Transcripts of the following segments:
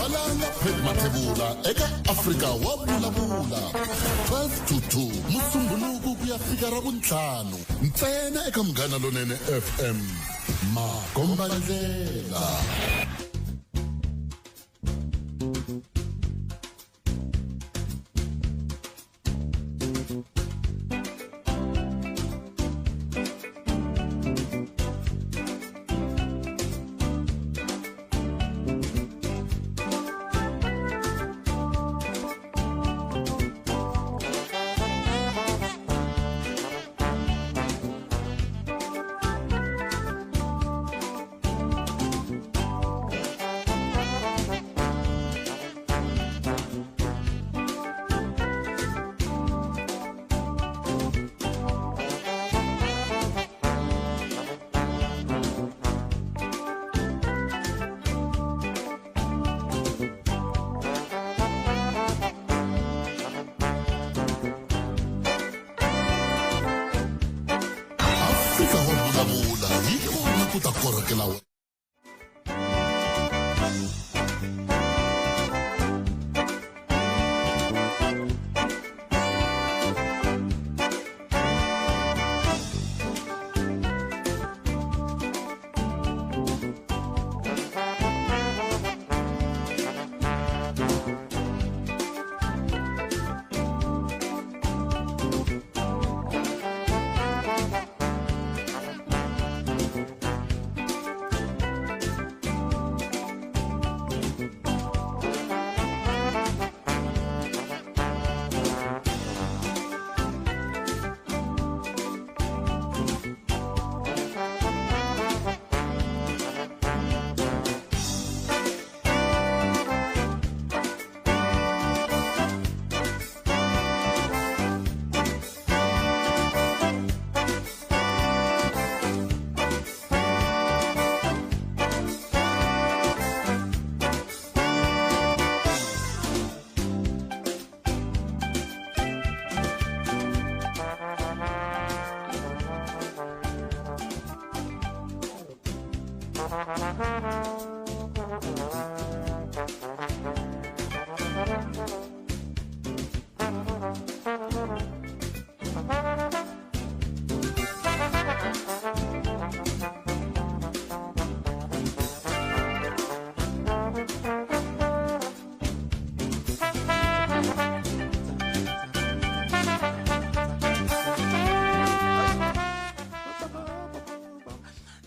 Valanga Pat Mathebula eka Afrika wa vulavula 12 to 2 Musumbhunuku ku ya fika Ravuntlhanu ntsena eka Munghana Lonene FM Makombandlela. Afrika wa vulavula yi kona ku ta korhokela wena.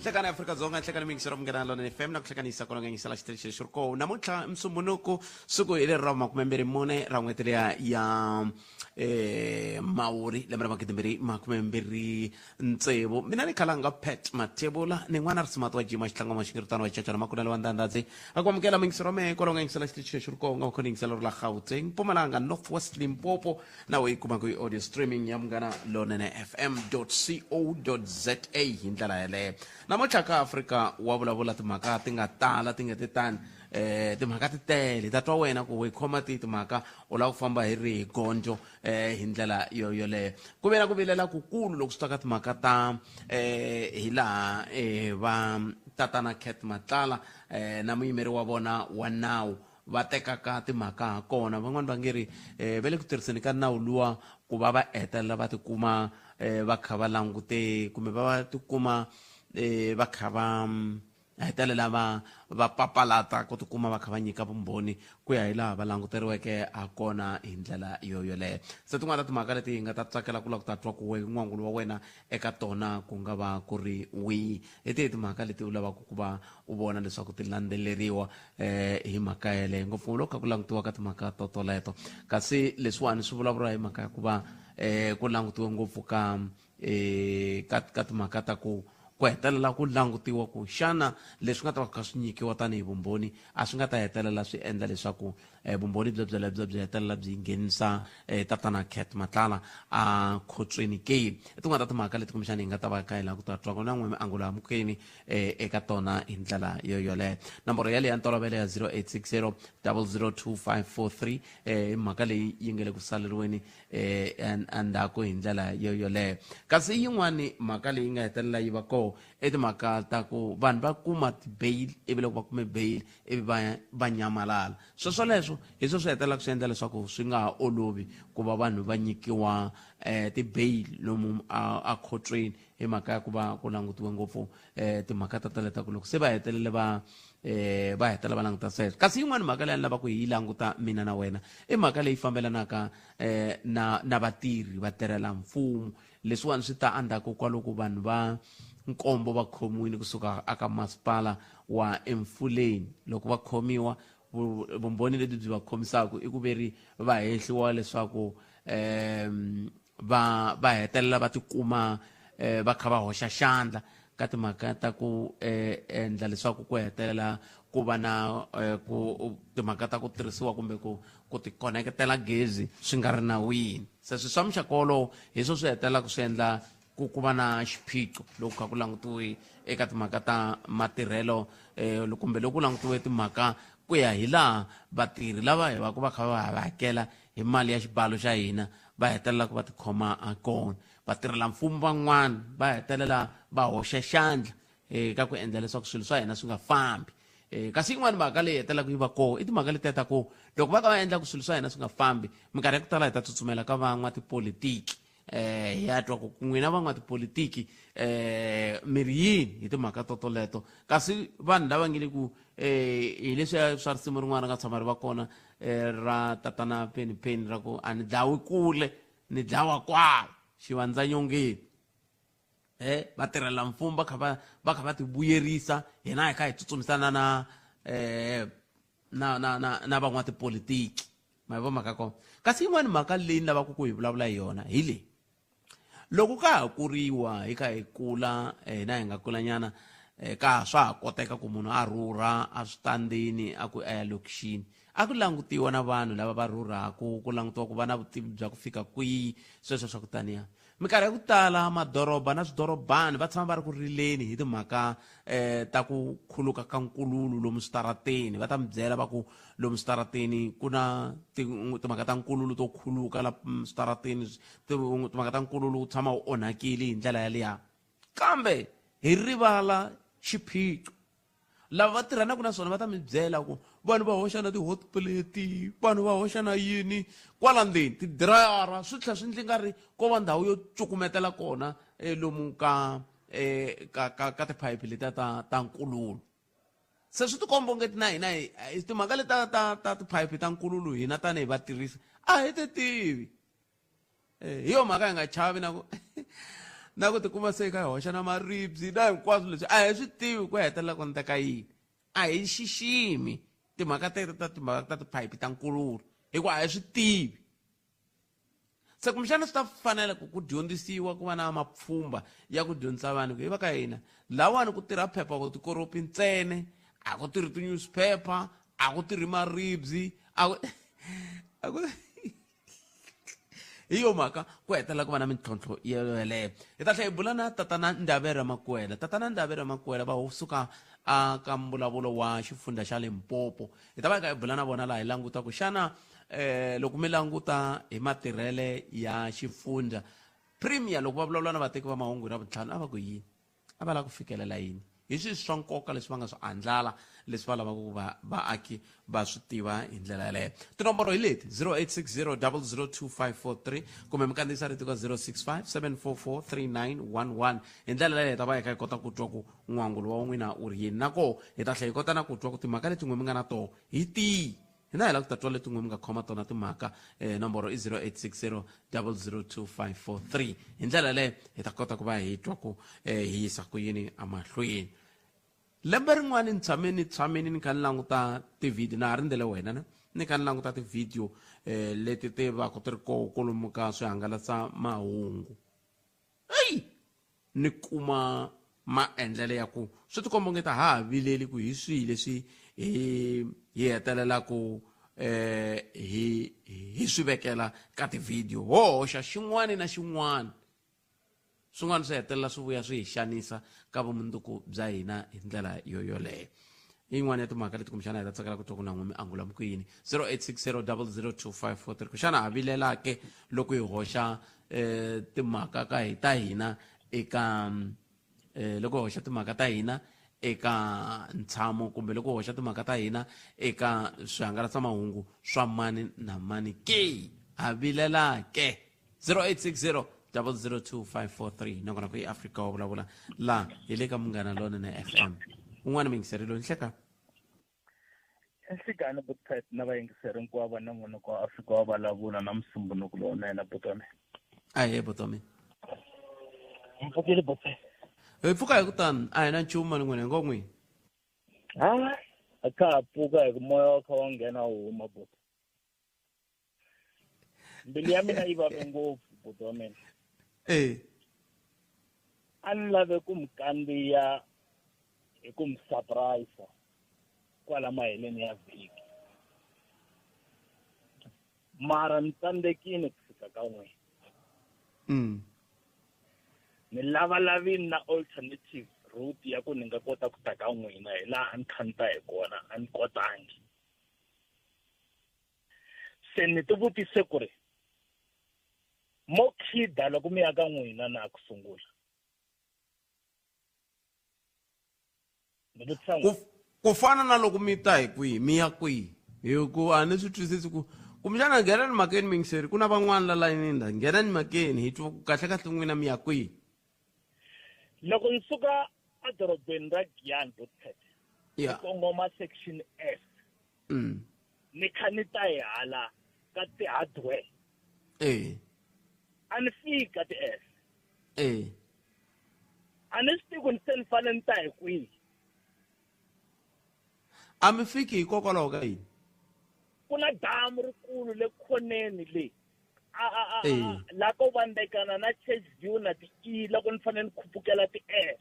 Nhlekani Afrika-Dzonga, nhlekani miyingiselo Munghana Lonene FM na ku hlekanisa ku longanyisela xitichi lexi ri kona namuntlha Msumbhunuku, siku hi leri ra makumembirhi mune ra n'hweti liya ya Mawuri lembe ra magidimbirhi makumembirhi tsevu. Mina ni khalanga Pat Mathebula ni n'wana risimati wa jima xitlangwa maxingiritano wa chachana makunelo wa ndandadzi a ku amukela miyingiselo wa mehe kwalaho nga yingisela xitichi lexi ri kona nga khona yingiselo ri la Gauteng, Mpumalanga, North West, Limpopo na u yi kuma ku audio streaming ya Munghana Lonene FM co za hi ndlela yeleyo. Namuntlha ka Afrika wa vulavula timhaka ti nga tala ti nga ti tani timhaka ti tele ta twa wena ku u yi khoma tihi timhaka u lava ku famba hi rihi gondzo hi ndlela yo yoleyo. Ku ve na ku vilela kukulu loko swi ta ka timhaka ta hi laha va tatana Cat Matlala na muyimeri wa vona wa nawu va tekaka timhaka ha kona. Van'wani va nge ri va le ku tirhiseni ka nawu luwa ku va va hetelela va tikuma va kha va langute kumbe va tikuma va kha va hetelela va va papalata ku tikuma va kha va nyika vumbhoni ku ya hi laha va languteriweke ha kona hi ndlela yo yoleyo. Se tin'wana ta timhaka leti hi nga ta tsakela ku lava ku ta twa ku we n'wangulo wa wena eka tona ku nga va ku ri wihi, hi tihi timhaka leti u lavaka ku va u vona leswaku ti landzeleriwa hi mhaka yeleyo, ngopfungopfu loko kha ku langutiwa ka timhaka to toleto. Kasi leswiwani swi vulavuriwa hi mhaka ya ku va ku langutiwe ngopfu ka ka timhaka ta ku ku hetelela ku langutiwa ku xana leswi nga ta va kha swi nyikiwa tanihi vumbhoni a swi nga ta hetelela swi endla leswaku vumbhoni byo byelebyo byi hetelela byi nghenisa tatana Cat Matlala a khotsweni ke. I tin'wana ta timhaka leti kumbexana hi nga ta va ka hi lava ku ta twa na n'we miangulo amukeni eka tona hi ndlela yo yoleyo. Nomboro yaleyo ya ntolovelo ya 0860 002543 hi mhaka leyi yi nga le ku saleriweni endzhaku hi ndlela yo yoleyo. Kasi yin'wani mhaka leyi nga hetelela yi va koho kona i timhaka ta ku vanhu va kuma ti-bail ivi loko va kume bail ivi va va nyamalala. Sweswoleswo hi swo swi hetelelaka swi endla leswaku swi nga ha olovi ku va vanhu va nyikiwa ti-bail lomu a khotsweni hi mhaka ya ku va ku langutiwe ngopfu timhaka ta tale ta ku loko se va hetelele va va hetelela va languta sweswo. Kasi yin'wani mhaka leyi ni lavaka hi yi languta mina na wena i mhaka leyi fambelanaka na vatirhi va tirhela mfumo. Leswiwani swi ta endzhaku ka loko vanhu va nkombo va khomiwile kusuka aka masipala wa Emfuleni. Loko va khomiwa, vumbhoni lebyi byi va khomisaka i ku veri va hehliwa leswaku va hetelela va tikuma va kha va hoxa xandla ka timhaka ta ku endla leswaku ku hetelela ku va na ku timhaka ta ku tirhisiwa kumbe ku tikoneketela gezi swi nga ri nawini. Se swi swa muxaka wolowo hi swo swi hetelelaka swi endla ku va na xiphiqo loko kha ku langutiwe eka timhaka ta matirhelo kumbe loko ku langutiwe timhaka ku ya hi laha vatirhi lava hi va ku va kha va hakela hi mali ya xibalo xa hina va hetelelaka va tikhoma ha kona. Vatirhelamfumo van'wana va hetelela va hoxa xandla eka ku endla leswaku swilo swa hina swi nga fambi. Kasi yin'wani mhaka leyi hetelelaka yi va kona i timhaka letiya ta ku loko va ka va endla ku swilo swa hina swi nga fambi, minkarhi ya ku tala hi ta tsutsumela ka van'watipolitiki. Hi ya twa ku n'wina van'watipolitiki mi ri yini hi timhaka totoleto. Kasi vanhu lava nge le ku hi leswiya swa risimu rin'wana ri nga tshama ri va kona ra tatana Penny Penny ra ku a ni dlawi kule ni dlawa kwala xivandzanyongeni. Vatirhela mfumo va kha va va kha va ti vuyerisa, hina hi kha hi tsutsumisana na na na na na van'watipolitiki. Ma yi vo mhaka kona. Kasi yin'wani mhaka leyi ni lavaka ku hi vulavula hi yona hi leyi: loko ka ha kuriwa hi kha hi kula, hina hi nga kulanyana, ka swa ha koteka ku munhu a rhurha a switandini a ku a ya lokixini, a ku langutiwa na vanhu lava va rhurhaku, ku langutiwa ku va na vutivi bya ku fika kwihi, sweswo swa ku taniya. Minkarhi ya ku tala madoroba na swidorobani va tshama va ri ku rileni hi timhaka ta ku khuluka ka nkululu lomu switarateni. Va ta mi byela va ku lomu switarateni ku na timhaka ta nkululu to khuluka la switarateni, timhaka ta nkululu wu tshama wu onhakile hi ndlela yaliya. Kambe hi rivala xiphiqo. Lava va tirhanaka na swona va ta mi byela ku vanhu va hoxa na ti-hot plate, vanhu va hoxa na yini kwala ndzeni, tidirayara, swi tlhela swi ndli nga ri ko va ndhawu yo cukumetela kona lomu ka ka ka ka tiphayiphi letiya ta nkululu. Se swi tikomba ongeti na hina hi timhaka leti ta tiphayiphi ta nkululu hina tanihi vatirhisi a hi ti tivi. Hi yo mhaka hi nga chavi na ku na ku tikuma se hi kha hi hoxa na maribye na hinkwaswo leswi a hi swi tivi ku hetelela ku endleka yini. A hi xiximi timhaka teto ta timhaka ta tiphayiphi ta nkululu hikuva a hi swi tivi. Se kumbexana swi ta fanela ku dyondzisiwa ku va na mapfhumba ya ku dyondzisa vanhu ku hi va ka hina lawani ku tirha phepha tikoropi ntsena, a ku tirhi ti-newspaper, a ku tirhi maribye, a ku a ku hi yo mhaka ku hetelela ku va na mintlhontlho yeleyo. Hi ta tlhela hi bula na tatana Ndavera Makwela. Tatana Ndavera Makwela va suka a ka mbulavulo wa xifundza xa Limpopo. Hi ta va hi kha hi bula na vona laha hi languta ku xana loko mi languta hi matirhele ya xifundza, premier loko va vulavula na vateki va mahungu hi Ravuntlhanu a va ku yini, a va lava ku fikelela yini, hi swihi swa nkoka leswi va nga swi andlala leswi va lavaka ku va vaaki va swi tiva hi ndlela yaleyo. Tinomboro hi leti: 0860 002543 kumbe mi kandziyisa rito ka 065 744 3911. Hi ndlela leyo hi ta va hi kha hi kota ku twa ku n'wangulo wa n'wina wu ri yini, na koho hi ta tlhela hi kota na ku twa ku timhaka leti n'we mi nga na toho hi tihi. Hina hi lava ku ta twa leti n'we mi nga khoma tona timhaka. Nomboro i 0860 002543. Hi ndlela yaleyo hi ta kota ku va hi twa ku hi yisa ku yini emahlweni. Lembe rin'wana ni tshame ni tshamini ni kha ni languta tivhidiyo, na ha rindzele wena ne, ni kha ni languta tivhidiyo leti ti va ku ti ri koho kolomu ka swihangalasa mahungu. Eyi, ni kuma maendlelo ya ku swi tikomba onge ta ha ha vileli ku hi swihi leswi hi hetelelaka hi swi vekela ka tivhidiyo. Ho hoxa xin'wana na xin'wana, swin'wana swi hetelela swi vuya swi hi xanisa ka vumundzuku bya hina hi ndlela yo yoleyo. I yin'wana ya timhaka leti kumbexana hi ta tsakela ku twa ku na n'we mi angula mi ku yini. 0860 002543. Ku xana ha vilela ke loko hi hoxa timhaka ka hi ta hina eka Loko hi hoxa timhaka ta hina eka ntshamo kumbe loko hoxa timhaka ta hina eka swihangalasamahungu swa mani na mani ke, ha vilela ke. 0860 002543, nakona ku i Afrika wa Vulavula laha hi le ka Munghana Lonene FM. Un'wana muyingiseri loyi, nhleka. Nhlikani Butpet na vayingiseri hinkwavo na n'wina kwa Afrika wa Vulavula, na musumbunuku lowunene, butome. Ahe, botomi. Mpfukile, Butpet. Hi pfuka hi ku tani, a hi na nchumu mani. N'wina hi ngo n'wini? Ha a kha ha pfuka hi ku moya wa kha wa nghena wu huma, but mbilu ya mina yi vave ngopfu, buti wa mina. A ni lave ku mi kandziya hi ku mi surprise kwala maheleni ya vhiki, mara ni tsandzekile ku fika ka n'wina. Ni lavalavini na alternative route ya ku ni nga kota ku ta ka n'wina hi laha a ni kha ni ta hi kona, a ni kotangi. Se ni ti vutise ku ri mo khida loko mi ya ka n'wina na ku sungula, ni vutisa. Ku fana na loko mi ta hi kwihi, mi ya kwihi? Hi ku a ni swi twisisi ku kumbexana nghena ni makeni, mingiseri ku na van'wana la layinini la. Nghena ni makeni hi twa ku kahle kahle n'wina mi ya kwihi. Loko ni suka edorobeni ra Giyani, Botpet, ni kongoma Section S, ni kha ni ta hi hala ka ti-hardware, a ni fiki ka ti-S. A ni swi tivi ku ni se ni fanele ni ta hi kwihi. A mi fiki hikokwalaho ka yini? Ku na damu rikulu le khoneni le a la ko vandekana na Church View na ti-E loko ni fanele ni khupukela ti-S.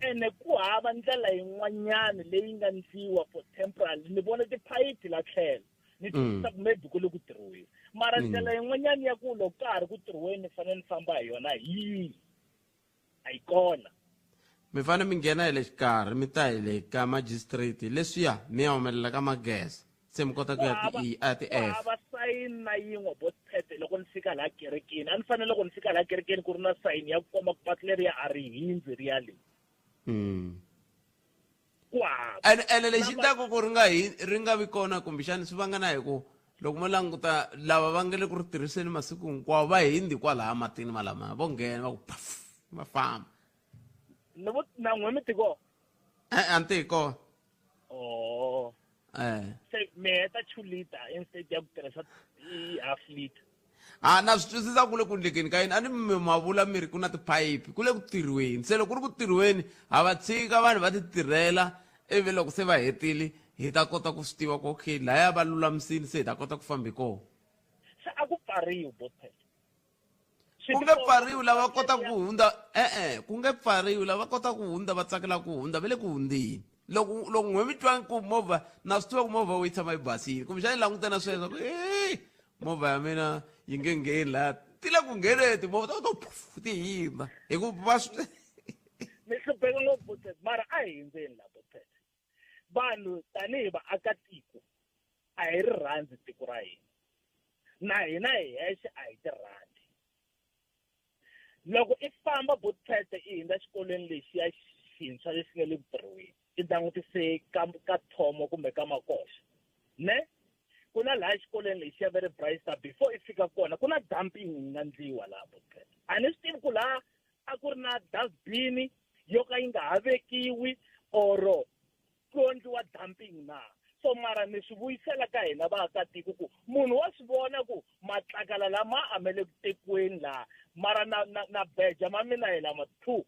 Ene ku hava ndlela yin'wanyana leyi nga ndliwa for temporary. Ni vona tiphayiphi la tlhelo, ni twisisa ku maybe ku le ku tirhiweni, mara ndlela yin'wanyana ya ku loko ka ha ri ku tirhiweni ni fanele ni famba hi yona hi yihi? A yi kona. Mi fanele mi nghena hi le xikarhi, mi ta hi le ka Magistrate leswiya, mi ya humelela ka Mageza, se mi kota ku ya ti E a ti F. Hava sayini na yin'we, Botpet. Loko ni fika laha kerekeni, a ni fanele loko ni fika laha kerekeni ku ri na sayini ya ku komba ku patu leriya a ri hindzi ri ya le. Ku hava. Ene lexi endlaka ku ri nga hi ri nga vi kona kumbexani swi vanga na hi ku loko mo languta lava va nga le ku ri tirhiseni masiku hinkwawo va hindi kwalaya matini malamaya, vo nghena va ku paf, va famba. Ni vo na n'we mi tiko? E-e, a ni tihi kona. Oh. Se mi heta 2 liter instead ya ku tirhisa i half liter. A na swi twisisa ku le ku ndlekeni ka yini. A ni mi ma vula mi ri ku na tiphayiphi, ku le ku tirhiweni. Se loko ku ri ku tirhiweni, ha va tshika vanhu va ti tirhela, ivi loko se va hetile hi ta kota ku swi tiva ku okay, laya va lulamisile, se hi ta kota ku famba hi kona. Se a ku pfariwi, Botpet? Ku nge pfariwi. Lava kotaka ku hundza, e-e, ku nge pfariwi. Lava kotaka ku hundza, va tsakela ku hundza, va le ku hundzeni. Loko n'we mi twangi ku movha, na swi tiva ku movha wu yi tshama yi basile, kumbexana yi languta na sweswo ku e movha ya mina yi nge ngheni laha. Ti le ku ngheneni timovha to to puf, ti hindza hi ku va swi. Mi hlupheka ngopfu, Botpet, mara a hi hindzeni la, Botpet. Vanhu tanihi vaakatiko a hi ri rhandzi tiko ra hina, na hina hi hexe a hi ti rhandzi. Loko i famba, Botpet, i hindza xikolweni lexiya xintshwa lexi nga le ku tirhiweni, i langutise ka Thomo kumbe ka Makoxa ne, ku na laha xikolweni lexiya ve ri Bright Star, before i fika kona ku na dumping yi nga ndliwa laha, Botpet. A ni swi tivi ku laha a ku ri na dustbin yo ka yi nga ha vekiwi oro ku endliwa dumping na. So mara ni swi vuyisela ka hina vaakatiko ku munhu wa swi vona ku matlakala lama a me le ku tekiweni laha, mara na beja ma mina hi lama two.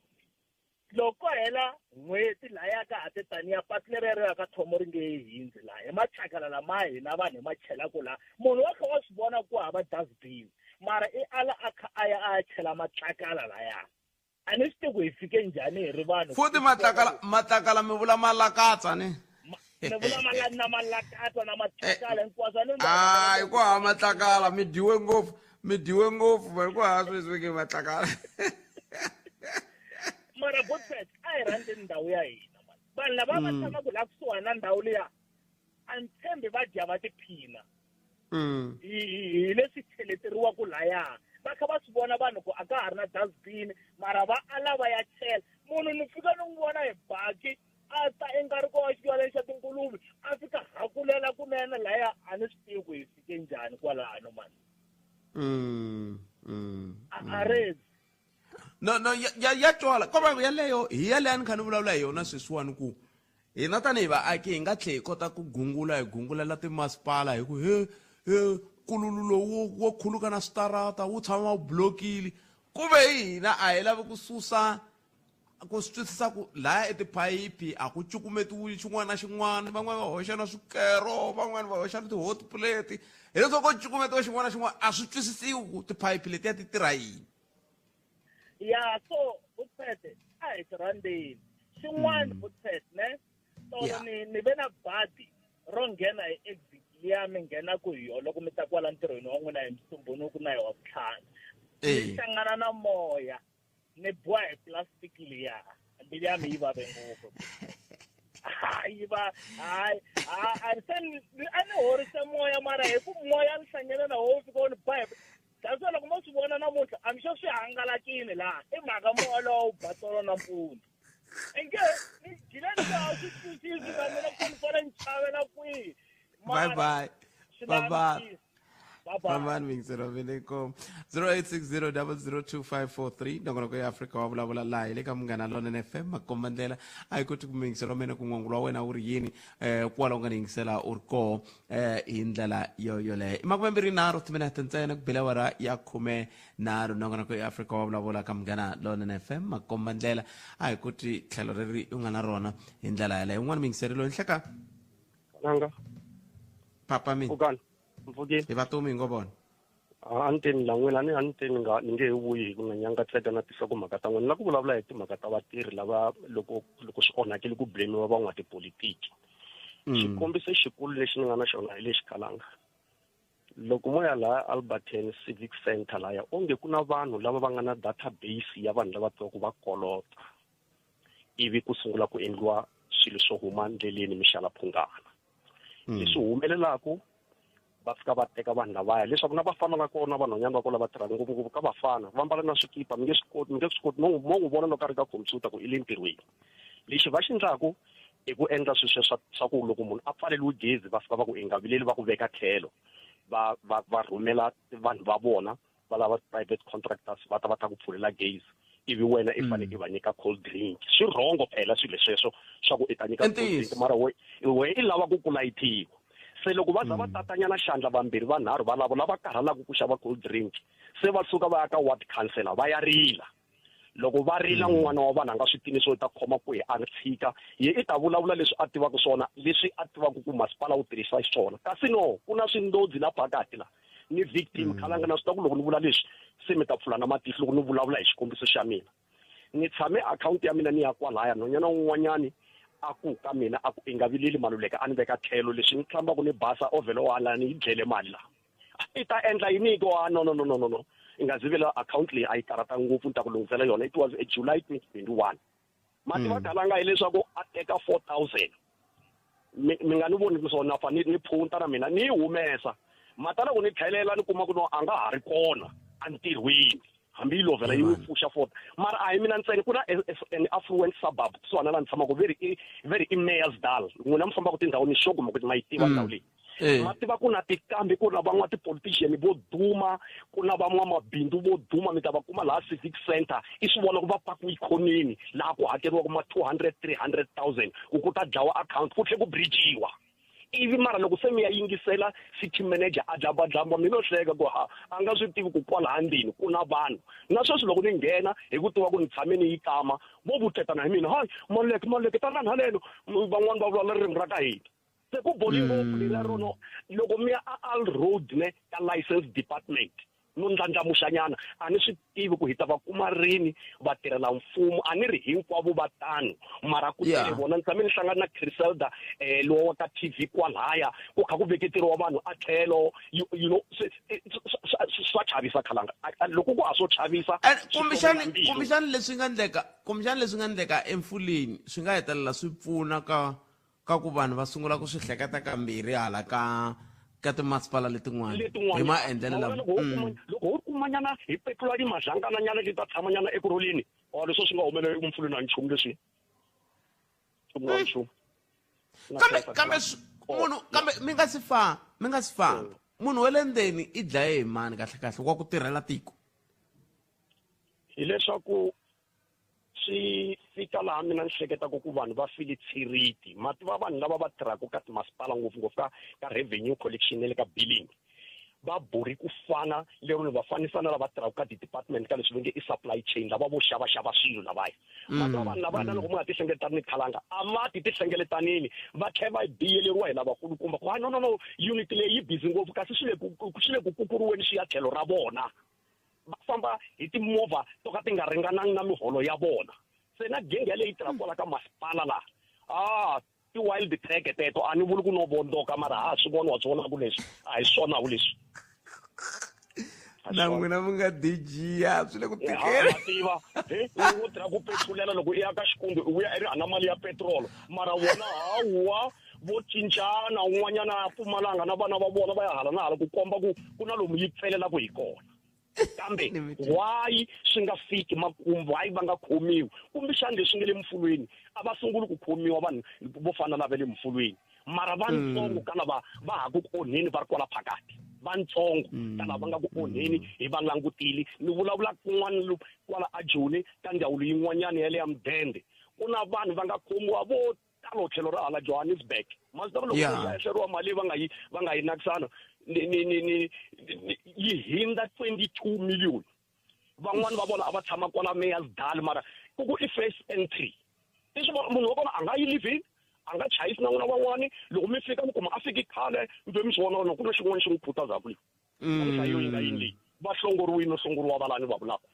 Loko ko hela n'hweti lahaya ka ha te taniya, patu leriya ri ya ka Thomo ri nge hindzi laha hi matlakala lama hina vanhu hi ma chelaku laha. Munhu wa kha wa swi vona ku hava dustbin, mara i ala a kha a ya a ya chela matlakala laya. A ni swi tivi ku hi fike njhani hi ri vanhu. Futhi matlakala mi vula malakatsa ni? Ni vula na malakatsa na matlakala hinkwaswo. A ni A hi ku hava matlakala, mi dyiwe ngopfu, mi dyiwe ngopfu va ku hava sweswi ke matlakala. Mara Botpet, a hi rhandzeni ndhawu ya hina mani. Vanhu lava va tshamaka laha kusuhani na ndhawu liya, a ni tshembi va dya va tiphina hi leswi cheleteriwaka laya. Va kha va swi vona vanhu ku a ka ha ri na dustbin, mara va ala va ya chela. Munhu ni fika ni n'wi vona hi baki a ta enkarhi ko xivaleni xa tinguluve, a fika hakulela kunene laya, a ni swi tivi ku hi fike njhani kwalano mani. A rezi. No, no, ya twala. Ko va yaleyo hi yaleyo a ni kha ni vulavula hi yona sweswiwani, ku hina tanihi vaaki hi nga tlhe hi kota ku gungula, hi gungulela timasipala hi ku he nkululu lowu wo khuluka na switarata wu tshama wu blokile, ku ve hina a hi lavi ku susa ku swi twisisa ku laya etiphayiphi a ku cukumetiwi xin'wana na xin'wana. Van'wani va hoxa na swikero, van'wani va hoxa na ti-hot plate, hileswaku ko cukumetiwa xin'wana na xin'wana, a swi twisisiwi ku tiphayiphi letiya ti tirha yini. Ya, so Vutsete a hi swi rhandzeni xin'wana. Vutsete ne tolo ni ve na badi ro nghena hi exit liya mi nghenaku hi yona loko mi ta kwala ntirhweni wa n'wina hi Musumbhunuku na hi wa vutlhanu. Ni hlangana na moya, ni boha hi plastic liya, mbilu ya mi yi vave ngopfu. Hayi va, hayi, a se a ni horise moya, mara hi ku moya ni hlangene na wo fika wu ni ba hi. That's why loko mo swi vona namuntlha, a mi xo swi hangalakile laha, i mhaka moya lowu wu ba tolo nampundzu. Inge ni gcine ni nga ha swi twisisi na mina ku ni fanele ni chavela kwihi. Bye bye. Bye bye. Fambani mingiselo veleko 0860002543, nongonoko ya Afrika wa Vulavula laha hi le ka Munghana Lonene FM, makomba ndlela. A hi koti ku mingiselo mina ku n'wangulo wa wena wu ri yini kwala u nga ni yingisela u ri koho hi ndlela yo yoleyo. I 23 timinete ntsena ku bile awara ya 13. Nongonoko ya Afrika wa Vulavula ka Munghana Lonene FM, makomba ndlela. A hi koti tlhelo reri u nga na rona hi ndlela yaleyo. Un'wana mingiseri loyi nhleka. Nanga. Papa mina. Ukani. Mpfukile. Hi vatomi hi ngo vona. A ni teni la n'wina, a ni teni nga ni nge he vuyi hi ku nga nyangatseka na tinhlokomhaka ta n'wina. Na ku vulavula hi timhaka ta vatirhi lava loko swi onhakile ku blame-iwa van'watipolitiki. Xikombiso xikulu lexi ni nga na xona hi lexi, Khalanga. Loko mo ya laha Alberton Civic Center laya, onge ku na vanhu lava va nga na database ya vanhu lava tivaka va kolota, ivi ku sungula ku endliwa swilo swo huma ndleleni, mixalaphungana. Leswi humelelaku, va fika va teka vanhu lavaya leswaku na vafana va kona, vanhwanyana va kona lava tirhaka, ngopfungopfu ka vafana, va mbala na swikipa, mi nge swi koti, mi nge swi koti mo n'wi vona loko a ri ka computer ku i le ntirhweni. Lexi va xi endlaku i ku endla swilo swa ku loko munhu a pfaleliwe gezi, va fika va ku i nga vileli, va ku veka tlhelo, va rhumela vanhu va vona va lava private contractors va ta va ta ku pfulela gezi, ivi wena i fanele i va nyika cold drink. Swi wrong phela swilo sweswo swa ku i ta nyika cold drink, mara we i lava ku ku layitiwa. Se loko va za va tatanyana xandla vambirhi vanharhu valavo lava karhalaka ku xava cold drink, se va suka va ya ka ward councillor va ya rila. Loko va rila, n'wana wa vanhu a nga swi tivi swo ta khoma kwihi, a tshika ye i ta vulavula leswi a tivaka swona, leswi a tivaka ku masipala wu tirhisa xiswona, kasi no ku na swindodzi la phakathi la ni victim. Khalanga na swi ta ku loko ni vula leswi se mi ta pfula na matihlo. Loko ni vulavula hi xikombiso xa mina, ni tshame akhawunti ya mina ni ya kwalaya, nhwanyana un'wanyani a ku ka mina, a ku i nga vileli Maluleka, a ni veka tlhelo. Leswi ni hlambaka ni basa ovhelo wa ni yi dlele mali laha, i ta endla yini ko? A no, no, no, no, no, no, i nga zivela akhawunti leyi a yi karata ngopfu, ni ta ku lunghisela yona. It was a July 2021. Mati va kalanga hileswaku a teka 4000, mi nga ni voni swona fa ni phunta na mina ni yi humesa. Mata loko ni tlhelela ni kuma ku no a nga ha ri kona entirhweni, hambi yi lovhela yi n'wi pfuxa fort. Mara a hi mina ntsena, ku na an affluent suburb kusuhana laha ni tshamaka, veri i Meyersdal. N'wina mi fambaka tindhawu ni sure kumbe ku ma yi tiva ndhawu leyi. Ma tiva ku na tikambi, ku na van'watipolitician vo duma, ku na van'wamabindzu vo duma, mi ta va kuma laha civic center, i swi vona ku va pakiwe ikhoneni laha ku hakeriwaka ma 200 300 000 ku ta dlawa akhawunti, ku tlhe ku bridgiwa. Ivi mara loko se mi ya yingisela city manager a dlambadlamba, mi no hleka ku ha a nga swi tivi ku kwalaha ndzeni ku na vanhu. Na sweswi loko ni nghena, hi ku tiva ku ni tshame ni yi kama, vo vutetana hi mina, hayi Maluleke, Maluleke, tanani haleno. Van'wani va vulavula ririmi ra ka hina, se ku boli ngopfu leriya rono. Loko mi ya a Al Road ne ka license department, no ndlandlamuxanyana, a ni swi tivi ku hi ta va kuma rini vatirhela mfumo. A ni ri hinkwavo va tano, mara ku tele vona. Ni tshame ni hlangana na Criselda lowa wa ka TV kwalaya, ku kha ku veketeriwa vanhu a tlhelo, you know, swa chavisa, Khalanga. Loko ku a swo chavisa. Kumbexani leswi nga endleka emfuleni swi nga hetelela swi pfuna ka ku vanhu va sungula ku swi hleketa kambirhi hala ka Ka timasipala letin'wana hi maendlelo lama loko ho kumanyana hi petlula timazhangananyana leti ta tshamanyana ekurhuleni, or leswo swi nga humelela emfulweni a nchumu leswi swi nchumu. Kambe munhu kambe mi nga si famba munhu wa le ndzeni i dlaye hi mani kahle kahle wa ku tirhela tiko? Hileswaku swi fika laha mina ni hleketaka ku vanhu va file tshiriti. Ma tiva vanhu lava va tirhaka ka timasipala ngopfungopfu ka revenue collection na le ka billing, va bori ku fana lero va fanisa na lava tirhaka ka ti-department ka leswi va nge i supply chain, lava vo xavaxava swilo lavaya. Ma tiva vanhu lavaya na loko mi nga tihlengeletani ni khalanga, a va ti tihlengeletanini, va tlhela va biyeleriwa hi lavakulukumba ku no no no unit leyi yi busy ngopfu, kasi swi le ku kukuriweni swi ya tlhelo ra vona. Va famba hi timovha to ka ti nga ringanangi na miholo ya vona. Se na genge yaleyi tirhaka kwala ka masipala laha, ti wild track teto, a ni vuli ku no vondoka, mara ha swi vona, wa swi vona ku leswi a hi swona ku leswi. Na n'wina mi nga dijiya swi le ku tikeni. Tiva u tirha ku petrulela loko i ya ka xikundu u vuya i ri hana mali ya petrol, mara vona hawa vo cincana, un'wanyana a pfumalanga na vana va vona va ya hala na hala ku komba ku ku na lomu yi pfelelaka hi kona. Kambe why swi nga fiki makumu, why va nga khomiwi? Kumbexana leswi nga le mfulweni a va sunguli ku khomiwa vanhu vo fana na va le mfulweni, mara vantsongo ka lava va ha ku onheni va ri kwala phakati, vantsongo ka lava nga ku onheni hi va langutile. Ni vulavula kun'wana kwala aJoni ka ndzawulo yin'wanyana ya le ya mudende, ku na vanhu va nga khomiwa vo talo tlhelo ra hala Johannesburg. Masipala loko va ehleriwa mali va nga yi nakisana ni yi hindza 22 million. Van'wani va vona a va tshama kwala Meyersdal, mara ku ku i first entry. Leswi munhu wa kona a nga yi livini, a nga chayisi na n'wina van'wani, loko mi fika mi kuma a fiki khale, mi ve mi swi vona ku na xin'wana xi n'wi khutazaka leyi. Nhlayo yi nga yini leyi? Va hlongoriwile no hlongoriwa valani va vulaka.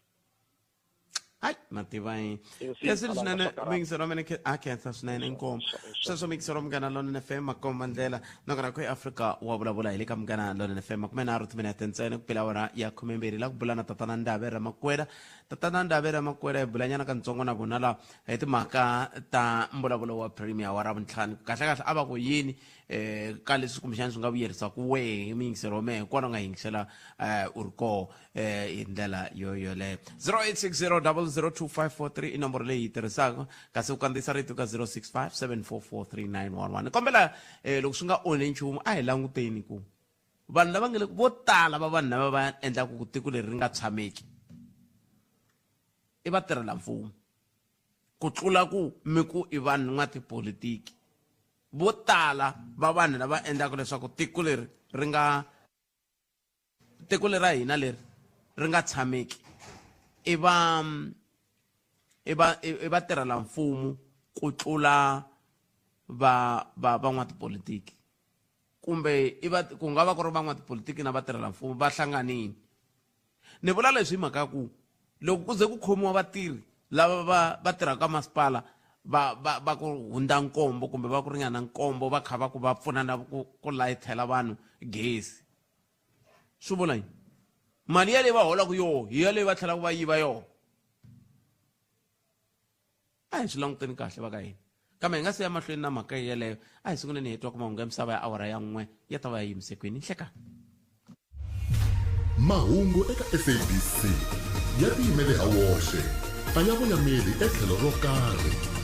Ai, mativa yi. Leswi swinene muyingiseri wa mina a khensa swinene inkomu. Sweswo muyingiseri wa Munghana Lonene FM makomba ndlela nakona ku eAfrika wa vulavula hi le ka Munghana Lonene FM 30 timinete ntsena ku pela awara ya 12 la ku bula na tatana Ndave Ramakwela. Tatana Ndave Ramakwela hi bulanyana kantsongo na vona la hi timhaka ta mbulavulo wa Premier wa Ravuntlhanu. Kahle kahle a va ku yini ka leswi kumbexana swi nga vuyerisaka wehe muyingiseri wa mehe kwala u nga yingisela u ri koho hi ndlela yo yoleyo. 0860002543 i nomboro leyi yi tirhisaka, kasi u kandziyisa rito ka 0657443911. Ni kombela loko swi nga onhi nchumu a hi languteni ku vanhu lava nga le vo tala va vanhu lava va endlaka ku tiko leri ri nga tshameki i vatirhela mfumo ku tlula ku mi ku i vanhu n'watipolitiki. Vo tala va vanhu lava endlaka leswaku tiko leri ri nga tiko leri ra hina leri ri nga tshameki i va i vatirhela mfumo ku tlula va va van'watipolitiki, kumbe i va ku nga va ku ri van'watipolitiki na vatirhela mfumo va hlanganile. Ni vula leswi hi mhaka ya ku loko ku ze ku khomiwa vatirhi lava va tirhaka ka masipala va ku hundza nkombo kumbe va ku ringana nkombo va kha va ku va pfunana ku layithela vanhu gezi, swi vula yini? Mali yaleyi va holaka yoho hi yaleyi va tlhelaka va yiva yoho. A hi swi languteni kahle va ka hina, kambe hi nga si ya mahlweni na mhaka yeleyo, a hi sunguleni hi twa ku mahungu ya misava ya awara ya 1 ya ta va ya yimise kwini. Nhlekani mahungu eka SABC ya tiyimele ha woxe, a ya voyameli etlhelo ro karhi.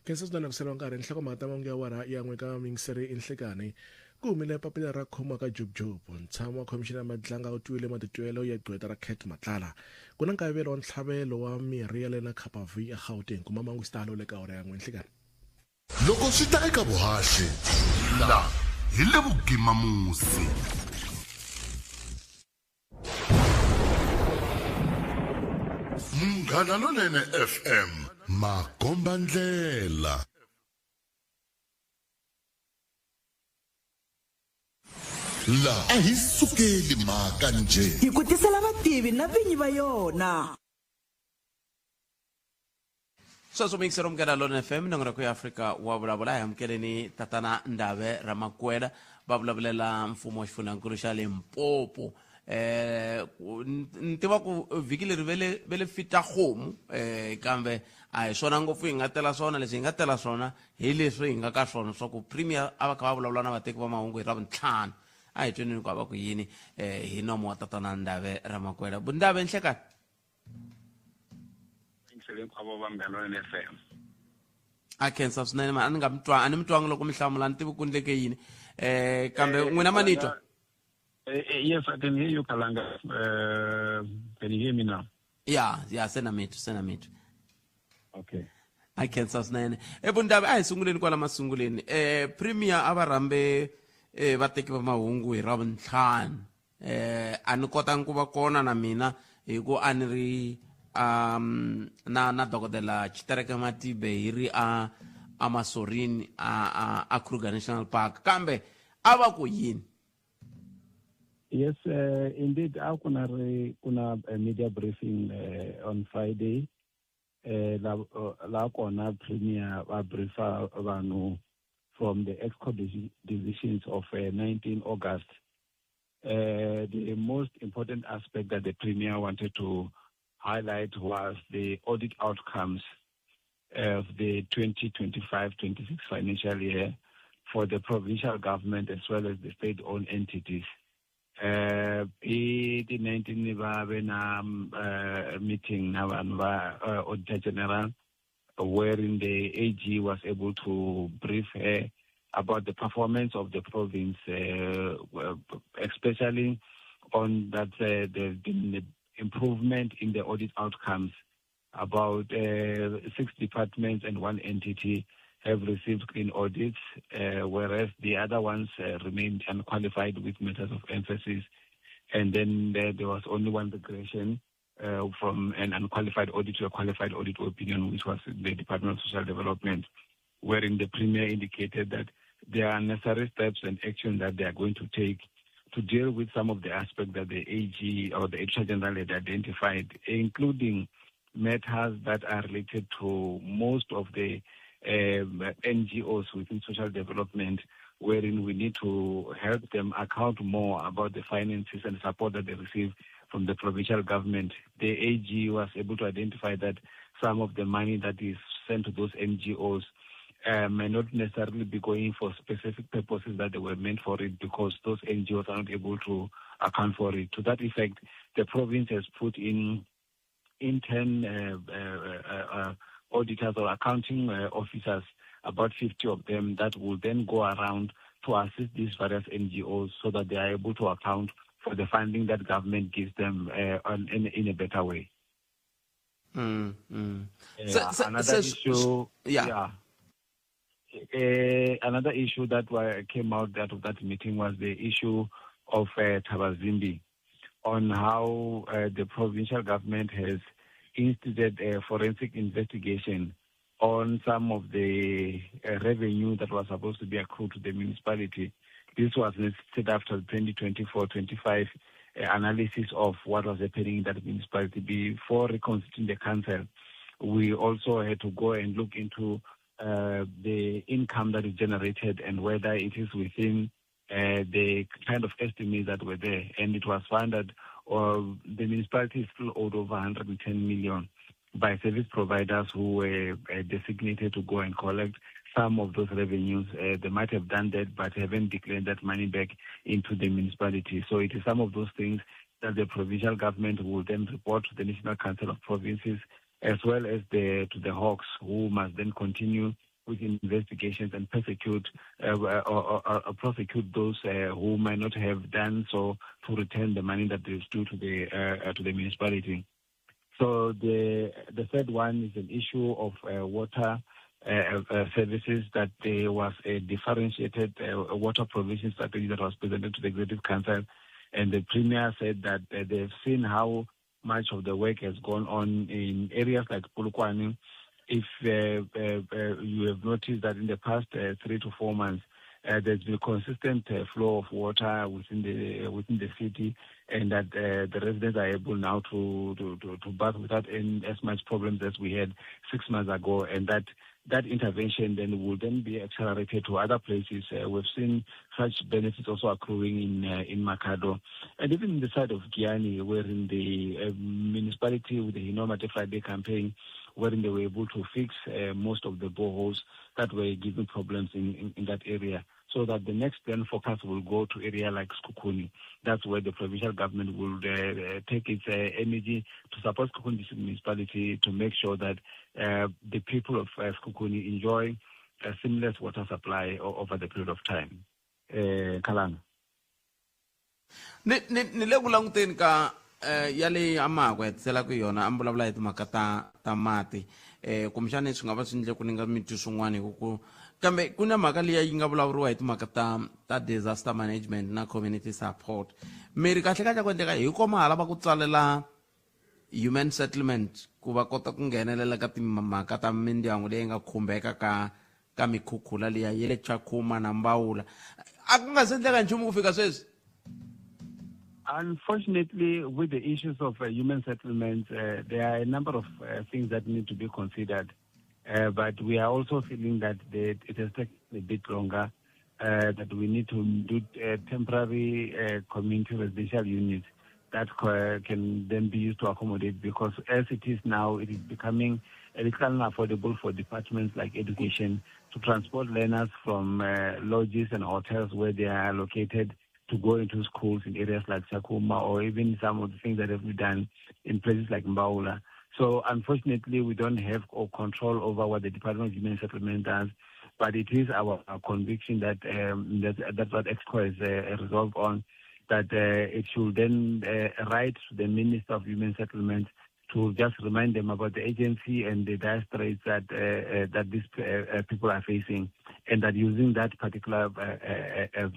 Khensa swinene ku seliwa nkarhi. Nhlokomhaka ta mahungu ya awara ya 1 ka muyingiseri i nhlekani. Ku humile papila ra khomiwa ka Jubjub. Ntshamo wa khomixini ya Madlanga wu twile matitwelo ya gqweta ra Cat Matlala. Ku na nkayivelo wa ntlhavelo wa mirhi ya le na Kappa V eGauteng. Kuma mahungu xitalo le ka awara ya 1 nhlekani. Loko swi ta eka vuhaxi, la hi le vugimamusi. Munghana Lonene FM makomba ndlela. La a hi sukeli mhaka nje. Hi ku tisela vativi na vinyi va yona. Sweswo muyingiseri wa Munghana Lonene FM nongonoko ya Afrika wa vulavula. Hi amukeleni tatana Ndave Ramakwela va vulavulela mfumo wa xifundzhankulu xa Limpopo. Ni tiva ku vhiki leri vele fita khomu kambe A hi swona ngopfu hi nga tela swona. Leswi hi nga tela swona hi leswi hi nga ka swona swa ku premier a va kha va vulavula na vateki va mahungu hi Ravuntlhanu. A hi twenini ku a va ku yini hi nomo wa tatana Ndave Ramakwela. Bundave, nhlekani. Hinkwavo va Munghana Lonene FM. A khensa swinene ma a ni nga mi twa, a ni mi twangi loko mi hlamula, ni tivi ku ndleke yini, kambe n'wina ma ni twa? Yes, I can hear you, Kalanga. Can you hear me now? Ya, se na mi twa, se na mi twa. Okay. A khensa swinene. Ebundave, a hi sunguleni kwala masunguleni. Premier a va rhambe vateki va mahungu hi Ravuntlhanu. A ni kotangi ku va kona na mina hi ku a ni ri na dokodela Tshitereke Matibe, hi ri a Amasorini a Kruger National Park, kambe a va ku yini? Yes, indeed, a ku na ri ku na media briefing on Friday. La kona premier va briefa vanhu from the EXCO decisions of 19 August. The most important aspect that the premier wanted to highlight was the audit outcomes of the 2025-26 financial year for the provincial government as well as the state-owned entities. I ti 19 va ve na meeting na vanhu va Auditor General, wherein the AG was able to brief her about the performance of the province, especially on that there's been improvement in the audit outcomes. About 6 departments and 1 entity have received clean audits, whereas the other ones remained unqualified with matters of emphasis. And then there was only one regression from an unqualified audit to a qualified audit opinion, which was the Department of Social Development, wherein the Premier indicated that there are necessary steps and actions that they are going to take to deal with some of the aspects that the AG or the Auditor General had identified, including matters that are related to most of the NGOs within social development, wherein we need to help them account more about the finances and support that they receive from the provincial government. The AG was able to identify that some of the money that is sent to those NGOs may not necessarily be going for specific purposes that they were meant for it, because those NGOs are not able to account for it. To that effect, the province has put in intern auditors or accounting officers, about 50 of them, that will then go around to assist these various NGOs so that they are able to account for the funding that government gives them in a better way. Another issue, yeah. Another issue that came out of that meeting was the issue of Thabazimbi, on how the provincial government has instituted a forensic investigation on some of the revenue that was supposed to be accrued to the municipality. This was listed after 2024-25 analysis of what was happening in that municipality. Before reconstituting the council, we also had to go and look into the income that is generated and whether it is within the kind of estimates that were there. And it was found that the municipality is still owed over 110 million by service providers who were designated to go and collect some of those revenues. They might have done that, but haven't declared that money back into the municipality. So it is some of those things that the provincial government will then report to the National Council of Provinces, as well as to the Hawks, who must then continue with investigations and persecute or prosecute those who might not have done so to return the money that is due to the municipality. So the third one is an issue of water services, that there was a differentiated water provision strategy that was presented to the Executive Council, and the Premier said that they've seen how much of the work has gone on in areas like Polokwane. If you have noticed that in the past 3 to 4 months, there's been a consistent flow of water within the city, and that the residents are able now to bath without any, as much problems as we had 6 months ago, and that intervention then will then be accelerated to other places. We've seen such benefits also accruing in Makhado, and even in the side of Giyani, where in the municipality with the Hinoma Friday campaign, wherein they were able to fix most of the boreholes that were giving problems in, in, in that area so that the next then focus will go to area like Sekhukhune. That's where the provincial government will take its energy to support Sekhukhune District Municipality to make sure that the people of Sekhukhune enjoy a seamless water supply over the period of time. Kalanga. Ni ni ni le ku languteni ka eh, ya leyi a ma ha ku hetiselaka yona a mi vulavula hi timhaka ta ta mati eh kumbexani swi nga va swi endle ku ni nga mi twi swin'wana hi ku kambe ku na mhaka liya yi nga vulavuriwa hi timhaka ta ta disaster management na community support mi ri kahle kahle ku endleka hi ko ma ha lava ku tsalela human settlement ku va kota ku nghenelela ka timhaka ta mindyangu leyi nga khumbeka ka ka mikhukhula liya ya le Tshakhuma na Mbawula a ku nga se endleka nchumu ku fika sweswi. Unfortunately, with the issues of human settlements, there are a number of things that need to be considered. But we are also feeling that the, it has taken a bit longer, that we need to do temporary community residential units that can then be used to accommodate, because as it is now, it is becoming a little unaffordable for departments like education to transport learners from lodges and hotels where they are located to go into schools in areas like Tshakhuma, or even some of the things that have been done in places like Mbaula. So unfortunately, we don't have control over what the Department of Human Settlement does, but it is our conviction that that's what EXCO has resolved on, that it should then write to the Minister of Human Settlement to just remind them about the agency and the dire straits that that these people are facing, and that using that particular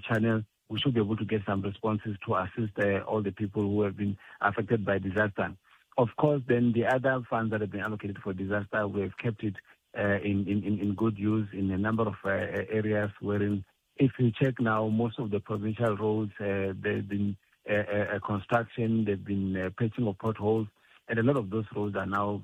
channel, we should be able to get some responses to assist all the people who have been affected by disaster. Of course, then the other funds that have been allocated for disaster, we have kept it in good use in a number of areas wherein, if you check now, most of the provincial roads, there's been construction, there's been patching of potholes, and a lot of those roads are now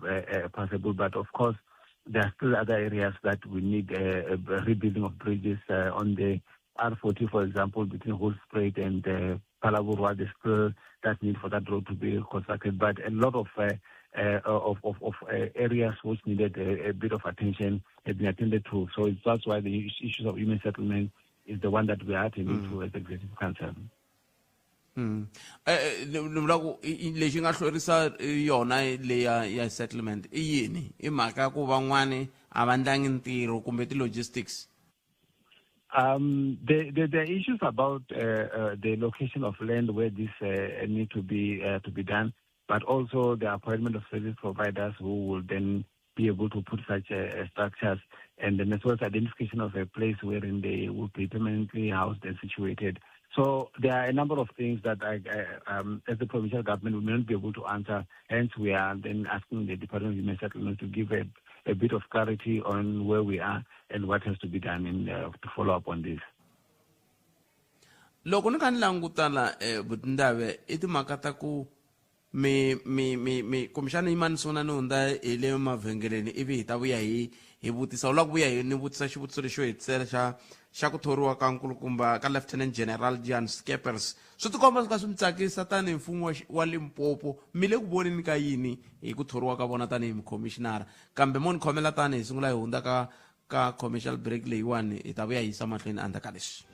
passable. But of course, there are still other areas that we need a rebuilding of bridges on the R40, for example, between Hoedspruit and Phalaborwa. There's still that need for that road to be constructed. But a lot of areas which needed a bit of attention have been attended to. So that's why the issues of human settlement is the one that we are attending to as Executive Council. Ni vula ku lexi nga hlwerisa yona leya ya settlement i yini? I mhaka ya ku van'wani a va ndlangi ntirho kumbe ti-logistics? The issues about the location of land where this need to be done, but also the appointment of service providers who will then be able to put such structures, and then as well as identification of a place wherein they will be permanently housed and situated. So there are a number of things that as the provincial government, we may not be able to answer. Hence, we are then asking the Department of Human Settlement to give a bit of clarity on where we are and what has to be done in to follow up on this. Loko ni kha ni languta la Butindave, i timhaka ta ku mi mi mi mi kumbexana yima ni sungula ni hundza hi le mavhengeleni ivi hi ta vuya hi hi vutisa u lava ku vuya hi ni vutisa xivutiso lexo hetisela xa xa ku thoriwa ka nkulukumba ka Lieutenant General Jan Skeppers. Swi tikomba swi ka swi mi tsakisa tanihi mfumo wa Limpopo, mi le ku voneni ka yini hi ku thoriwa ka vona tanihi mukhomishinara? Kambe mo ni khomela tani hi sungula hi hundza ka ka commercial break leyiwani, hi ta vuya hi yisa mahlweni endzhaku ka leswi.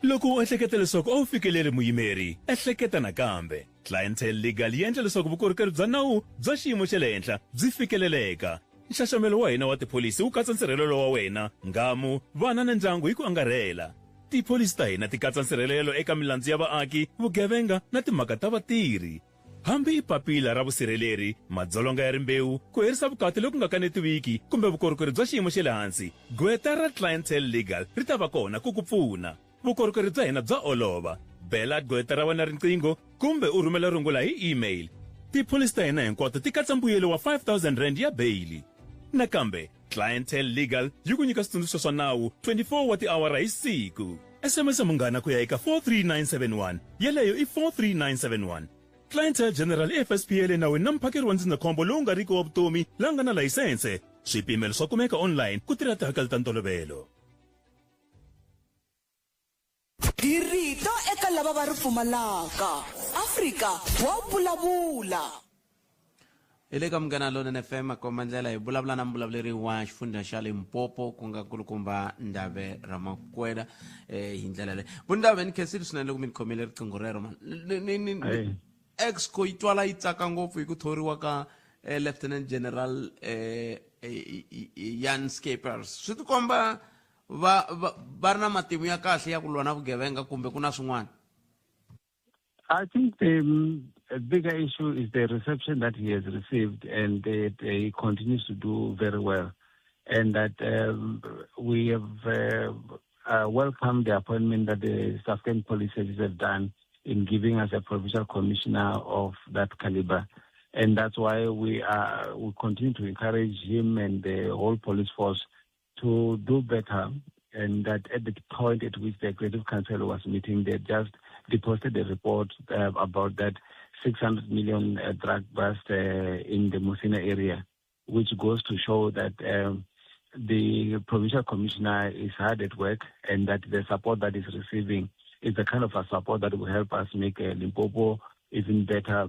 Loko u ehleketa leswaku a wu fikeleri muyimeri, ehleketa nakambe. Clientele Legal yi endla leswaku vukorhokeri bya nawu bya xiyimo xa le henhla byi fikeleleka. Nxaxamelo wa hina wa tipholisi wu katsa nsirhelelo wa wena, nghamu, vana na ndyangu hi ku angarhela. Tipholisi ta hina ti katsa nsirhelelo eka milandzu ya vaaki, vugevenga na timhaka ta vatirhi. Hambi i papila ra vusirheleri, madzolonga ya rimbewu, ku herisa vukati loku nga kanetiwiki kumbe vukorhokeri bya xiyimo xa le hansi, gqweta ra Clientele Legal ri ta va kona ku ku pfuna. Vukorhokeri bya hina bya olova. Bela gqweta ra wena riqingho kumbe u rhumela rungula hi email. Tipholisi ta hina hinkwato ti katsa mbuyelo wa R5000 ya beyili. Nakambe, Clientele Legal yi ku nyika switsundzuxo swa nawu 24 wa tiawara hi siku. SMS munghana ku ya eka 43971, yeleyo i 43971. Clientele General i FSP ya le nawini na muphakeri wa ndzindzakhombo lowu nga riki wa vutomi la nga na layisense. Swipimelo swa kumeka online ku tirha tihakelo ta ntolovelo. Hi rito eka lava va ri pfumalaka. Afrika wa vulavula. Hi le ka Munghana Lonene FM makomba ndlela hi vulavula na muvulavuleri wa xifundza xa Limpopo ku nga kulukumba Ndavhe Ramakwela hi ndlela leyi. Vu Ndavhe ni khensile swinene loko mi ni khomile riqingho rero man. Ni ni ni Exco yi twala yi tsaka ngopfu hi ku thoriwa ka Lieutenant General Jan Scheepers. Swi tikomba va va ri na matimu ya kahle ya ku lwa na vugevenga kumbe ku na swin'wana? I think the bigger issue is the reception that he has received and that he continues to do very well. And that we have welcomed the appointment that the South African Police Service have done in giving us a provincial commissioner of that caliber. And that's why we continue to encourage him and the whole police force to do better. And that at the point at which the Executive Council was meeting, they just deposited a report about that 600 million drug bust in the Musina area, which goes to show that the provincial commissioner is hard at work and that the support that is receiving is the kind of a support that will help us make Limpopo even better.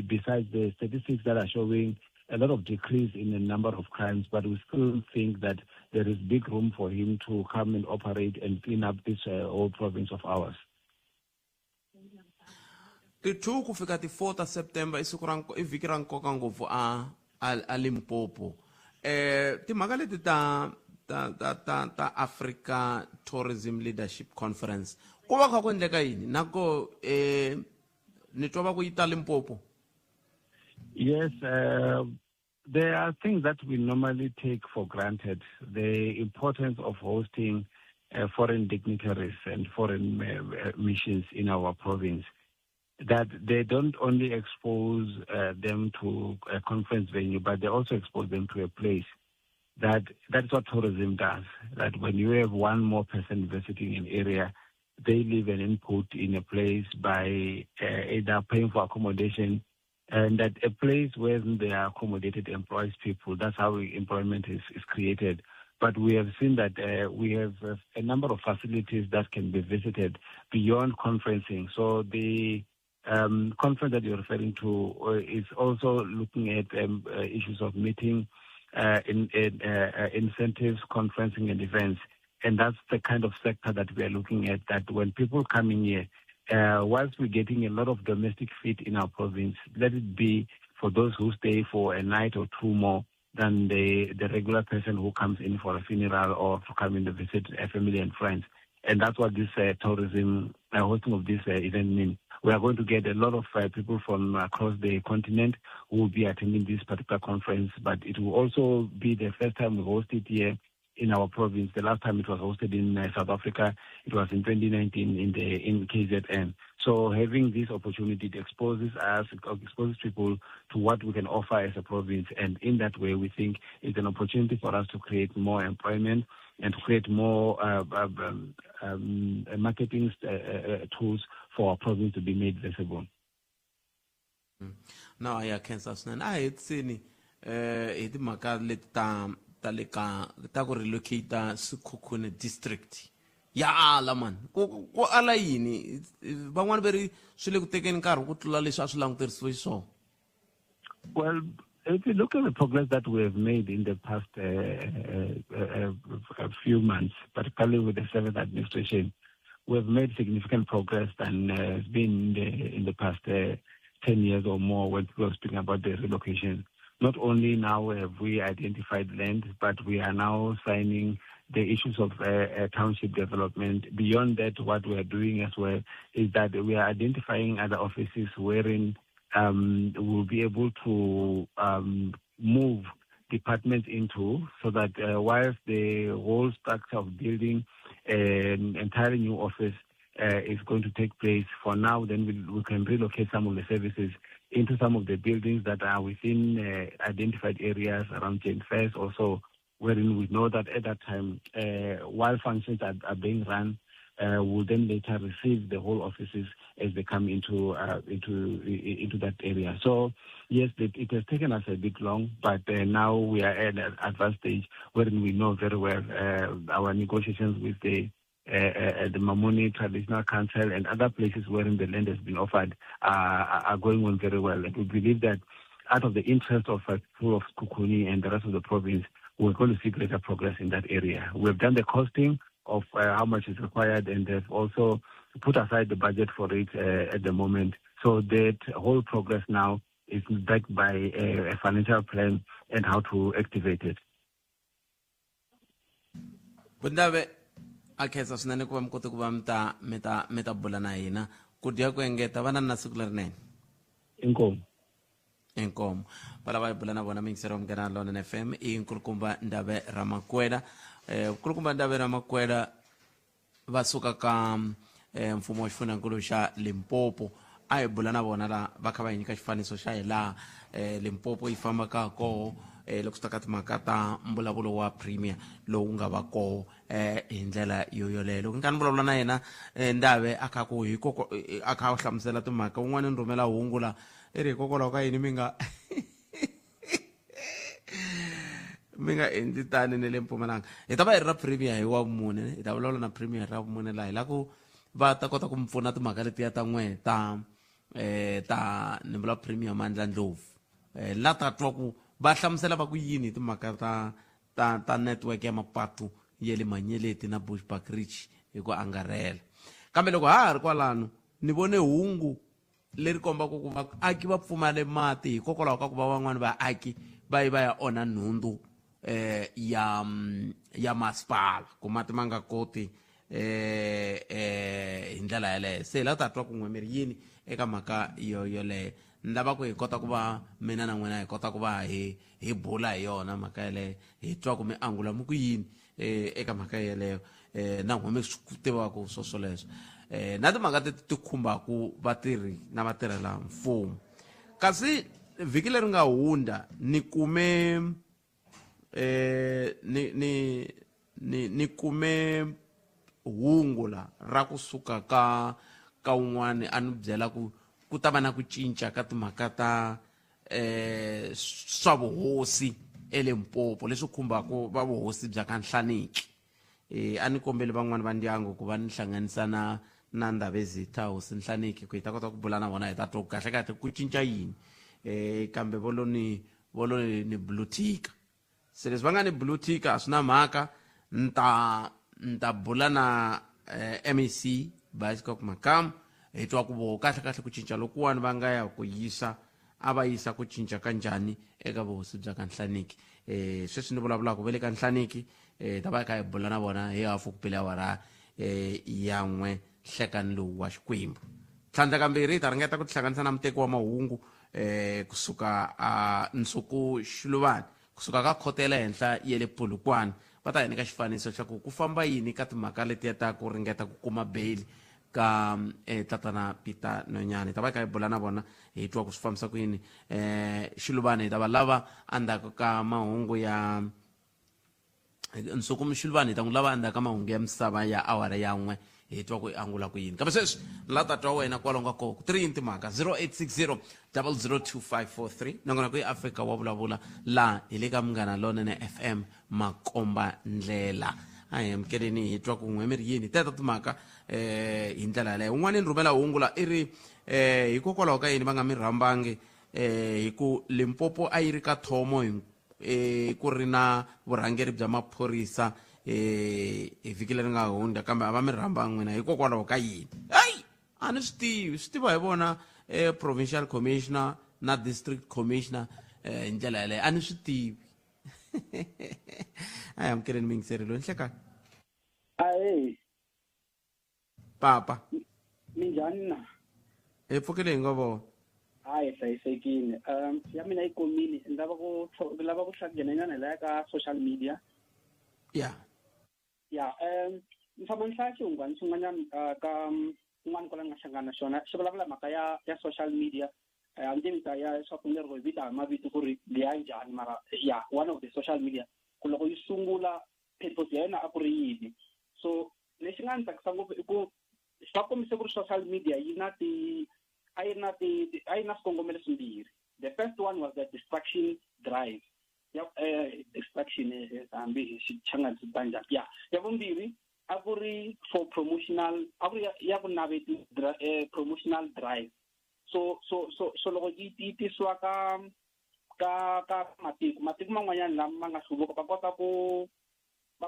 Besides the statistics that are showing a lot of decrease in the number of crimes, but we still think that there is big room for him to come and operate and clean up this whole province of ours. Ti 2 ku fika ti 4 ta September i siku ra i vhiki ra nkoka ngopfu a Limpopo. Timhaka leti ta ta ta ta ta Africa Tourism Leadership Conference ku va kha ku endleka yini na ko ni twa va ku yi ta Limpopo? Yes, there are things that we normally take for granted. The importance of hosting foreign dignitaries and foreign missions in our province, that they don't only expose them to a conference venue, but they also expose them to a place. That's what tourism does. That when you have one more person visiting an area, they leave an input in a place by either paying for accommodation, and that a place where they are accommodated employs people. That's how employment is created. But we have seen that we have a number of facilities that can be visited beyond conferencing. So the conference that you're referring to is also looking at issues of meeting, incentives, conferencing and events. And that's the kind of sector that we are looking at, that when people come in here, whilst we're getting a lot of domestic feet in our province, let it be for those who stay for a night or two more than the regular person who comes in for a funeral or to come in to visit a family and friends. And that's what this tourism, hosting of this event means. We are going to get a lot of people from across the continent who will be attending this particular conference, but it will also be the first time we host it here in our province. The last time it was hosted in South Africa, it was in 2019 in KZN. So having this opportunity, it exposes us, it exposes people to what we can offer as a province. And in that way, we think it's an opportunity for us to create more employment and to create more marketing tools for our province to be made visible. No, ya khensa swinene. A hi hetiseni hi timhaka leti ta ta le ka ta ku relocate Sekhukhune district. Ya ala man. Ku ala yini? Van'wani va ri swi le ku tekeni nkarhi ku tlula leswi a swi languterisiwe xiswona. Well, if you look at the progress that we have made in the past few months, particularly with the 7th administration, we have made significant progress than has been in the past 10 years or more when people are speaking about the relocation. Not only now have we identified land, but we are now signing the issues of township development. Beyond that, what we are doing as well is that we are identifying other offices wherein we'll be able to move departments into, so that whilst the whole structure of building an entirely new office is going to take place, for now, then we can relocate some of the services into some of the buildings that are within identified areas around Jane Furse also, wherein we know that at that time, while functions are being run, we'll then later receive the whole offices as they come into that area. So, yes, it has taken us a bit long, but now we are at an advanced stage wherein we know very well our negotiations with the Mamoni Traditional Council and other places wherein the land has been offered are going on very well. And we believe that out of the interest of people of Sekhukhune and the rest of the province, we're going to see greater progress in that area. We've done the costing of how much is required, and they've also put aside the budget for it at the moment. So that whole progress now is backed by a financial plan and how to activate it. Bundave a khensa swinene ku va mi kote ku va mi ta mi ta mi ta bula na hina ku dya ku engeta va na na siku lerinene. Inkomu. Inkomu. Va lava hi bula na vona miyingiseri wa Munghana Lonene FM i nkulukumba Ndave Ramakwela. Nkulukumba Ndave Ramakwela va suka ka mfumo wa xifundzhankulu xa Limpopo. A hi bula na vona la va kha va hi nyika xifaniso xa hi laha Limpopo yi fambaka koho loko swi ta ka timhaka ta mbulavulo wa premier lowu nga va koho hi ndlela yo yoleyo. Loko ni kha ni vulavula na yena Ndave a kha ku hi koko a kha a hlamusela timhaka, un'wana ni rhumela hungu la i ri hikokwalaho ka yini mi nga mi nga endli tani ni le Mpumalanga. Hi ta va hi ri na premier hi wa vumune, hi ta vulavula na premier ra vumune laha hi la ku va ta kota ku mi pfuna timhaka letiya ta n'we ta ta ni vula Premier Mandla Ndlovu la ta twa ku va hlamusela va ku yini hi timhaka ta ta ta network ya mapatu ya le Manyeleti na Bushbuckridge hi ku angarhela. Kambe loko ha ha ri kwalano ni vone hungu leri kombaka ku vaaki va pfumale mati hikokwalaho ka ku va van'wani vaaki va yi va ya onha nhundzu ya ya masipala ku mati ma nga koti hi ndlela yaleyo. Se hi la ta twa ku n'we mi ri yini eka mhaka yo yoleyo. Ni lava ku hi kota ku va mina na n'wina hi kota ku va hi hi bula hi yona mhaka yaleyo, hi twa ku mi angula mi ku yini eka mhaka yeleyo na n'we mi swi tivaka swo swoleswo na timhaka teti ti khumbaku vatirhi na vatirhela mfumo. Kasi vhiki leri nga hundza ni kume ni ni ni ni kume hungu la ra kusuka ka ka un'wani a ni byela ku ku ta va na ku cinca ka timhaka ta swa vuhosi eLimpopo leswi khumbaka va vuhosi bya ka Nhlaniki. A ni kombeli van'wani va ndyangu ku va ni hlanganisa na na Ndhavezitha hosi Nhlaniki ku hi ta kota ku bula na vona hi ta twa ku kahle kahle ku cinca yini. Kambe vo lo ni vo lo ni blutika. Se leswi va nga ni blutika a swi na mhaka, ni ta ni ta bula na MEC Bioscope Makamu hi twa ku voho kahle kahle ku cinca lokuwani va nga ya ku yisa a va yisa ku cinca ka njhani eka vuhosi bya ka Nhlaniki. Sweswi ni vulavulaka va le ka Nhlaniki, ta va hi kha hi bula na vona hi hafu ku pele awara ya n'we nhlekani lowu wa Xikwembu. Tlhandla kambirhi hi ta ringeta ku tihlanganisa na muteki wa mahungu kusuka a Nsuku Xiluvani kusuka ka khoto ya le henhla ya le Polokwane. Va ta hi nyika xifaniso xa ku ku famba yini ka timhaka letiya ta ku ringeta ku kuma bail ka tatana Peter Nonyane. Hi ta va hi kha hi bula na vona hi twa ku swi fambisa ku yini. Xiluvani hi ta va lava endzhaku ka mahungu ya Nsuku Xiluvani, hi ta n'wi lava endzhaku ka mahungu ya misava ya awara ya n'we hi twa ku i angula ku yini. Kambe sweswi ni la ta twa wena kwalomu ka koko ti ri yini timhaka 0860 002543 nongonoko i Afrika wa vulavula laha hi le ka Munghana Lonene FM makomba ndlela. A hi amukeleni hi twa ku n'we mi ri yini teta timhaka hi ndlela yaleyo. Un'wana ni rhumela hungu la i ri hikokwalaho ka yini va nga mi rhambangi hi ku Limpopo a yi ri ka thomo hi ku ri na vurhangeri bya maphorisa hi vhiki leri nga hundza kambe a va mi rhambangi n'wina hikokwalaho ka yini? Hayi a ni swi tivi, swi tiva hi vona provincial commissioner na district commissioner hi ndlela yaleyo a ni swi tivi. A hi amukeleni muyingiseri loyi. Nhlekani. Ahee. Papa. Minjhani na? Hi pfukile hi ngo vona. Hayi hlayisekile. Ya mina yi komile, ni lava ku lava ku nghenenyana hi laya ka social media. Ya. Ya, ni tshama ni hlaya xihungwani xin'wanyana ka un'wana kwala ni nga hlangana na xona xi vulavula mhaka ya ya social media. A ni tivi ta ya swa ku ni ri vita hi mavito ku ri leya njhani mara ya one of the social media ku loko yi sungula purpose ya yona a ku ri yini. So lexi nga ni tsakisa ngopfu i ku va kombise ku ri social media yi na ti a yi na ti a yi na swikongomelo swimbirhi. The first one was the distraction drive ya distraction hambi hi xichangani swi ta njhani. Ya ya vumbirhi a ku ri for promotional a ku ri ya ku naveti promotional drive. So so so so loko yi tisiwa ka Ka matiko man'wanyana lama ma nga hluvuka va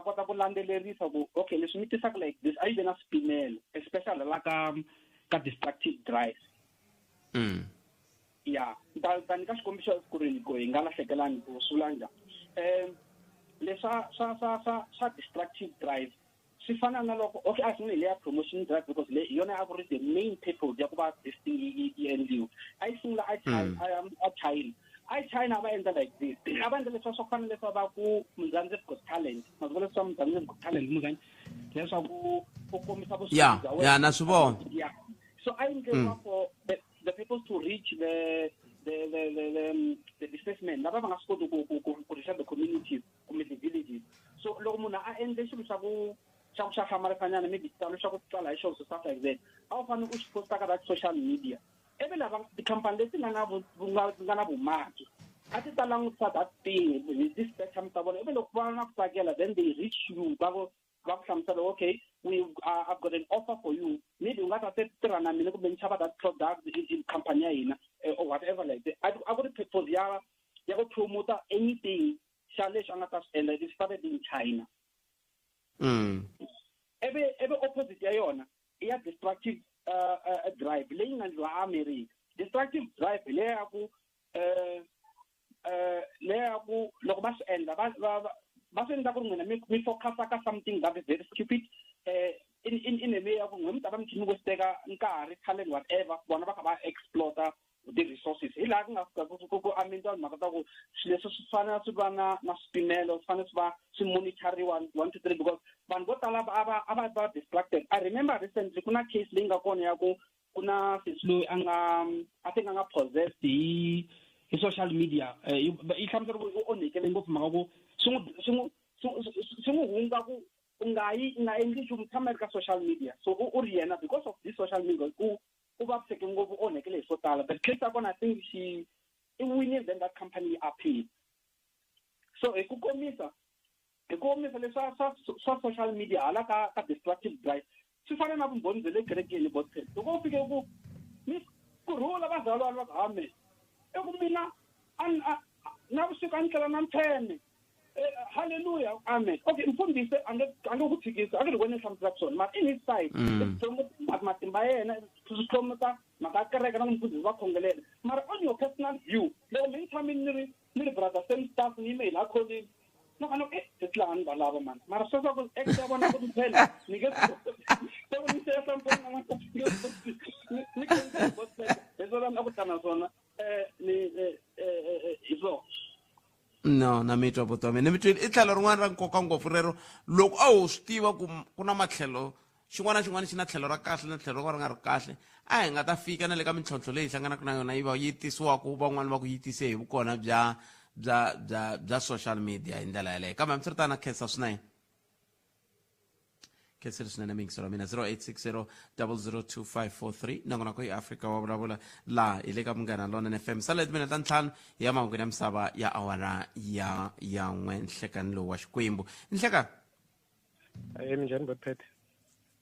kota ku landzelerisa ku okay, leswi mi tisaka like this, a yi ve na swipimelo, especially la ka destructive drive. Ya, ta nyika xikombiso ku ri ku hi nga lahlekelani ku swi vula njhani. Leswa swa destructive drive swi fana na loko, okay, a sungule hi leya promotion drive, because le hi yona a ku ri the main purpose ya ku va this thing yi endliwa. A yi sungula a China. A China, a China va endla like this, a va endla leswa swa ku fana leswa va ku Mzansi Got Talent. Masiku leswa Mzansi Got Talent, muzani leswaku u kombisa vuswikoti bya wena. Ya, na swi vona. Yeah, so a endleriwa for the people to reach the businessmen lava va nga swi koti ku reach the communities kumbe the villages. So loko munhu a endle xilo xa ku xa hlamarisanyana, maybe xitalo xa ku tsala hi xona, stuff like that, a wu fanele u xi posta ka that social media. Ivi lava tikhampani leti nga na vumaki a ti ta langutisa that thing hi ti-spectrum ta vona. Ivi loko va na ku tsakela, then they reach you, va ku hlamusela, "Okay, we I've got an offer for you, maybe u nga ta te tirha na mina kumbe ni xava that product in company ya hina," or whatever like that. A ku ri purpose ya ku promote anything xa lexi a nga ta swi endla. It started in China. Ebe opposite ya yona i ya destructive drive leyi nga endliwa America. Destructive drive hi leya ya ku loko va swi endla, va swi endla ku ri n'wina mi focusa ka something that is very stupid, in a way ya ku n'wina mi ta va mi kha mi teka nkarhi, talent, whatever, vona va kha va exploita the resources. Hi laha ku nga fika ku amendiwa mhaka ta ku swilo leswi swi fanele swi va na swipimelo, swi fanele swi va swi monitoriwa one, two, three, because vanhu vo tala a va distracted. I remember recently ku na case leyi nga kona ya ku na sesi loyi a nga, I think, a nga possessed hi social media. Yi hlamusela ku u onhekele ngopfu, mhaka ku swi n'wi hunga ku u nga yi, u nga endli nchumu, tshama ri ka social media. So u ri yena, because of this social media, u vaviseke ngopfu, u onhekele hi swo tala. But case ya kona, I think she i winile, then that company yi appeal. So hi ku komisa, leswa swa social media hala ka destructive drive swi fana na vumbhoni bya le kerekeni. Botpet, loko u fike ku mi ku rhula, vazalwana va ku amen, i ku mina na vusiku a ni tlela na mpheme, hallelujah, amen. Okay, mfundhisi a nge ku tshikisi, a nge ri wena hlamuselaka swona, mara in his side i matimba ya yena, swi promota mhaka ya kereke na ku mfundhisi va khongelela. Mara on your personal view, loko mi ni tshame ni ri brother same staff, ni yime hi laha kholini, no ka no sesi laha ni va lava mani, mara sweswo ku ex ya vona ku mphela ni nge se ku ni sesa mphela ni hi swona a ku ta na swona ni hi swona. No, na mi twa, buti wa mina, ni mi twile. I tlhelo rin'wana ra nkoka ngopfu rero. Loko a ho swi tiva ku na matlhelo, xin'wana na xin'wana xi na tlhelo ra kahle na tlhelo ro ka ri nga ri kahle, a hi nga ta fika na le ka mintlhontlho leyi hi hlanganaka na yona, yi va yi tisiwaku, van'wani va ku yi tise hi vukona bya social media hi ndlela yaleyo. Kambe hambiswiritano, khensa swinene, khensile swinene miyingiselo wa mina. 0860 002543, nongonoko i Afrika wa Vulavula, laha hi le ka Munghana Lonene FM. Sala timinete ta 5 ya mahungwini ya misava ya awara ya 1 nhlekani lowu wa Xikwembu. Nhlekani. Minjhani, Botpet?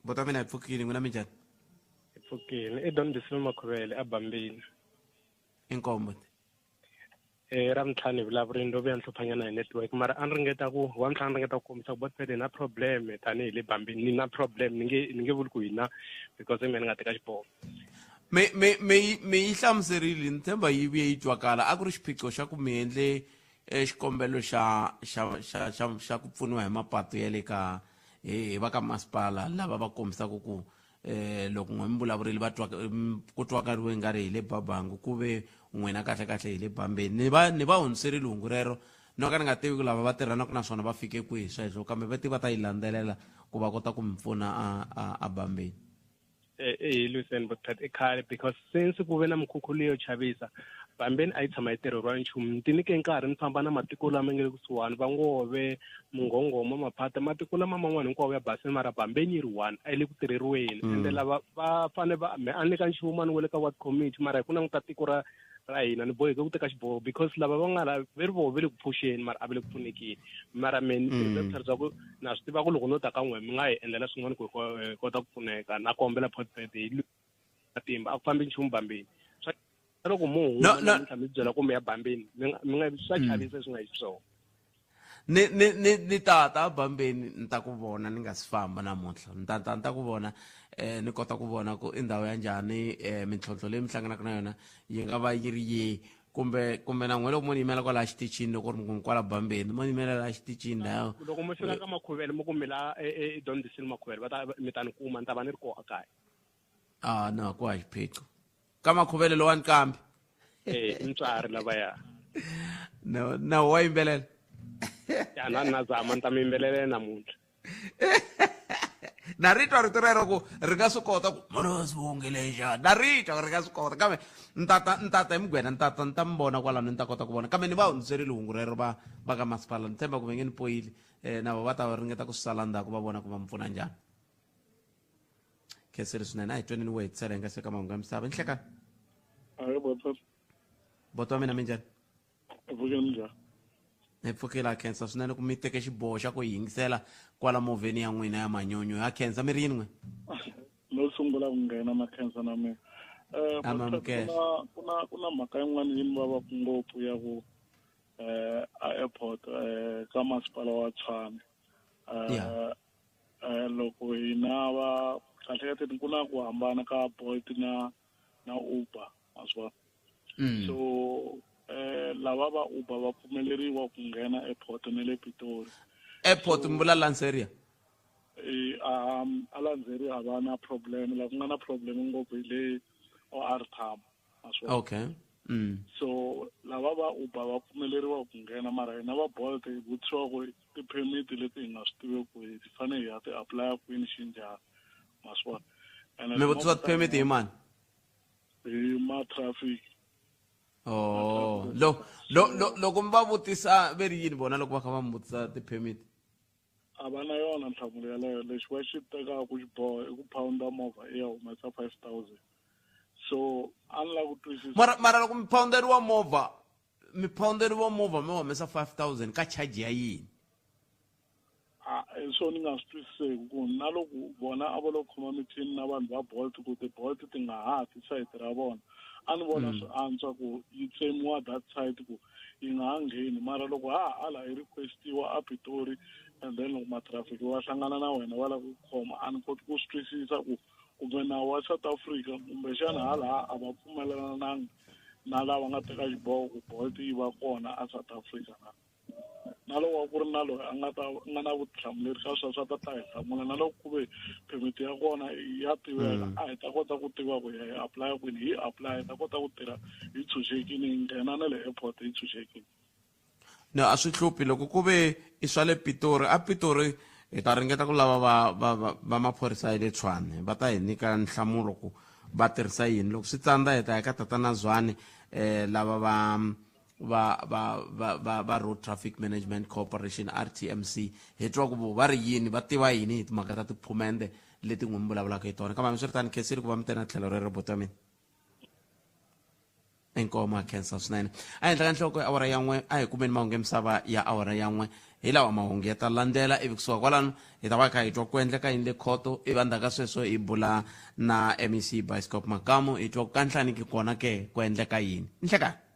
Bota mina, hi pfukile. N'wina minjhani? Hi pfukile. I Don Disilo Makhuvele abambini. Inkombo. Ra mintlhanu hi vulavurini, ndo vuya ni hluphanyana hi network, mara a ni ringeta ku wa mintlhanu, ringeta ku kombisa ku Botpet hi na problem tanihi le Bambini. Ni na problem, ni nge vuli ku hina, because i mina ni nga teka xiboho. Mi yi hlamuserile, ni tshemba yi vuye yi twakala. A ku ri xiphiqo xa ku mi endle xikombelo xa ku pfuniwa hi mapatu ya le ka hi va ka masipala, lava va kombisaka ku loko n'we mi vulavurile, va twa ku twakariwe nga ri hi le Babangu, ku ve n'wina kahle kahle hi le Bambeni. Ni va hundziserile hungu rero, no ka ni nga tivi ku lava va tirhanaka na swona va fike kwihi sweswo, kambe va ti va ta yi landzelela ku va kota ku mi pfuna a Bambeni. Hi lwiseni, Botpet, i khale, because since ku ve na mikhukhu leyo chavisa, Bambeni a yi tshama yi tirheriwa nchumu. Ni ti nyike nkarhi ni famba na matiko lama nga le kusuhani, Vangove, Munghongoma, Maphata, matiko lama man'wana hinkwawo ya basile, mara Bambeni yi ri one a yi le ku tirheriweni. Ende lava va fane va me a ni ka nchumu, a ni wele ka ward committee, mara hi ku languta tiko ra hina, ni boheke ku teka xiboho, because lava va nga la ve ri voho ve le ku pfuxeni, mara a va le ku pfunekeni. Mara me ni tirhise vutlhari bya ku na swi tiva ku loko no ta ka n'we mi nga hi endlela swin'wana ku hi kota ku pfuneka. Na kombela, Potpet, hi matimba, a ku fambi nchumu Bambeni swa. Na loko mo huma namuntlha mi byela kumbe ya bambeni mi nga mi nga swa chavisa leswi nga xiswona. Ni ni ni ni tata bambeni ni ta ku vona ni nga si famba namuntlha ni ta ta ni ta ku vona eh ni kota ku vona ku i ndhawu ya njhani eh mintlhontlho leyi mi hlanganaka na yona yi nga va yi ri yihi kumbe kumbe na n'we loko mo ni yimela kwalaha xitichini loko ri mi ku kwala bambeni mo ni yimela laha xitichini laha loko mo fika ka makhuvele mo ku mi la e Don Disini Makhuvele va ta mi ta ni kuma ni ta va ni ri kona kaya. Ah no ku ha xiphiqo ka makhuvele lowani kambe eh i mutswari lavaya. No na wa yimbelela ya na na zama ni ta mi yimbelelela namuntlha. Na ri twa rito rero ku ri nga swi kota ku mhana sibongile njhani na ri twa ri nga swi kota kambe ni tata ni tata hi mugwena ni tata ni ta mi vona kwalano ni ta kota ku vona kambe ni va hundziserile hungu rero va va ka masipala ni tshemba ku va nge ni poyile um na vo va ta ringeta ku swi sala ndzhaku va vona ku va mi pfuna njhani. Khensile swinene a hi tweni ni wo hetisela hi nga se ka mahungu ya misava nhlekani. Ahee bota. Bota wa mina minjhani? Hi pfukile minjhani? Hi pfukile ha khensa swinene ku mi teke xiboho xa ku hi yingisela kwala movheni ya n'wina ya manyunyu ha khensa mi ri yini n'we? No sungula ku nghena na khensa na mina. Eh Amamukela. Ku na ku na mhaka yin'wana yi ni vavaka ngopfu ya ku eh a airport eh ka masipala wa Tshwane. Eh loko hina va kahle kahle ku na ku hambana ka Bolt na na Uber ma swi vona. So lava va Uber va pfumeleriwa ku nghena airport na le Pitori. Airport mi vula Lanseria? A Lanseria a va na problem la ku nga na problem ngopfu hi le OR Tambo ma swi vona. Okay. So lava va Uber va pfumeleriwa ku nghena mara hina va Bolt hi vutisiwa ku ti-permit leti hi nga swi tiveki ku hi fanele hi ya ti apply kwini xinjhani ma swi vona. Ene Mi vutisiwa ti-permit hi mani? Hi ma traffic. Oh, lo lo lo loko mi va vutisa ve ri yini vona loko va kha va mi vutisa ti-permit? A va na yona nhlamulo yaleyo lexi va xi tekaka xiboho i ku pound-a movha i ya humesa 5000 so a ni lava ku twisisa. Mara mara loko mi pound-eriwa movha mi pound-eriwa movha mi humesa 5000 ka charge ya yini? A hi swona ni nga swi twisiseki ku na loko vona a va lo khoma michini na vanhu va Bolt ku ti-Bolt ti nga ha ti sayiti ra vona a ni vona swi antswa ku yi tsemiwa that side ku yi nga ha ngheni mara loko ha ha ala yi requestiwa a Pitori and then loko ma-traffic va hlangana na wena va lava ku khoma a ni koti ku swi twisisa ku kumbe nawu wa South Africa kumbexana halaha a va pfumelelananga na lava nga teka xiboho ku Bolt yi va kona a South Africa na. Na loko a ku ri na loyi a nga ta nga na vutihlamuleri ka sweswo a ta ta hi hlamula na loko ku ve permit ya kona ya tiveka a hi ta kota ku tiva ku hi ya apply kwini hi apply hi ta kota ku tirha hi tshunxekile hi nghena na le airport hi tshunxekile. No a swi hluphi loko ku ve i swa le Pitori a Pitori hi ta ringeta ku lava va va va va maphorisa ya le Tshwane va ta hi nyika nhlamulo ku va tirhisa yini loko swi tsandza hi ta ya ka tatana Zwane lava va va va va va va Road Traffic Management Corporation RTMC hi twa ku vo va ri yini va tiva yini hi timhaka ta tiphumende leti n'wi mi vulavulaka hi tona kambe hambiswiritano khensile ku va mi te na tlhelo rero buti wa mina inkomo a khensa swinene a henhla ka nhloko ya awara ya n'we a hi kumeni mahungu ya misava ya awara ya n'we hi lawa mahungu ya ta landzela ivi kusuka kwalano hi ta va kha hi twa ku endleka yini le khoto ivi endzhaku ka sweswo hi bula na MEC Bioscope Makamu hi twa ku ka nhlaniki kona ke ku endleka yini nhlekani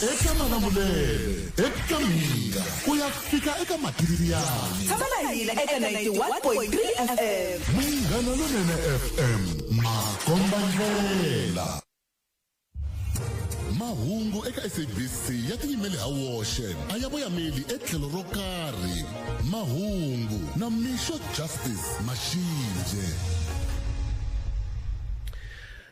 Eka Malamulele, eka Mhinga, ku ya fika eka Matiriyani. Tshama na hina eka 91.3 FM. Munghana Lonene FM, makombandlela. Mahungu eka SABC ya tiyimele ha woxe, a ya voyameli etlhelo ro karhi. Mahungu na Mixo Justice Maxinje.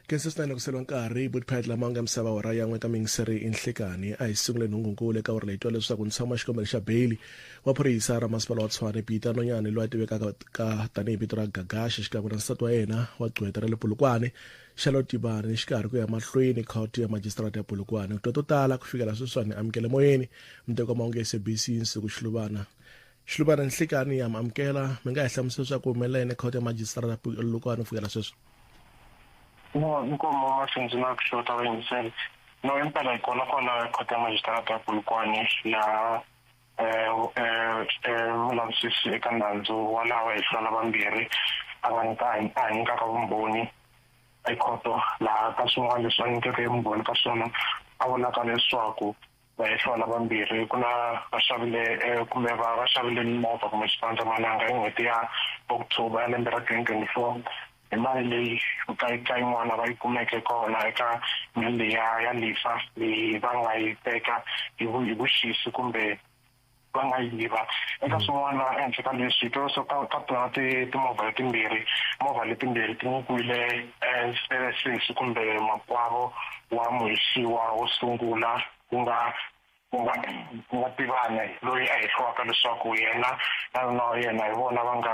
Khensa swinene ku seliwa nkarhi Butpad lama nga misava awara ya n'we ka miyingiseri i nhlikani a hi sungule nhungunkulu eka awara leyi twa leswaku ntshamo wa xikombelo xa beyili wa phorisa ra masipala wa Tshwane Peter Nonyane loyi a tivekaka ka tanihi vito ra Gagashi xikan'we na nsati wa yena wa gqweta ra le Polokwane Charlotte Tibane xikarhi ku ya mahlweni khoto ya majisitarata ya Polokwane ku twa to tala ku fikela sweswiwani amukele moyeni muteki wa mahungu ya SABC Nsuku Xiluvana Xiluvana nhlikani ya mi amukela mi nga hi hlamusela leswaku humelela yini khoto ya majisitarata ya Polokwane ku fikela sweswi. No, inkomo Masinzi na ku xota vayingiseri. No, impela hi kona kwala khoto ya majisitarata ya Polokwane laha mulavisisi eka nandzu wa lava hi hlwela vambirhi a nga nyika a nyikaka vumbhoni ekhoto laha ka swin'wana leswi a nyikeke vumbhoni ka swona a vulaka leswaku vahehliwa lavambirhi ku na va xavile eh, kumbe va va xavile mimovha kumbe xipandzamananga hi n'hweti ya October ya lembe ra 2024 hi mali leyi ka ka yin'wana va yi kumeke kona eka mali leyi ya ya lifa leyi va nga yi teka hi vu hi vuxisi kumbe va nga yiva eka mm. swin'wana ehenhla ka leswi hi twa ka ka tona timovha letimbirhi movha letimbirhi ti nyikiwile eh, eh, sesi kumbe makwavo wa muhisiwa wo sungula ku nga ku nga ku nga tivane loyi a hehliwaka leswaku yena na nuna wa yena hi vona va nga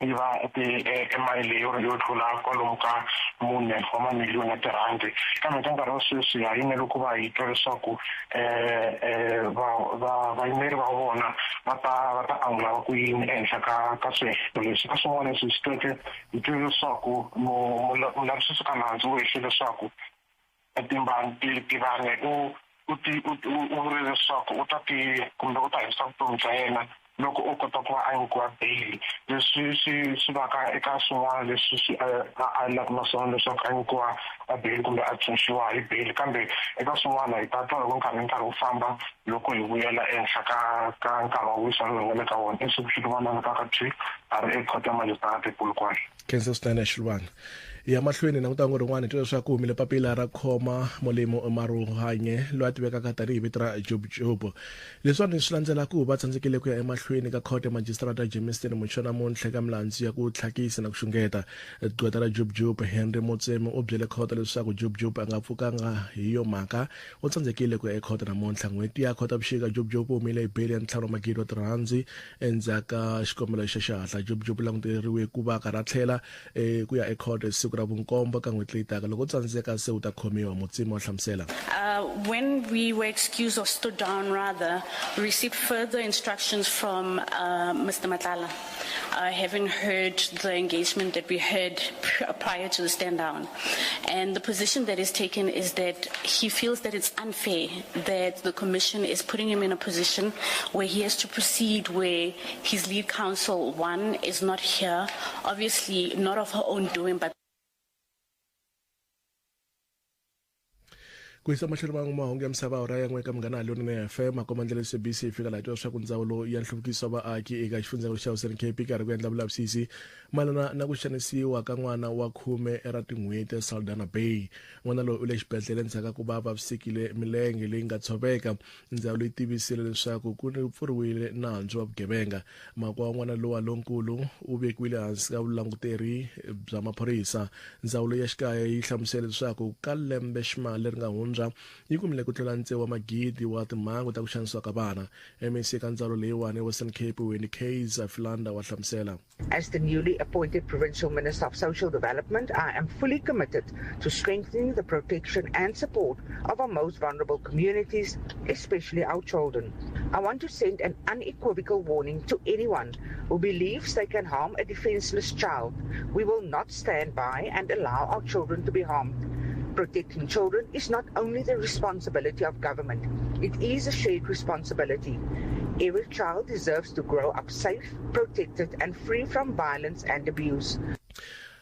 yi va e mali leyi yo tlula kwalomu ka mune wa mamiliyoni ya tirhandi kambe ka nkarhi wa sweswi ha yimele ku va hi twa leswaku um vayimeri va vona va ta va ta angula va ku yini ehenhla ka ka swihehlo leswi ka swin'wana leswi hi swi tweke hi twe leswaku mulavisisi ka nandzu u hehle leswaku Tivane u u ti u u vule leswaku u ta ti kumbe u ta herisa vutomi bya yena loko o kota ku va a nyikiwa beyili leswi swi swi va ka eka swin'wana leswi swi a a alaka na swona leswaku a nyikiwa a beyili kumbe a tshunxiwa hi beyili kambe eka swin'wana hi ta twa loko nkarhi ni nkarhi wu famba loko hi vuyela ehenhla ka ka nkarhi wa wisa lowu hi nga le ka wona i siku xiluvana ka ka twi a ri ekhoto ya majisitarata ePolokwane. Khensa swinene Xilwana. Hi ya mahlweni languta ngo rin'wana hi twa leswaku ku humile papila ra khoma Molemo Maruhanye loyi a tivekaka tanihi vito ra Job Job. Leswiwani swi landzela ku va tsandzekile ku ya emahlweni ka khoto ya majisitarata Germiston Mutsho namuntlha eka milandzu ya ku tlhakisa na ku xungeta. Gqweta ra Job Job Henry Motsemi u byele khoto leswaku Job Job a nga pfukanga hi yo mhaka u tsandzekile ku ya ekhoto namuntlha. N'hweti ya Khotavuxika Job Job u humile hi beyili ya ntlhanu wa magidi wa tirhandzi Endzhaku ka xikombelo xa xihatla, Job Job u languteriwe ku va a karhi a tlhela ku ya ekhoto hi siku ra vunkombo ka n'hweti leyi taka. Loko o tsandzeka se u ta khomiwa, Mutsima wa hlamusela. When we were excused or stood down rather, we received further instructions from Mister Matlala, having heard the engagement that we heard prior to the stand down. And the position that is taken is that he feels that it's unfair that the commission is putting him in a position where he has to proceed where his lead counsel, one, is not here, obviously not of her own doing, but ku yisa mahlweni va mahungu ya misava awara ya n'we eka munghana lonene fm makomandlela sabc yi fika laha twa leswaku ndzawulo ya nhluvukiso wa vaaki eka xifundzhankulu xa western cape yi karhi ku endla vulavisisi mayelana na ku xanisiwa ka n'wana wa khume ra tin'hweti esaldana bay N'wana loyi u le xibedhlele endzhaku ka ku va a vavisekile milenge leyi nga tshoveka. Ndzawulo yi tivisile leswaku ku pfuriwile nandzu wa vugevenga. Makwavo wa n'wana lowa lonkulu u vekiwile hansi ka vulanguteri bya maphorisa. Ndzawulo ya xikaya yi hlamusele leswaku ka lembe ximali leri nga hundza yi kumile ku tlula tsevu wa magidi wa timhangu ta ku xanisiwa ka vana. MEC eka ndzawulo leyiwani eWestern Cape Wendy Kayser Philander wa hlamusela. As the newly appointed Provincial Minister of Social Development, I am fully committed to strengthening the protection and support of our most vulnerable communities, especially our children. I want to send an unequivocal warning to anyone who believes they can harm a defenseless child. We will not stand by and allow our children to be harmed. Protecting children is not only the responsibility of government, it is a shared responsibility. Every child deserves to grow up safe, protected and free from violence and abuse.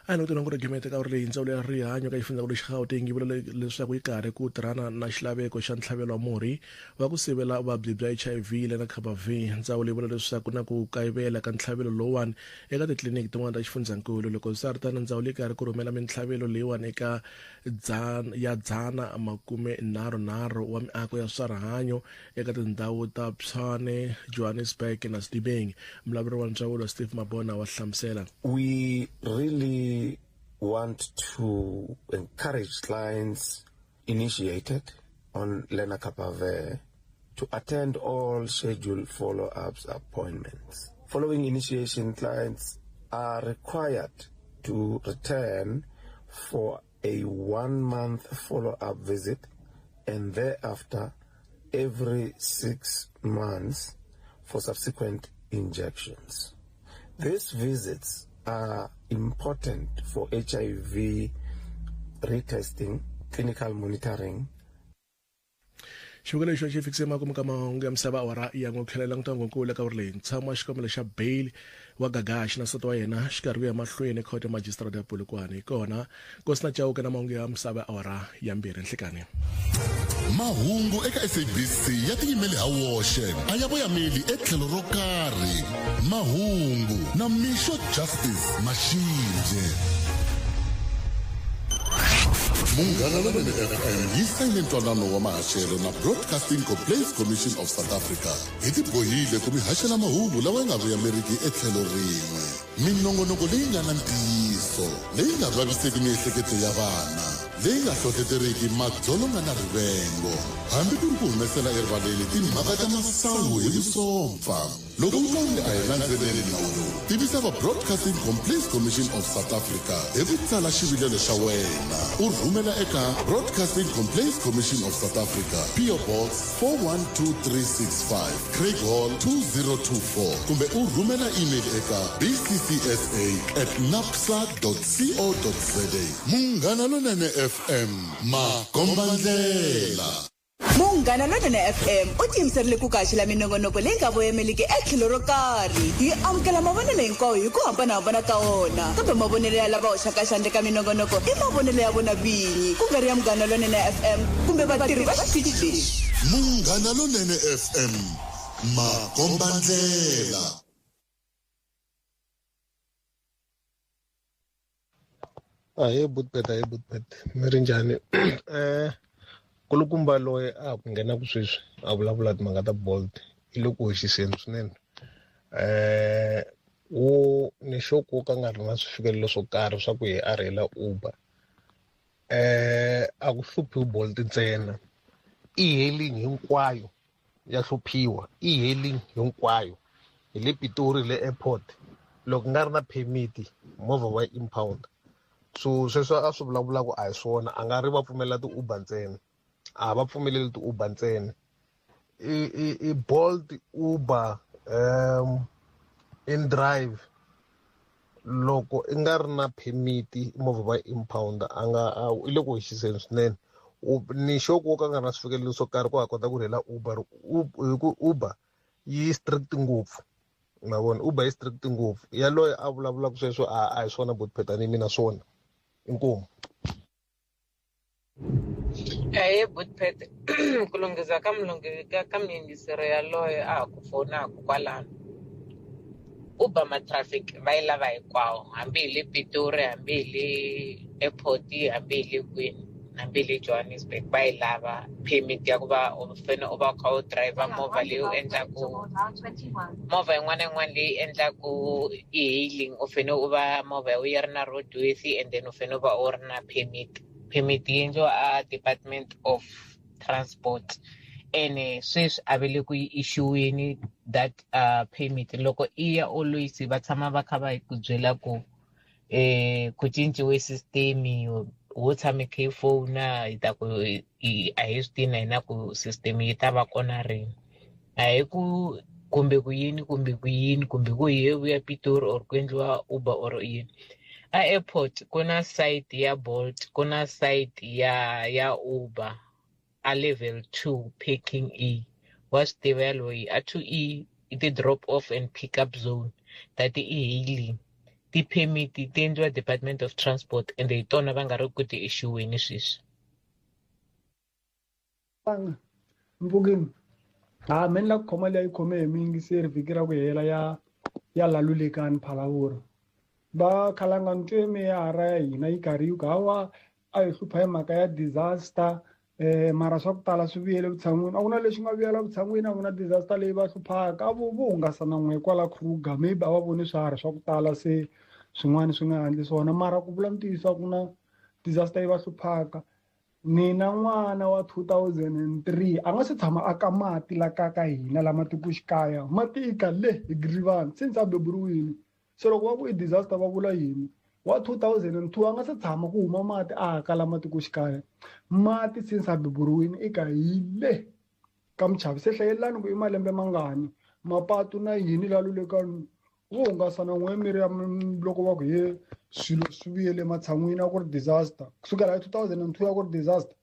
A hi ku gimete ka uri leyi ndzawulo ya rihanyo ka xifundzankulu xa Gauteng yi vula leswaku yi karhi ku tirhana na xilaveko xa ntlhavelo wa murhi wa ku sivela vuvabyi bya HIV lenacapavir. Ndzawulo yi vula leswaku na ku kayivela ka ntlhavelo lowuwani eka titliliniki tin'wana ta xifundzankulu. Loko swa ri tano, ndzawulo yi karhi ku rhumela mintlhavelo leyiwani eka ya 333 wa miako ya swa rihanyo eka tindhawu ta Tshwane, Johannesburg na Sedibeng. Mulawuri wa ndzawulo Steve Mabona wa hlamusela. We really want to encourage clients initiated on Lenacapavir to attend all scheduled follow-ups appointments. Following initiation, clients are required to return for a one-month follow-up visit and thereafter every 6 months for subsequent injections. These visits are important for HIV retesting, clinical monitoring, Xiviko lexi xi fikise makumu ka mahungu ya misava awara ya n'we ku tlhela languta nghonkulu eka uri leyi ntshamo wa xikombelo xa bail wa Gagashi na nsati wa yena xikarhi ku ya mahlweni ekhoto ya majisitarata ya Polokwane. Hi kona Nkosi na Chauke na mahungu ya misava awara ya 2 nhlikani. Mahungu eka SABC ya tiyimele ha woxe a ya voyameli etlhelo ro karhi. Mahungu na Mixo Justice Mashindye. Munghana Lonene FM yi sayine ntwanano wa mahaxelo na Broadcasting Complaints Commission of South Africa. Hi tibohile ku mi haxela mahungu lawa ya nga voyameriki etlhelo rin'we. Minongonoko leyi nga na ntiyiso, leyi nga vaviseki miehleketo ya vana, leyi nga hlohleteriki madzolonga na rivengo, hambi ku ri ku humesela erivaleni timhaka ta masangu hi vusompfa. Loko u twa onge a hi landzeleli nawu lowu, tivisa va Broadcasting Complaints Commission of South Africa hi ku tsala xivilelo xa wena u rhumela eka Broadcasting Complaints Commission of South Africa, PO Box 412365, Craighall 2024, kumbe u rhumela email eka bccsa at napsa co za. Munghana Lonene FM, makombandlela. Munghana Lonene FM u tiyimiserile ku ku haxela minongonoko leyi nga voyameliki etlhelo ro karhi. Hi amukela mavonelo hinkwawo hi ku hambanahambana ka wona, kambe mavonelo ya lava hoxaka xandla eka minongonoko i mavonelo ya vona vinyi, ku nga ri ya Munghana Lonene FM kumbe vatirhi va xitichi lexi. Munghana Lonene FM, makombandlela. Ahee Butbet, ahee Butbet, mi ri njhani? Kulukumba loyi a ha ku nghenaku sweswi a vulavula timhaka ta Bolt i le ku hoxiseni swinene. Wo ni sure ku ka nga ri na swifikelelo swo karhi swa ku hi a rheyila Uber. A ku hluphiwi Bolt ntsena, e-hailing hinkwayo ya hluphiwa, e-hailing hinkwayo hi le Pitori le airport loko nga ri na permit movha wa impound. So sweswo a swi vulavulaka a hi swona, a nga ri va pfumelela ti-Uber ntsena, a va pfumeleli ti-Uber ntsena. I Bolt, Uber, InDrive, loko i nga ri na permit movha va impound, a nga i le ku hoxiseni swinene. Ni sure ku ka nga ri na swifikelelo swo karhi ku ha kota ku rheyila Uber, hi ku Uber yi strict ngopfu. Ma vona, Uber yi strict ngopfu. Yaloye a vulavulaka sweswo a hi swona Butbet, a ni yimi na swona. Inkomu. Ahee Butbet, ku lunghisa ka mulunghisi ka ka muyingiseri yaloye a ha ku fonaku kwalano. Uber ma traffic va yi lava hinkwawo, hambi hi le Pitori, hambi hi le airport, hambi hi le kwini, hambi hi le Johannesburg, va yi lava permit ya ku va u fanele u va u kha u driver movha leyi u endlaku movha yin'wana na yin'wana leyi endlaku e-hailing, u fanele u va movha ya wena yi ri na roadworthy and then u fanele u va u ri na permit. Permit yi endliwa a Department of Transport, ene sweswi a va le ku yi issue-weni that permit. Loko i ya always va tshama va kha va ku byela ku ku cinciwe system, wo tshame kha yi fona hi ta ku a hi swi tivi na hina ku system yi ta va kona rini. A hi ku kumbe ku yini kumbe ku yini kumbe ku hi vuya Pitori or ku endliwa Uber or yini. A airport ku na site ya Bolt, ku na site ya Uber a level 2 parking E. Wa swi tiva yaloyi a 2E i ti drop off and pick up zone, that e-hailing. Ti-permit ti endliwa Department of Transport and hi tona va nga ri ku ti issue-weni sweswi. Mpfukeni, ha me ni la ku khoma leyi khome hi muyingiseri vhiki ra ku hela ya Lalulekani Phalaborwa. Va khalanga ntwe meyara ya hina yi karhi yi ku hawa a hi hlupha hi mhaka ya disaster, mara swa ku tala swi vuyele vutshan'wini. A ku na lexi nga vuyela vutshan'wini, a ku na disaster leyi va hluphaka. A vo hungasa na n'we kwala Kruger, maybe a va voni swiharhi swa ku tala se swin'wana swi nga endli swona, mara ku vula ntiyiso a ku na disaster yi va hluphaka. Ni na n'wana wa 2003 a nga se tshama a ka mati la ka hina la matikoxikaya, ma tika le hi Girivani since a beburiwile. Se loko va ku i disaster va vula yini? Wa 2002 a nga se tshama ku huma mati a ha kala matikoxikaya, mati since a beburiwile i ka hi le ka Muchavi. Se hlayelani ku i malembe mangani mapatu na yini la Lulekani vo hungasa na n'we miri ya loko va ku he swilo swi vuyele matshan'wini a ku ri disaster kusukela hi 2002 a ku ri disaster.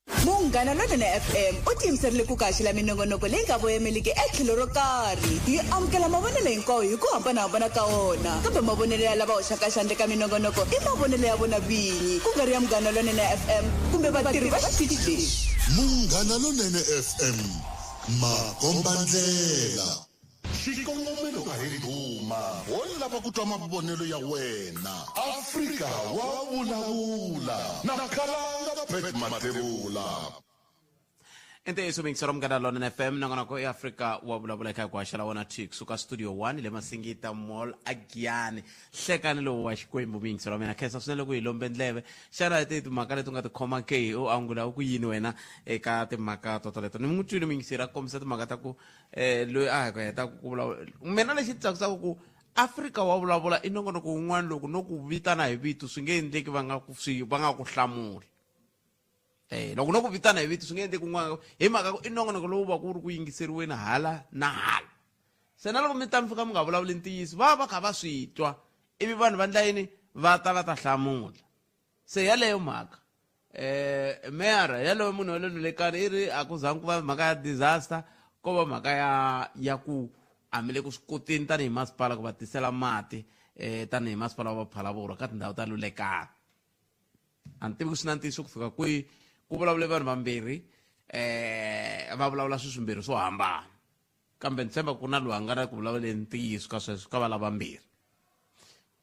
Munghana Lonene FM u tiyimiserile ku kaxela minongonoko leyi nga voyemeliki etlhelo ro karhi. Yi amukela mavonelo hinkwawo hi ku hambanahambana ka wona, kambe mavonelo ya lava hoxaka xandla eka minongonoko i mavonelo ya vona vinyi, ku nga ri ya Munghana Lonene FM kumbe vatirhi va xitichi lexi. Munghana Lonene FM, makombandlela. Xikongomelo a hi ndhuma, ho lava ku twa mavonelo ya wena. Afrika wa vulavula na Khalanga Pat Mathebula. I ntiyiso miyingisero Munghana Lonene FM nongonoko i Afrika wa vulavula eka ku haxela wona thwi kusuka studio 1 le Masingita Mall a Giyani. Hlekani lowu wa Xikwembu miyingisero wa mina khensa swinene loko hi lombe ndleve. Xana hi tihi timhaka leti u nga ti khoma ke u angula u ku yini wena eka timhaka totoleto? Ni n'wi twile muyingiseri a kombisa timhaka ta ku eh loyi a ha ku heta ku vulavula mina lexi tsakisaka ku Afrika wa vulavula i nongonoko wun'wana loko no ku vitana hi vito swi nge endleki va nga ku swi va nga ku hlamuli eh loko no ku vitana hi vito swi nge endleki un'wana hi mhaka ku i nongonoko lowu va ku ri ku yingiseriweni hala na hala se na loko mi ta mi fika mi nga vulavuli ntiyiso va va kha va swi twa ivi vanhu va ndla yini va ta va ta hlamula se yaleyo mhaka eh meyara yaloyo munhu wa le Lulekani i ri a ku zangi ku va mhaka ya disaster ko va mhaka ya ya ku a mi le ku swi koteni tanihi masipala ku va tisela mati eh tanihi masipala wa Phalaborwa ka tindhawu ta Lulekani a ni tivi ku swi na ntiyiso ku fika kwihi ku vulavule vanhu vambirhi eh va vulavula swilo swimbirhi swo hambana kambe ni tshemba ku na loyi a nga na ku vulavuleni ntiyiso ka sweswo ka va lavambirhi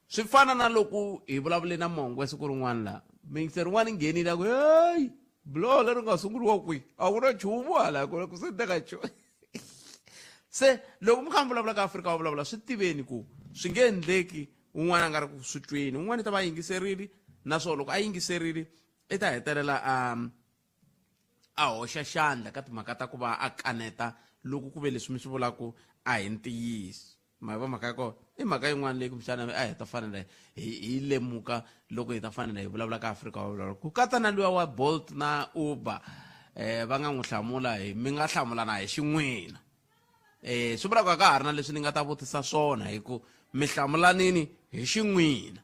swi fana na loko hi vulavule na mongwe siku rin'wana laha miyingiseri rin'wana yi nghenile a ku heyi buloho leri nga sunguriwa kwihi a ku na nchumu hala ku ku sendeka nchumu se loko mi kha mi vulavula ka Afrika wa vulavula swi tiveni ku swi nge endleki un'wana a nga ri ku swi tweni un'wana i ta va a yingiserile naswona loko a yingiserile i ta hetelela a a hoxa xandla ka timhaka ta ku va a kaneta loko ku ve leswi mi swi vulaka a hi ntiyiso ma va mhaka ya kona i mhaka yin'wana leyi kumbexana a hi ta fanela hi hi lemuka loko hi ta fanela hi vulavula ka Afrika wa vulavula ku katsa na luya wa Bolt na Uber eh va nga n'wi hlamula hi mi nga hlamulana hi xin'wina eh swi vula ku a ka ha ri na leswi ni nga ta vutisa swona hi ku mi hlamulanini hi xin'wina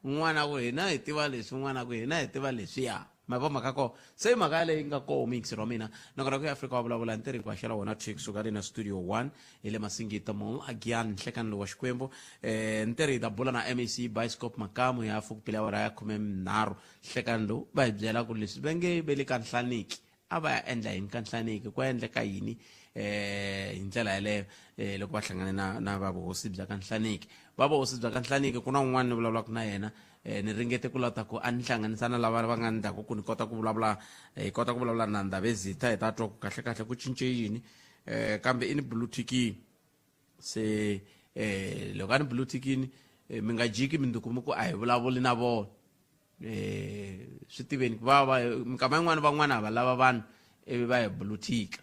Un'wana a ku, Hina hi tiva leswi, un'wana a ku, Hina hi tiva leswiya. Ma vo mhaka kona. Se mhaka yaleyo yi nga koho muyingiseri wa mina. Nakona ku ya Afrika wa vulavula ntirho hinkwawo xela wona thwi kusuka le na Studio 1 hi le Masingita Mall a Giyani nhlekani lowu wa Xikwembu. Eh ntirho hi ta bula na MEC Bioscope Makamu ya fukupile awara ya 13 nhlekani lowu va hi byela ku leswi va nge ve le ka Nhlaniki a va ya endla yini ka Nhlaniki ku endleka yini eh hi ndlela yaleyo eh loko va hlangane na na va vuhosi bya ka Nhlaniki va vuhosi bya ka Nhlaniki ku na un'wana ni vulavulaka na yena eh ni ringete ku lata ku a ni hlanganisa na lava va nga ndzhaku ku ni kota ku vulavula hi kota ku vulavula na Ndhavezitha hi ta twa ku kahle kahle ku cince yini eh kambe i ni blue tickini se eh loko a ni blue tickini eh, mi nga jiki minduku mi ku a hi vulavuli na vona eh swi tiveni va va minkama yin'wana van'wana va lava vanhu ivi va hi bulutika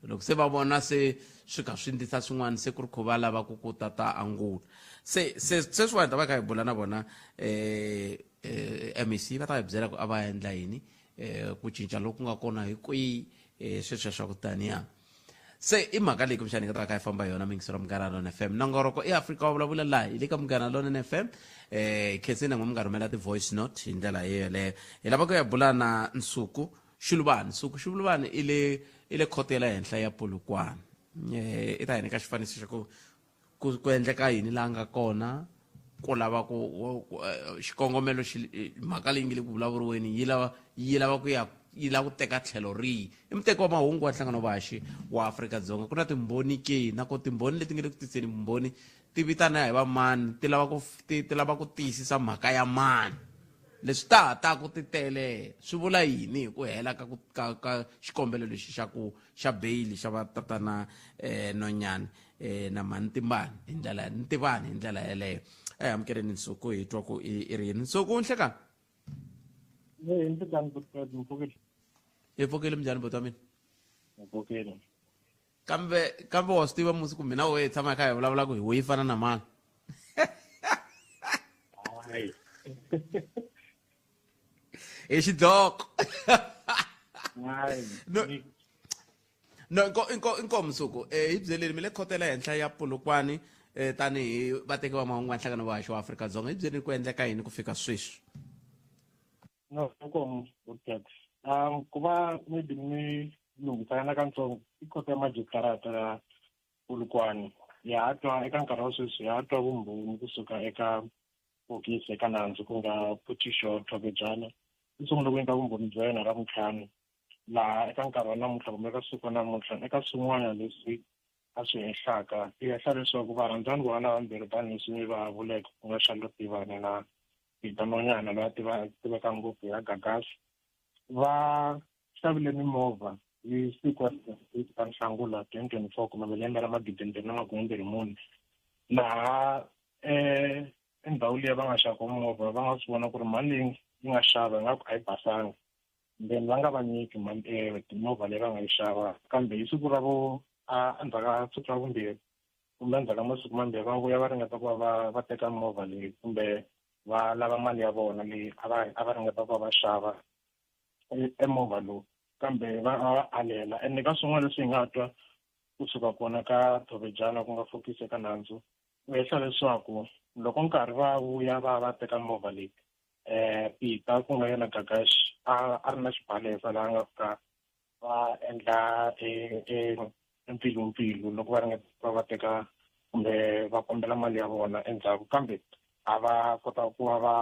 loko se va vona se swi kha swi ndlisa swin'wana se ku ri kho va lava ku ku tata angula se se sweswiwani ta va kha hi bula na vona eh, eh MEC va ta hi byela ku a va endla yini eh ku cinca loku nga kona hi kwihi eh sweswiya swa ku taniya se i mhaka leyi kumbexana yi nga ta ka yi famba yona mingisero Munghana Lonene FM nongoroko i Afrika wa vulavula laha hi le ka Munghana Lonene FM eh khenseni na n'wi mi nga rhumela ti-voice note hi ndlela yoleyo hi lava ku ya bula na Nsuku Xiluvani Nsuku Xiluvani i le i le khoto ya le henhla ya Polokwane eh i ta hi nyika xifaniso xa ku ku ku endleka yini laha nga kona ku lava ku eh, xikongomelo xi eh, mhaka leyi nge le ku vulavuriweni yi lava yi lava ku ya yi lava ku teka tlhelo rihi i muteki wa mahungu wa nhlangano vahaxi wa Afrika-Dzonga ku na timbhoni ke na ko timbhoni leti nge le ku tiseni vumbhoni ti vitana hi va mani ti lava ku ti, ti lava ku tiyisisa mhaka ya mani leswi ta ha taku ti tele swi vula yini hi ku hela ka ku ka, ka xikombelo lexi xa ku xa beyili xa va tatana eh, Nonyane eh, na mhani Timbani hi ndlela Ntivani hi ndlela yeleyo a hi amukeleni Nsuku hi twa ku i ri yini Nsuku nhlekani hi pfukile minjhani buti wa mina pfukile kambe kambe wa swi tiva musi ku mina wehe tshama hi kha hi vulavula ku hi wo yi fana na mani hi xidloko no no inko inko inkomu Nsuku eh hi byeleni mi le khoto ya le henhla ya Polokwane eh tanihi vateki va mahungu va nhlangano wa haxo wa Afrika-Dzonga hi byeleni ku endleka yini ku fika sweswi no inkomu good Ku va maybe ni lunghisana katsongo i khoto ya majistarata ya Polokwane ya ha twa eka nkarhi wa sweswi ya ha twa vumbhoni kusuka eka bokisi eka nandzu ku nga Phutisho Thobejane u sungule ku nyika vumbhoni bya yena Ravuntlhanu laha eka nkarhi wa namuntlha kumbe eka siku ra namuntlha eka swin'wana leswi a swi hehlaka i hehla leswaku varhandzani vona lavambirhi tanihileswi mi va vuleke ku nga Charlotte Tivane na Peter Nonyana loyi a tiva tiveka ngopfu ya Gagasi va xavile mimovha hi siku ra 28 ta Nhlangula 2024 kumbe lembe ra 2024 laha endhawu liya va nga xava kona movha va nga swi vona ku ri mali leyi yi nga xava ingaku a yi basanga then va nga va nyiki mali timovha leyi va nga yi xava kambe hi siku ra vo endzhaku ka siku ra vumbirhi kumbe endzhaku ka masiku mambirhi va vuya va ringeta ku va va va teka movha leyi kumbe va lava mali ya vona leyi a va a va ringeta ku va va xava emovha lowu kambe va va alela ende ka swin'wana leswi hi nga twa kusuka kona ka Thobejana ku nga fokisi eka nandzu u hehla leswaku loko nkarhi va vuya va va teka movha leyi Peter ku nga yena Gagash a a ri na xibalesa laha nga fika va endla mpfilumpfilu loko va ringeta va va teka kumbe va kombela mali ya vona endzhaku kambe a va kota ku va va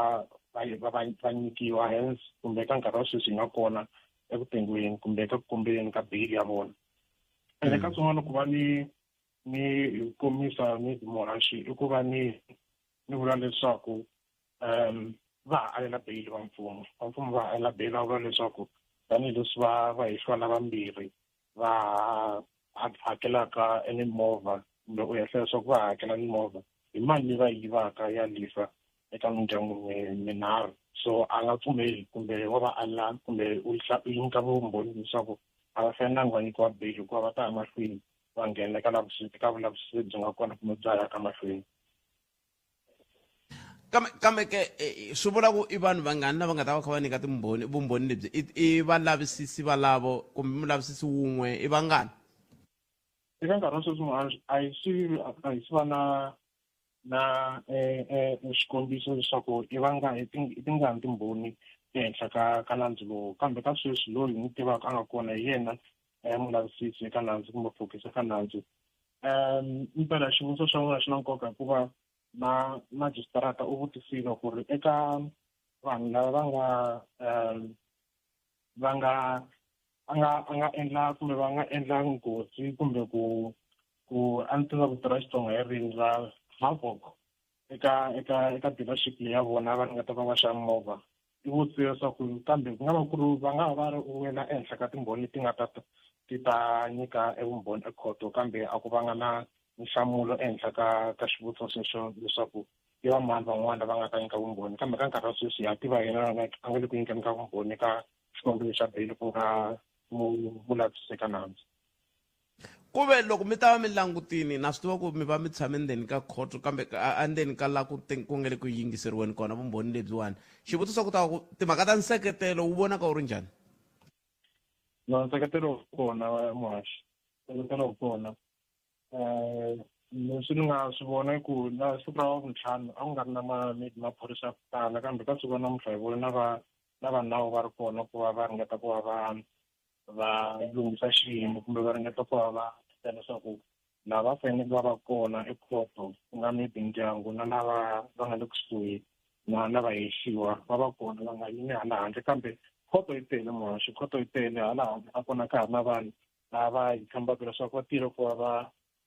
va va va nyikiwa hence kumbe eka nkarhi wa sweswi hi nga kona eku tengiweni kumbe eka ku kombeleni ka beyili ya vona ende ka swin'wana ku va ni ni hi komisa ni muhaxi i ku va ni ni vula leswaku um va ha alela beyili va mfumo va mfumo va ha alela beyili va vula leswaku tanihileswi va va hehliwa lavambirhi va ha hakelaka emimovha kumbe u hehla leswaku va hakela mimovha hi mali leyi va yi yivaka ya lifa eka mindyangu minharhu so a nga pfumeli kumbe wa va alela kumbe u nyika vumbhoni leswaku a va fanelanga va nyikiwa beyili hikuva va ta ya mahlweni va nghena eka eka vulavisisi byi nga kona kumbe bya yaka mahlweni. Kambe kambe ke swi vula ku i vanhu vangani lava nga ta va kha va nyika timbhoni vumbhoni lebyi i i valavisisi valavo kumbe mulavisisi wun'we i vangani? Eka nkarhi wa sweswi muhaxi a hi swi a hi swi va na na xikombiso leswaku i vanga i tingani timbhoni ehenhla ka ka nandzu lowu kambe ka sweswi loyi hi n'wi tivaka a nga kona hi yena mulavisisi eka nandzu kumbe fokisi eka nandzu. Impela xivutiso xa n'wina xi na nkoka hikuva na majistarata u vutisile ku ri eka vanhu lava va nga va nga a nga a nga endla kumbe va nga endla nghozi kumbe ku ku a ni tiva vito ra Xitsonga hi rini ra havoc eka eka eka dealership leyi ya vona va ringeta va va xava movha i vutise leswaku kambe ku nga va ku ri va nga va ri u wela ehenhla ka timbhoni leti nga ta ti ta nyika evumbhoni ekhoto kambe a ku vanga na nhlamulo ehenhla ka ka xivutiso xexo leswaku i va mani van'wana lava nga ta nyika vumbhoni kambe ka nkarhi wa sweswi ha tiva yena a nga le ku nyikeni ka vumbhoni ka xikombelo xa beyili ku nga mulavisisi eka nandzu. Ku ve loko mi ta va mi langutini na swi tiva ku mi va mi tshame ndzeni ka khoto kambe endzeni ka la ku ku nga le ku yingiseriweni kona vumbhoni lebyiwani xivutiso ku ta va ku timhaka ta nseketelo wu vonaka wu ri njhani? No nseketelo wu kona muhaxi nseketelo wu kona Leswi ni nga swi vona i ku na siku ra wavuntlhanu a ku nga ri na maphorisa ya ku tala kambe ka siku ra namuntlha hi vone na va na va nawu va ri kona ku va va ringeta ku va va va lunghisa xiyimo kumbe va ringeta ku va va tisa leswaku lava faneleke va va kona ekhoto ku nga maybe ndyangu na lava va nga le kusuhi na na vahehliwa va va kona va nga yimi hala handle kambe khoto yi tele muhaxi khoto yi tele hala handle a kona ka ha ri na vanhu lava hi tshembaka leswaku va tile ku va va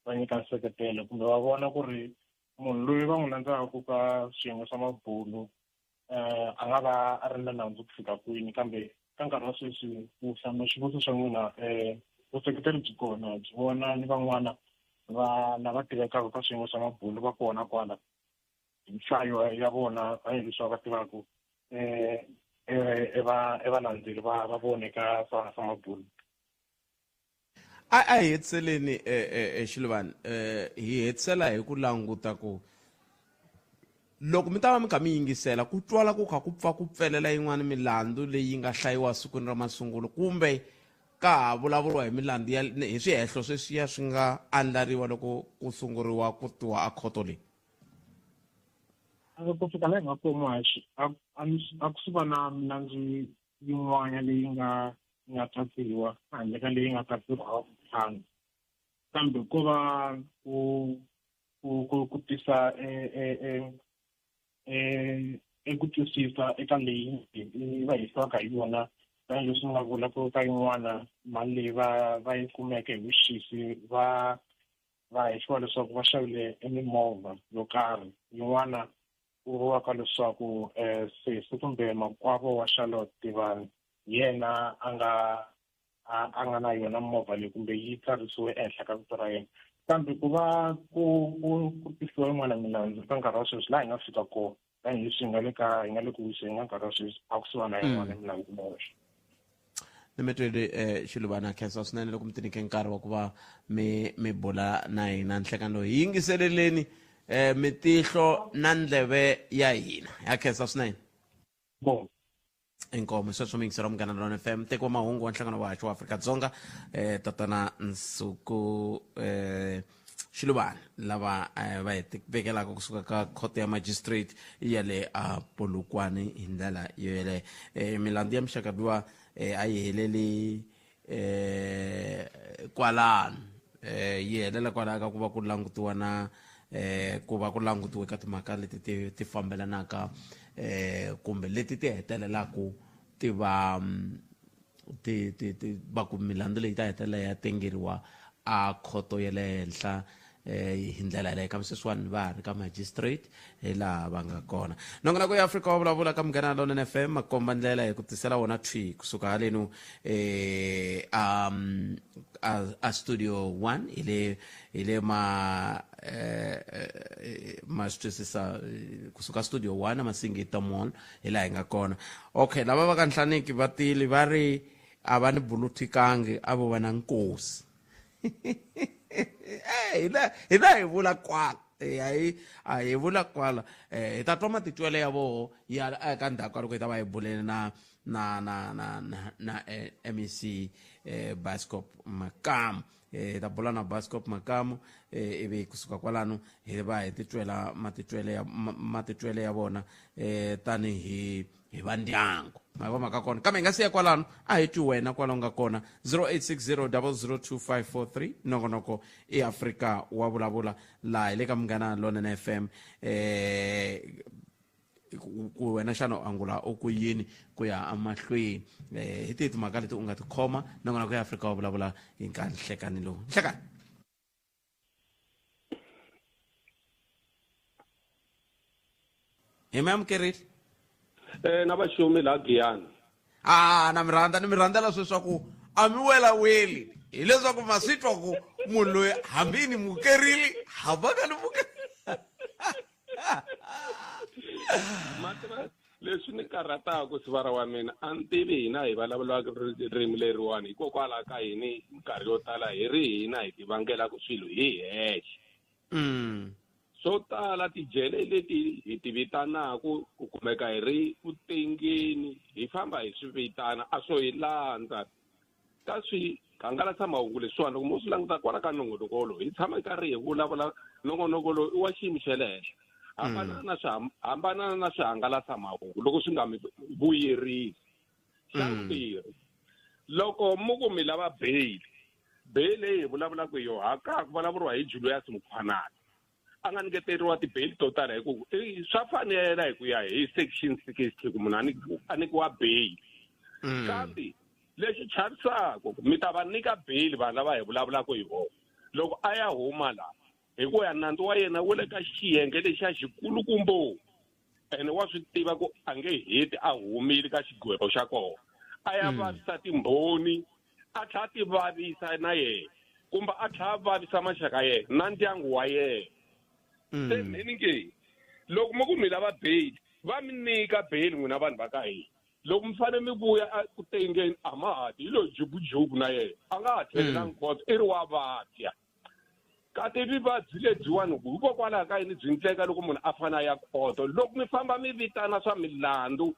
va nyika nseketelo kumbe va vona ku ri munhu loyi va n'wi landzaka ka swiyenge swa mabulu a nga va a ri na nandzu ku fika kwini kambe ka nkarhi wa sweswi ku hlamula xivutiso xa n'wina vuseketeri byi kona byi vona ni van'wana va lava tivekaka ka swiyenge swa mabulu va kona kwala nhlayo ya vona tanihileswi va va tivaka i va i valandzeri va va vona eka swa swa mabulu. A a hi hetiseleni Xiluvani hi hetisela hi ku languta ku loko mi ta va mi kha mi yingisela ku twala ku kha ku pfa ku pfelela yin'wana milandzu leyi nga hlayiwa sikwini ra masungulo kumbe ka ha vulavuriwa hi milandzu ya hi swihehlo sweswiya swi nga andlariwa loko ku sunguriwa ku tiwa a khoto leyi. Ku fika laha hi nga kona muhaxi a a ku se va na milandzu yin'wana leyi nga nga katsiwa handle ka leyi nga katsiwa vutlhanu, kambe ko va ku ku ku ku tisa eku twisisa eka leyi va hisiwaka hi yona, tanihileswi ni nga vula ku ka yin'wana mali leyi va va yi kumeke hi vuxisi va va hehliwa leswaku va xavile emimovha yo karhi. Yin'wana ku vuriwaka leswaku sesi kumbe makwavo wa Charlotte Tivani yena a nga a nga na yona movha leyi kumbe yi tsarisiwe ehenhla ka vito ra yena, kambe ku va ku ku ku tisiwa yin'wana milandzu ka nkarhi wa sweswi laha hi nga fika kona, tanihileswi hi nga le ka hi nga le ku wiseni ka nkarhi wa sweswi, a ku siwa na yin'wana milandzu moxa. Ni mi twele Xiluvana, khensa swinene loko mi tinike nkarhi wa ku va mi mi bula na hina nhlekani lowu. Hi yingiseleleni mitihlo na ndleve ya hina. Ya khensa swinene. Bon. Inkomo sweswo muyingiseri wa Munghana Lona FM, teki wa mahungu wa nhlangano wa haxo wa Afrika-Dzonga, tatana Nsuku Xiluvana, lava va hi vekelaka kusuka ka khoto ya magistrate ya le a Polokwane hi ndlela yo yeleyo. Milandzu ya muxaka luwa a yi heleli kwalano, yi helela kwalaho ka ku va ku langutiwa na ku va ku langutiwe ka timhaka leti ti ti fambelanaka kumbe leti ti hetelelaka ti va ti ti ti va ku milandzu leyi ta hetelela ya tengeriwa a khoto ya le henhla hi ndlela yaleyo. Kambe sweswiwani va ha ri ka magistrate hi laha va nga kona. Nongonoko ya Afrika wa vulavula ka Munghana Lonene FM makomba ndlela hi ku tisela wona thwi kusuka halenu a a studio 1 hi le hi le ma ma swi twisisa kusuka studio 1 Masingita Mall hi laha hi nga kona. Okay, lava va ka Nhlaniki va tili va ri a va ni buluthikangi, a vo va na nkosi. Hina hina hi vula kwala, hi a hi vula kwala, hi ta twa matitwelo ya voho ya eka ndzhaku ka loko hi ta va hi bulele na na na na na na MEC Bascop Makamu. Hi ta bula na Bascop Makamu, ivi kusuka kwalano hi va hi titwela matitwelo ya matitwelo ya vona tanihi hi va ndyangu ma va mhaka kona. Kambe hi nga siya kwalano, a hi twi wena kwala u nga kona. 0860002543. Nongonoko i Afrika wa vulavula laha hi le ka Munghana Lonene FM. Ku wena xana u angula u ku yini ku ya emahlweni hi tihi timhaka leti u nga ti khoma? Nongonoko ya Afrika wa vulavula hi nkarhi nhlekani lowu nhlekani. Hi mi amukerile. Na vaxumi laha Giyani. A na mi rhandza, ni mi rhandzela sweswaku a mi wela weli, hileswaku ma swi twa ku munhu loyi hambi ni mukerile hamba ka ni muke. Mativa leswi ni karhataka sivara wa mina, a ni tivi hina hi vulavulaka ririmi leriwani hikokwalaho ka yini minkarhi yo tala hi ri hina hi ti vangelaka swilo hi hexe. Swo tala tijele leti hi ti vitanaku ku kumeka hi ri ku tengeni, hi famba hi swi vitana a swo hi landza ka swi hangalasa mahungu leswiwani. Loko mo swi languta kwala ka nongonoko lowu hi tshama karhi hi vulavula, nongonoko lowu i wa xiyimo xa le henhla, hambana na swi hambana na swihangalasa mahungu loko swi nga mi vuyerisi. Xa vumbirhi, loko mu ku mi lava bail, bail leyi hi vulavulaka hi yona ka ku vulavuriwa hi Julius Mkhwanazi, a nga nyiketeriwa ti-bail to tala hi ku swa fanela hi ku ya hi section 60 ku munhu a nyikiwa bail. Kambe lexi chavisaka mi ta va nyika bail vanhu lava hi vulavulaka hi vona loko a ya huma laha, hi ku ya nandzu wa yena wu le ka xiyenge lexiya xikulukumbo, ene wa swi tiva ku a nge heti a humile ka xigwevo xa kona, a ya vavisa timbhoni, a tlhela a ti vavisa na yena, kumbe a tlhela a vavisa maxaka yena na ndyangu wa yena. Se mheni nge loko mi ku mi lava bail, va mi nyika bail n'wina vanhu va ka hina. Loko mi fanele mi vuya ku tengeni a ma ha ti, hi lo jubujubu na yena a nga ha tlhelelangi khoto, i ri wa vabya. Kati vuvabyi lebyiwani hikokwalaho ka yini byi ndleka loko munhu a fanele a ya khoto? Loko mi famba mi vitana swa milandzu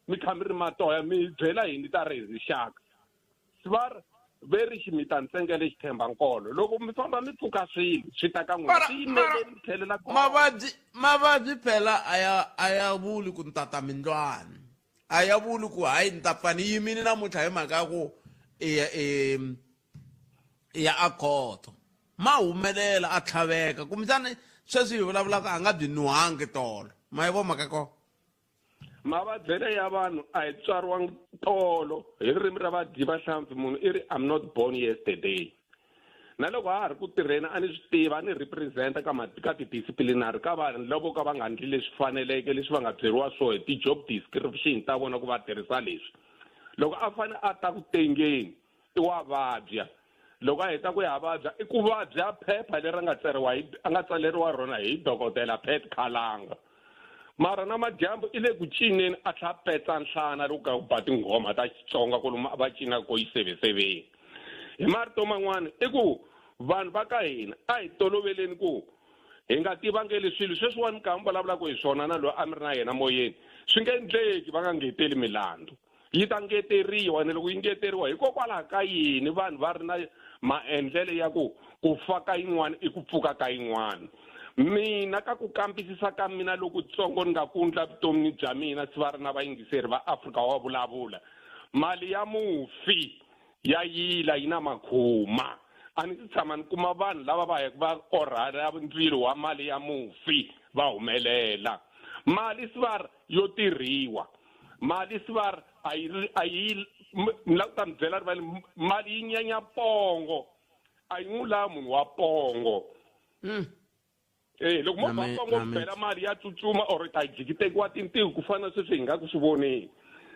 mi kha mi ri matoya, mi byela yini ta rixaka? Svar ve ri ximita ntsengele xithemba nkolo. Loko mi famba mi pfuka swilo swi ta ka n'wina, swi yimeleni mi tlhelela kona. Mavabyi mavabyi phela a ya a ya vuli ku ni tata mindlwani. A ya vuli ku hayi ni ta pfa ni yimile namuntlha hi mhaka ya ku i ya a khoto. Ma humelela a tlhaveka kumbexani sweswi hi vulavulaka a nga byi nuhangi tolo. Ma yi vo mhaka kona? Mavabyele ya vanhu a hi tswariwangi tolo. Hi ririmi ra vadyi va hlampfi munhu i ri I'm not born yesterday. Na loko ha ha ri ku tirheni a ni swi tiva, a ni represent-a ka ka ti-disciplinary ka vanhu lavo ka va nga endli leswi faneleke leswi va nga byeriwa swoho hi ti-job description ta vona ku va tirhisa leswi. Loko a fane a ta ku tengeni i wa vabya. Loko a heta ku ya vabya i ku vabya phepha leri a nga tsariwa hi a nga tsaleriwa rona hi dokodela Pat Khalanga. Mara na madyambu i le ku cineni a tlha petsa nhlana loko ka ku ba tinghoma ta Xitsonga kolomu va cina ko yiseveseveni. Hi marito man'wana i ku vanhu va ka hina a hi toloveleni ku hi nga tivangeli swilo sweswiwani mi kha mi vulavulaka hi swona na loyi a mi ri na yena moyeni swi nge endleki va nga ngeteli milandzu. Yi ta ngeteriwa, ene loko yi ngeteriwa, hikokwalaho ka yini vanhu va ri na maendlele ya ku ku fa ka yin'wana i ku pfuka ka yin'wana? Mina ka ku kambisisa ka mina lokutsongo ni nga kundla vutomini bya mina siva ri na vayingiseri va Afrika wa vulavula, mali ya mufi ya yila yi na makhuma. A ni si tshama ni kuma vanhu lava va yaka va orha ndzilo wa mali ya mufi va humelela. Mali sivar yo tirhiwa. Mali sivar a yi a yi ni lava ku ta mi byela rivaleni mali yi nyanya pongo a yi n'wi lavi munhu wa pongo. Eh loko mo ba pongo bela mali ya tsutsuma or ta jikitekiwa tintiho ku fana sweswi hi nga ku swi voneni.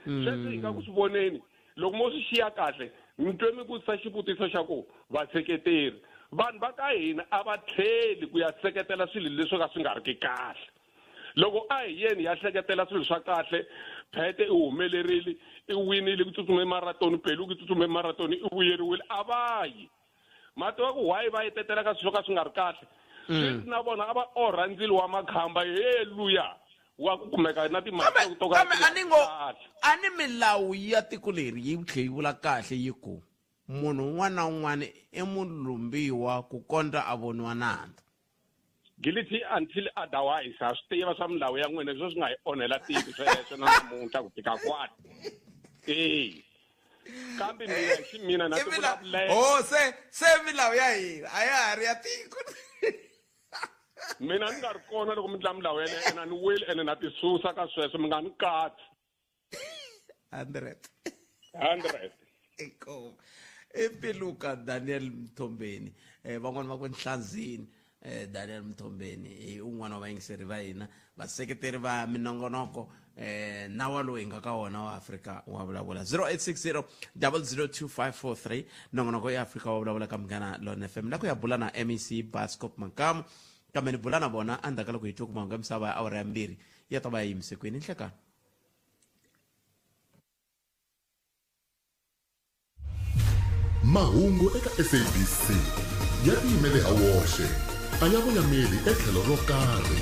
Sweswi hi nga ku swi voneni loko mo swi xiya kahle ni twe mi vutisa xivutiso xa ku vaseketeri vanhu va ka hina a va tlheli ku ya seketela swilo leswo ka swi nga ri ki kahle. Loko a hi yeni hi ya hleketela swilo swa kahle, Phete i humelerile, i winile ku tsutsume marathon, Peluka i tsutsume marathon, i vuyeriwile. A va yi. Ma tiva ku why va yetetela ka swilo swo ka swi nga ri kahle? Sweswi na vona a va orha ndzilo wa makhamba he luya wa ku kumeka na timali Kambe, to ka kambe ti nga a ni ngo ri kahle. a ni milawu ya tiko leri yi tlhe yi vula kahle yi ku munhu un'wana na un'wana i mulumbiwa ku kondza a voniwa nandzu. Guilty until otherwise. Ha swi tiva swa milawu ya n'wina leswi swi nga hi onhela tiko sweswo na namuntlha ku fika kwala. E. Kambe mina hi ximina na ti vulavulela. Oh, se se milawu ya hina a ya ha ri ya tiko. Mina ni nga ri kona loko mi ndla milawu yeleyo ene a ni weli ene na ti susa ka sweswo mi nga ni katsi. 100. 100. Inkomu. I Piluka Daniel Mthombeni. Van'wani va ku Nhlanzini. Daniel Mthombeni i un'wana wa vayingiseri va hina, vaseketeri va minongonoko na wa lowu hi nga ka wona wa Afrika wa vulavula. 0860 002543 nongonoko ya Afrika wa vulavula ka Munghana Lone FM. La ku ya bula na MEC Bascop Makamu kambe ni bula na vona endzhaku ka loko hi twe ku mahungu ya misava ya awara ya 2 ya ta va ya yimise kwini nhlekani. Mahungu eka SABC ya tiyimele ha woxe, a ya voyameli etlhelo ro karhi.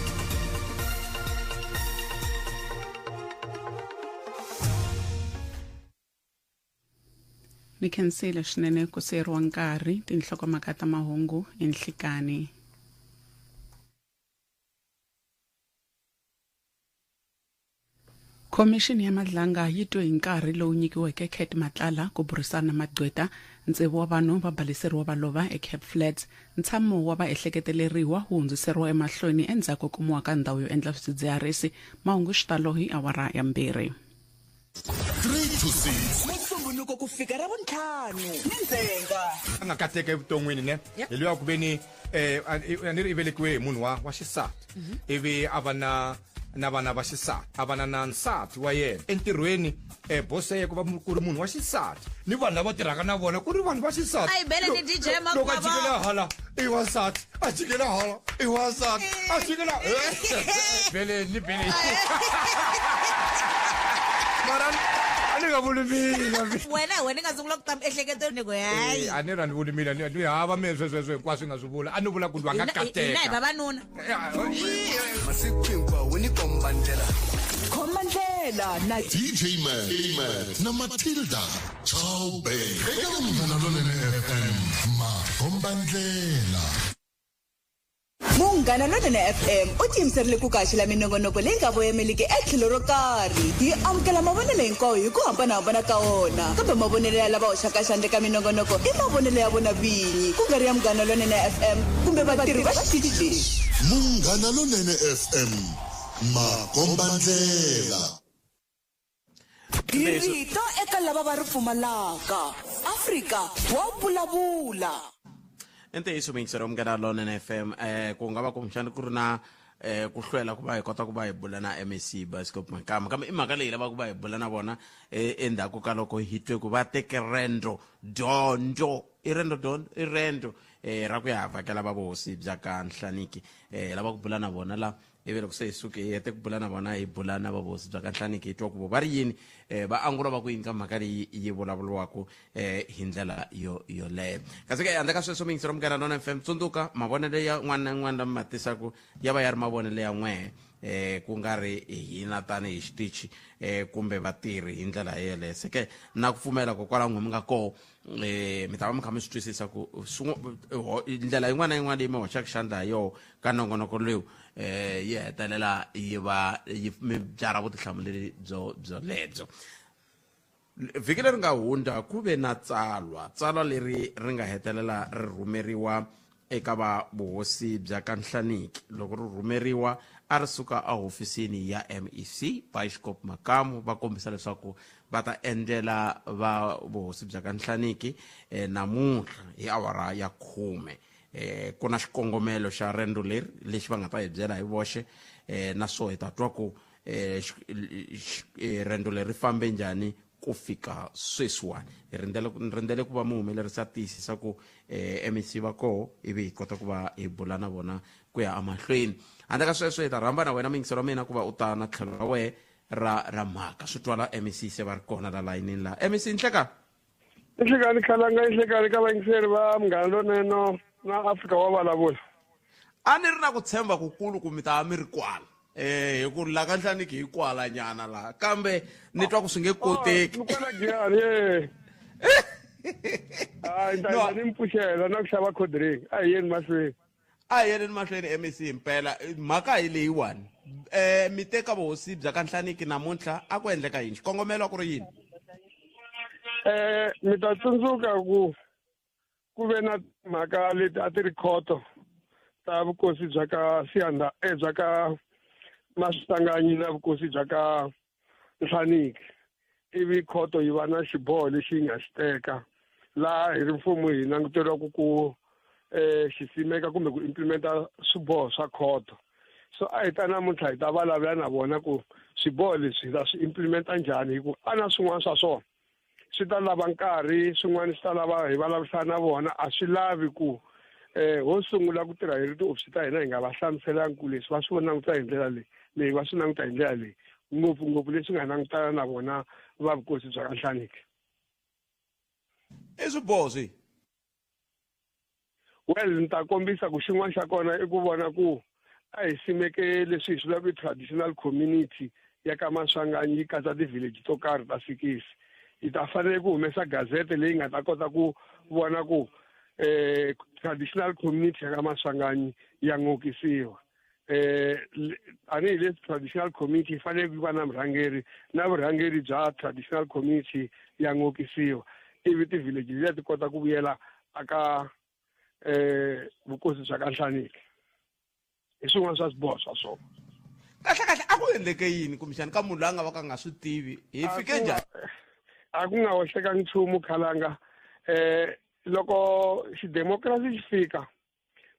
Ni khensile swinene ku siyeriwa nkarhi tinhlokomhaka ta mahungu enhlikani. Khomixini ya Madlanga yi twe hi nkarhi lowu nyikiweke Cat Matlala ku burisana na magqweta. Tsevu wa vanhu va baleseriwa va lova eCape Flats. Ntshamo wa vaehleketeleriwa wu hundziseriwa emahlweni endzhaku ko kumiwa ka ndhawu yo endla swidzidziharisi. Mahungu hi xitalo hi awara ya 2. 3 to 6. Musumbhunuko ku fika Ravuntlhanu ni ndzhenga. A nga kateka evuton'wini ne hi luya ku veni a ni ri i velekiwe hi munhu wa xisati ivi a va na vana va xisati a va na nsati wa yena entirhweni boss ya yena ku va ku ri munhu wa xisati ni vanhu lava tirhaka na vona ku ri vanhu va xisati A hi bele ni DJ loko a Makwava. jikela hala i wansati a jikela hala i wansati a jikela bele ni bele mara a ni nga vuli mina Wena hi wena i nga sungula ku ta miehleketweni ku hayi. A ni ra ni vuli mina ni hava me swesweswo hinkwaswo i nga swi vula a ni vula ku lwa nga Hina hi kateka vavanuna. Masiku hinkwawo ni komba ndlela. Khomba ndlela na DJ Man, Man na Matilda Chauke eka Munghana Lonene FM. Makomba ndlela. Munghana Munghana Lonene FM u tiyimiserile ku kaxela minongonoko leyi nga voyemeliki etlhelo ro karhi. Hi amukela mavonelo hinkwawo hi ku hambanahambana ka wona, kambe mavonelo ya lava hoxaka xandla eka minongonoko i mavonelo ya vona vinyi, ku nga ri ya Munghana Lonene FM kumbe vatirhi va xitichi lexi. Munghana Lonene FM, makombandlela. Hi rito eka lava va ri pfumalaka. Afrika wa vulavula. I ntiyiso muyingiseri wa Munghana Lonene FM eh ku nga va kumbexana ku ri na eh ku hlwela ku va hi kota ku va hi bula na MEC Bioscope Makama kambe i mhaka leyi lavaka ku va hi bula na vona eh, endzhaku ka loko hi twe ku va teke rendzo dyondzo i rendzo dyondzo i rendzo eh ra ku ya vhakela va vuhosi bya ka Nhlaniki eh hi lava ku bula na vona la Ivi loko se hi suke hi hete ku bula na vona, hi bula na va vuhosi bya ka Nhlaniki hi twa ku vo va ri yini, va angula va ku yini ka mhaka leyi yi vulavuriwaka hi ndlela yo yoleyo. Kasi ke handle ka sweswo muyingiseri wa Munghana Lonene FM, tsundzuka mavonelo ya un'wana na un'wana lama mi ma tisaka ya va ya ri mavonelo ya n'wehe ku nga ri hina tanihi xitichi kumbe vatirhi hi ndlela yeleyo. Se ke na ku pfumela ku kwalaho n'we mi nga koho mi ta va mi kha mi swi twisisa ku ndlela yin'wana na yin'wana leyi mi hoxaka xandla hi yoho ka nongonoko lowu yi hetelela yi va yi mi byarha vutihlamuleri byo byolebyo. Vhiki leri nga hundza ku ve na tsalwa, tsalwa leri ri nga hetelela ri rhumeriwa eka va vuhosi bya ka Nhlaniki. Loko ri rhumeriwa a ri suka ehofisini ya MEC Bishop Makamu, va kombisa leswaku va ta endlela va vuhosi bya ka Nhlaniki namuntlha hi awara ya khume. Ku na xikongomelo xa rendzo leri lexi va nga ta hi byela hi voxe, naswo hi ta twa ku rendzo leri ri fambe njhani ku fika sweswiwani. Hi rindzele ni rindzele ku va muhumelerisi a tiyisisa ku MEC va koho ivi hi kota ku va hi bula na vona ku ya emahlweni. Handle ka sweswo hi ta rhamba na wena muyingiseri wa mina ku va u ta na tlhelo ra wehe ra ra mhaka. Swi twala MEC se va ri kona la layinini la. MEC nhleka. Nhlekani Khalanga, nhlekani ka vayingiseri va Munghana Lonene na Afrika wa vulavula. A ni ri na ku tshemba kukulu ku mi ta va mi ri kwala. Eh hi ku la ka Nhlaniki hi kwala nyana la kambe ni twa ku swi nge koteki. Mi kwala Giyani ye. Hayi ni ta ni mi pfuxela na ku xava cold drink. A hi yeni mahlweni. A hi yeleni mahlweni MEC himpela mhaka hi leyiwani. Mi teka vuhosi bya ka Nhlaniki namuntlha a ku endleka yini? Xikongomelo a ku ri yini? Mi ta tsundzuka ku ku ve na timhaka leti a ti ri khoto ta vukosi bya ka Siyanda bya ka Maswanganyi na vukosi bya ka Nhlaniki, ivi khoto yi va na xiboho lexi yi nga xi teka laha hi ri mfumo hi languteriwaka ku xi simeka kumbe ku implementa swiboho swa khoto. So a hi ta namuntlha hi ta vulavula na vona ku swiboho leswi hi ta swi implementa njhani, hi ku a na swin'wana swa swona swi ta lava nkarhi, swin'wana swi ta lava hi vulavurisana na vona. A swi lavi ku ho sungula ku tirha hi ri tihofisi ta hina hi nga va hlamuselangi ku leswi va swi languta hi ndlela leyi, leyi va swi languta hi ndlela leyi, ngopfungopfu leswi nga langutana na vona va vukosi bya ka Nhlaniki. I swiboho swihi? Well, ni ta kombisa ku xin'wana xa kona i ku vona ku a hi simeke leswi hi swi vulaka traditional community ya ka Maswanganyi yi katsa ti-village to karhi ta sikisi. Hi ta fanele ku humesa gazette leyi nga ta kota ku vona ku traditional community ya ka Maswanganyi ya ngokisiwa. Tanihileswi traditional community yi fanele ku va na vurhangeri, na vurhangeri bya traditional community ya ngokisiwa, ivi ti-village letiya ti kota ku vuyela aka vukosi bya ka Nhlaniki. Hi swin'wana swa swiboho swa swona. Kahle kahle a ku endleke yini kumbexani ka munhu loyi a nga va ka nga swi tivi hi fike njhani? A ku nga hoxekangi nchumu Khalanga. Loko xidemokirasi xi fika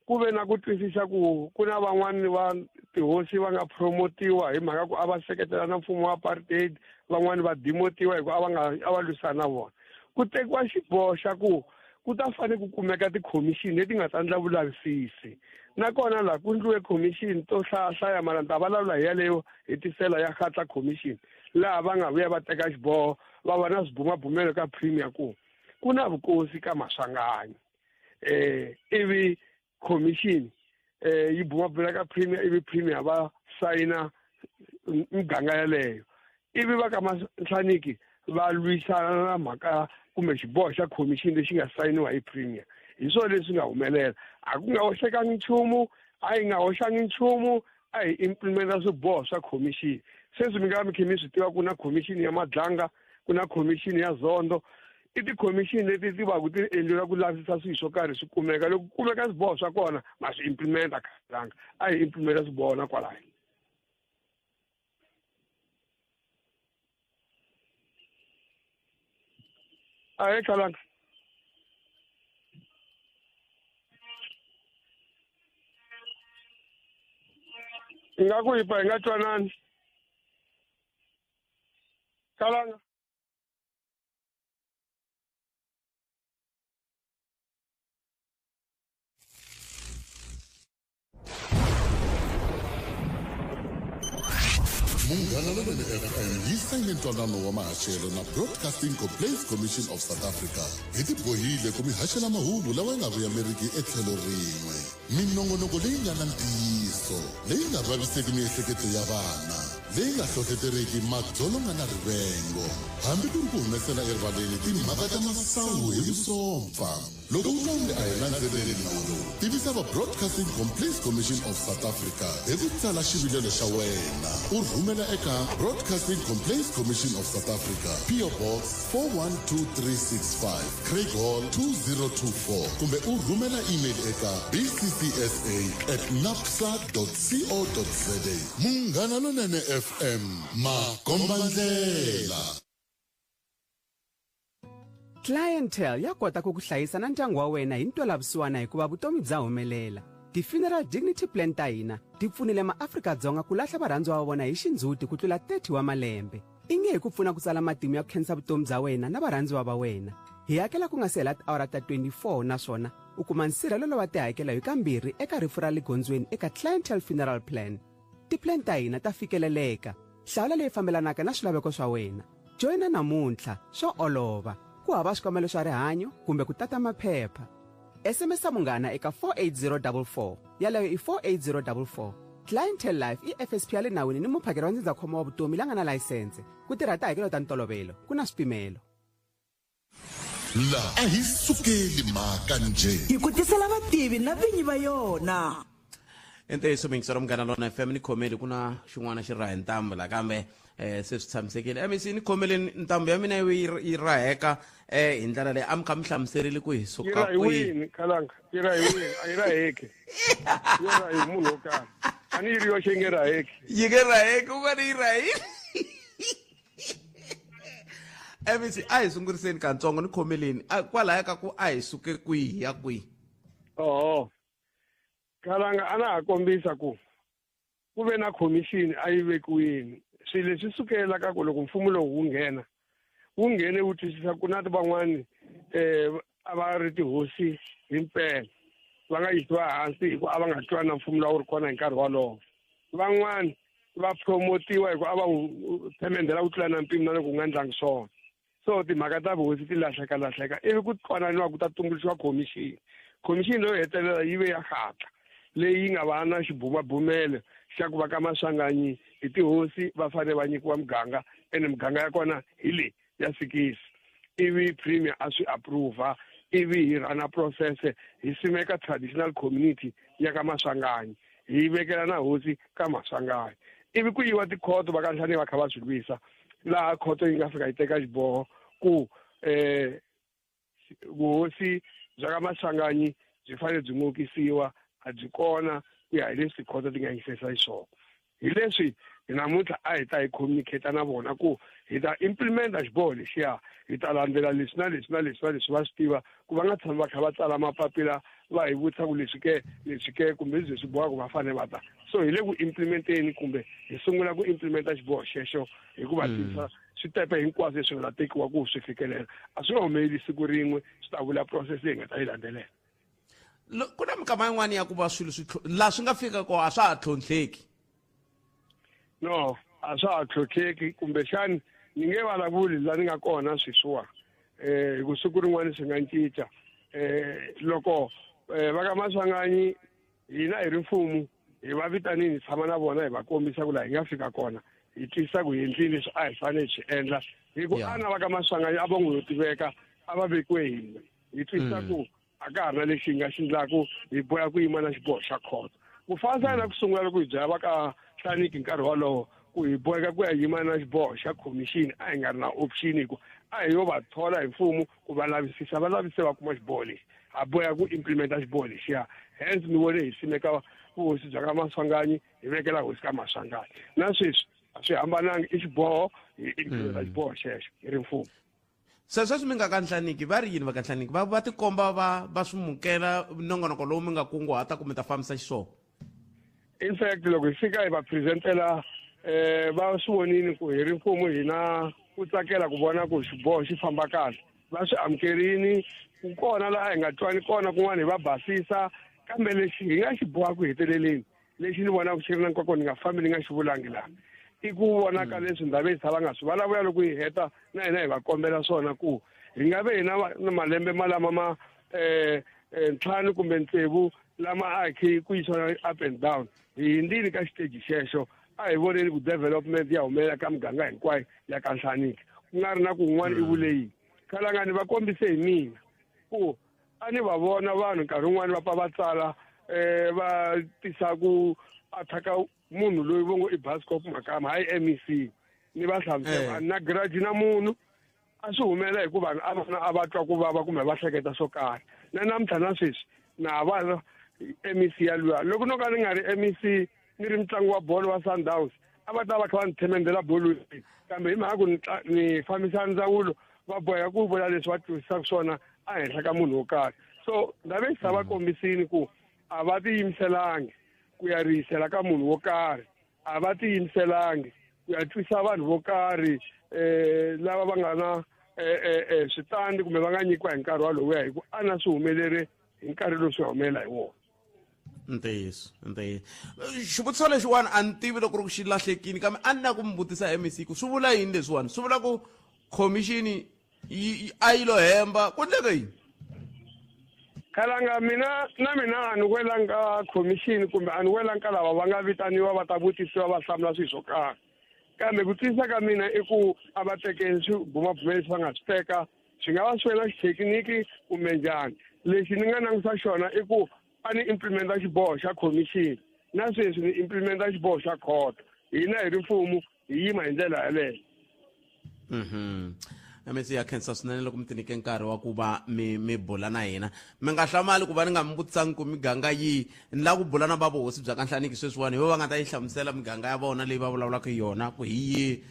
ku ve na ku twisisa ku ku na van'wani va tihosi va nga promotiwa hi mhaka ku a va seketela na mfumo wa apartheid, van'wani va demotiwa hi ku a va nga a va lwisana na vona. Ku tekiwa xiboho xa ku ku ta fanele ku kumeka tikhomixini leti nga ta endla vulavisisi. Nakona laha ku endliwe khomixini to hlayahlaya, mara ni ta vulavula hi yaleyo hetisela ya Kgatla Commission, laha va nga vuya va teka xiboho va va na swibumabumelo ka Premier ku ku na vukosi ka Maswanganyi. Ivi commission yi bumabumela ka Premier, ivi Premier va sayina miganga yaleyo, ivi va ka Nhlaniki va lwisana na mhaka kumbe xiboho xa commission lexi nga sayiniwa hi Premier. Hi swona leswi nga humelela. A ku nga hoxekangi nchumu, A hi nga hoxangi nchumu, a hi implementa swiboho swa khomixini. Sweswi mi nga mi khe mi swi tiva ku na khomixini ya Madlanga, ku na khomixini ya Zondo. I tikhomixini leti ti va ku ti endleriwa ku lavisisa swilo swo karhi swi kumeka. Loko ku kumeka swiboho swa kona, ma swi implementa khalanga. A hi implementa swiboho na kwalaho. Ahee khalanga. Ingaku hi pfa hi nga twanani. Khalanga. Munghana Lonene FM yi sayine ntwanano wa mahaxelo na Broadcasting Complaints Commission of South Africa. Hi tibohile ku mi haxela mahungu lawa ya nga vuyameriki etlhelo rin'we. Minongonoko leyi nga na ntiyiso, leyi nga vaviseki miehleketo ya vana, leyi nga hlohleteriki madzolonga na rivengo, hambi ku ri ku humesela erivaleni timhaka ta masangu hi vusompfa. Loko u twa onge a hi landzeleli nawu lowu, tivisa va Broadcasting Complaints Commission of South Africa hi ku tsala xivilelo xa wena u rhumela eka Broadcasting Complaints Commission of South Africa, PO Box 412365, Craighall 2024, kumbe u rhumela email eka bccsa at napsa co za. Munghana Lonene FM, makombandlela. Clientele ya kota ku ku hlayisa na ndyangu wa wena hi ntwelavusiwana hikuva vutomi bya humelela. Ti-funeral dignity plan ta hina ti pfunile maAfrika-Dzonga ku lahla varhandziwa va vona hi xindzhuti ku tlula 30 wa malembe. I nge hi ku pfuna ku tsala matimu ya ku khensa vutomi bya wena na varhandziwa va wena. Hi hakela ku nga si hela tiawara ta 24 naswona u kuma nsirhelelo wa tihakelo hi kambirhi eka rifu ra le gondzweni eka Clientele Funeral Plan. Ti-plan ta hina ta fikeleleka. Hlawula leyi fambelanaka na swilaveko swa wena. Joyina namuntlha, swa olova. Ku hava swikambelo swa rihanyo kumbe ku tata maphepha. SMS munghana eka 48044. Yaleyo i 48044. Clientele Life i FSP ya le nawini ni muphakeri wa ndzindzakhombo wa vutomi la nga na layisense. Ku tirha tihakelo ta ntolovelo, ku na swipimelo. La a hi sukeli mhaka njhe. Hi ku tisela vativi na vinyi va yona. I ntiyiso miyingiselo Munghana Lona FM ni khomeli ku na xin'wana xi rahe ntambu la kambe eh se swi tshamisekile MEC ni khomeleni ntambu ya mina yi yi raheka eh hi ndlela leyi a mi kha mi hlamuserile ku hi Yi suka rahi kwihi wini khalanga yi rahi wini a yi raheki yo rahi munhu wo karhi a ni yi ri yoxe yi nge raheki yi nge raheki u nga ni yi rahile MEC a hi sunguriseni katsongo ni khomeleni kwalaya ka ku a hi suke kwihi ya kwihi oho khalanga a na ha kombisa ku ku ve na khomixini a yi vekiwini swilo leswi sukela ka ku loko mfumo lowu wu nghena wu nghene wu twisisa ku na van'wani um a va ri tihosi himpela va nga yisiwa hansi hi ku a va nga twani na mfumo lowu wu ri kona hi nkarhi wolowo van'wani va promotiwa hi ku a va wu themendhela ku tlula na mpimo na loko u nga ndlangi swona so timhaka ta vuhosi ti lahleka lahleka ivi ku twananiwa ku ta tumbuluxiwa khomixini khomixini leyo hetelela yi ve ya hatla leyi yi nga va na xibumabumelo xa ku va ka Maswanganyi hi tihosi va fanele va nyikiwa muganga ene muganga ya kona hi leyi ya sikisi ivi premier a swi approva ivi hi rhana process hi simeka traditional community ya ka Maswanganyi hi vekela na hosi ka Maswanganyi ivi ku yiwa tikhoto va ka Nhlane va kha va swi lwisa laha khoto yi nga fika yi teka xiboho ku eh vuhosi bya ka Maswanganyi byi fanele byi ngokisiwa a byi kona ku ya hi leswi tikhoto ti nga yisesa xiswona hi leswi hi namuntlha a hi ta hi communicate na vona ku hi ta implementa xiboho lexiya hi ta landzela leswi na leswi na leswi na leswi va swi tiva ku va nga tshami va kha va tsala mapapila va hi vutisa ku leswi ke leswi ke kumbe leswi swi bohaka va fanele va ta so hi le ku implementeni kumbe hi sungula ku implementa xiboho xexo hi ku va tivisa switepe hinkwaswo leswi nga ta tekiwa ku swi fikelela a swi nga humeleli siku rin'we swi ta vula process leyi hi nga ta yi landzelela ku na minkama yin'wana ya ku va swilo swi laha swi nga fika kona a swa ha tlhontlheki no a swa ha tlhontlheki kumbexani ni nge vulavuli la ni nga kona sweswiwa eh hi ku siku rin'wana swi nga cinca eh loko va ka Maswanganyi hina hi ri mfumo hi va vitanini hi tshama na vona hi va kombisa ku laha hi nga fika kona hi twisisa ku hi endlile leswi a hi fanele hi swi endla hi ku ana va ka Maswanganyi a va n'wi yo tiveka a va vekiwe hina hi twisisa ku a ka ha ri na lexi hi nga xi endlaku hi boha ku yima na xiboho xa khoto. Ku fana na ku sungula loko hi byela va ka Hlaniki nkarhi wolowo ku hi boheka ku ya yima na xiboho xa khomixini, a hi nga ri na option hi ku a hi yo va thola hi mfumo ku va lavisisa, va lavisise va kuma xiboho lexi, ha boheka ku implementa xiboho lexiya. Hence mi vone hi simeka vuhosi bya ka Maswanganyi, hi vekela hosi ka Maswanganyi. Na sweswi a swi hambanangi, i xiboho, hi implementa xiboho xexo hi ri mfumo. Se sweswi mi nga ka Nhlaniki, va ri yini va ka Nhlaniki? Va tikomba va swi mukela nongonoko lowu mi nga kunguhata ku mi ta fambisa xiswona? In fact loko hi fika hi va presentela, va swi vonile ku hi ri mfumo hina ku tsakela ku vona ku xiboho xi famba kahle, va swi amukerini. Ku kona laha hi nga twani kona, kun'wana hi va basisa, kambe lexi hi nga xi boha ku heteleleni, lexi ni vonaka xi ri na nkoka ni nga fambi ni nga xi vulangi laha, i ku vonaka leswi Ndabezitha va nga swi vulavula loko hi heta na hina hi va kombela swona ku hi nga ve hina na malembe malama ma 5 kumbe 6 lama a hi ku yisiwa up and down, hi hindzile ka xiteji xexo. A hi voneni ku development ya humelela ka muganga hinkwayo ya ka Nhlaniki, ku nga ri na ku un'wana i vule yini. Khalangani va kombise hi mina ku a ni va vona vanhu nkarhi wun'wani va pfa va tsala, va tisa ku attack-a munhu loyi vo ngo i Bascop Makama, hayi MEC. Ni va hlamusela, a ni na grudge na munhu, a swi humela hi ku vanhu a vona a va twa ku vava kumbe va hleketa swo karhi. Na namuntlha na sweswi na va MEC ya luya, loko no ka ni nga ri MEC ni ri mutlangi wa bolo wa Sundowns, a va ta va kha va ni themendela bolweni, kambe hi mhaka ku ni fambisa ndzawulo, va boheka ku vula leswi va twisisaka swona ehenhla ka munhu wo karhi. So Ndabezitha va kombisile ku a va tiyimiselangi ku ya rihisela ka munhu wo karhi, a va tiyimiselangi ku ya twisa vanhu vo karhi, lava va nga na switandi kumbe va nga nyikiwa hi nkarhi walowu, hi ku a na swi humelere hi nkarhi lowu swi humelela hi wona. Ntiyiso, ntiyiso. Xivutiso lexiwani a ni tivi loko ri ku xi lahlekile, kambe a ni na ku mi vutisa MEC ku swi vula yini leswiwani? Swi vula ku khomixini a yi lo hemba, ku endleke yini? Khalanga mina na mina a ni welanga khomixini kumbe a ni welanga lava va nga vitaniwa va ta vutisiwa va hlamula swilo swo karhi, kambe ku twisisa ka mina i ku a va teke swibumabumelo leswi va nga swi teka, swi nga va swi wela xithekiniki kumbe njhani. Lexi ni nga langusa xona i ku a ni implementa xiboho xa khomixini, na sweswi ni implementa xiboho xa khoto. Hina hi ri mfumo hi yima hi ndlela yaleyo. MEC ya khensa swinene loko mi ti nyike nkarhi wa ku va mi bula na hina. Mi nga hlamali ku va ni nga mi vutisangi ku miganga yihi, ni lava ku bula na va vuhosi bya ka Nhlaniki sweswiwani, hi vo va nga ta yi hlamusela miganga ya vona leyi va vulavulaka hi yona ku hi yihi,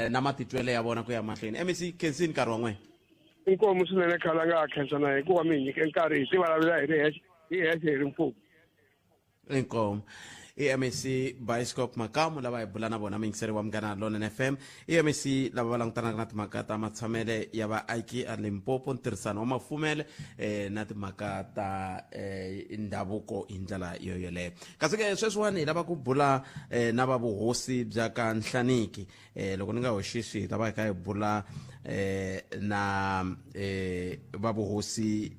na matitwelo ya vona ku ya mahlweni. MEC, khensini nkarhi wa n'wina. Inkomu swinene Khalanga, khensa na hikuva mi hi nyike nkarhi hi tivulavula hi ri hexe, hi hexe hi ri mfumo. Inkomu. I MEC Bioscope Makamu lava hi bula na vona, muyingiseri wa Munghana Lonene FM. I MEC lava va langutanaka na timhaka ta matshamele ya vaaki a Limpopo, ntirhisano wa mafumele, na timhaka ta ndhavuko hi ndlela yo yoleyo. Kasi ke sweswiwani hi lava ku bula na va vuhosi bya ka Nhlaniki. Loko ni nga hoxisi hi ta va hi kha hi bula na va vuhosi,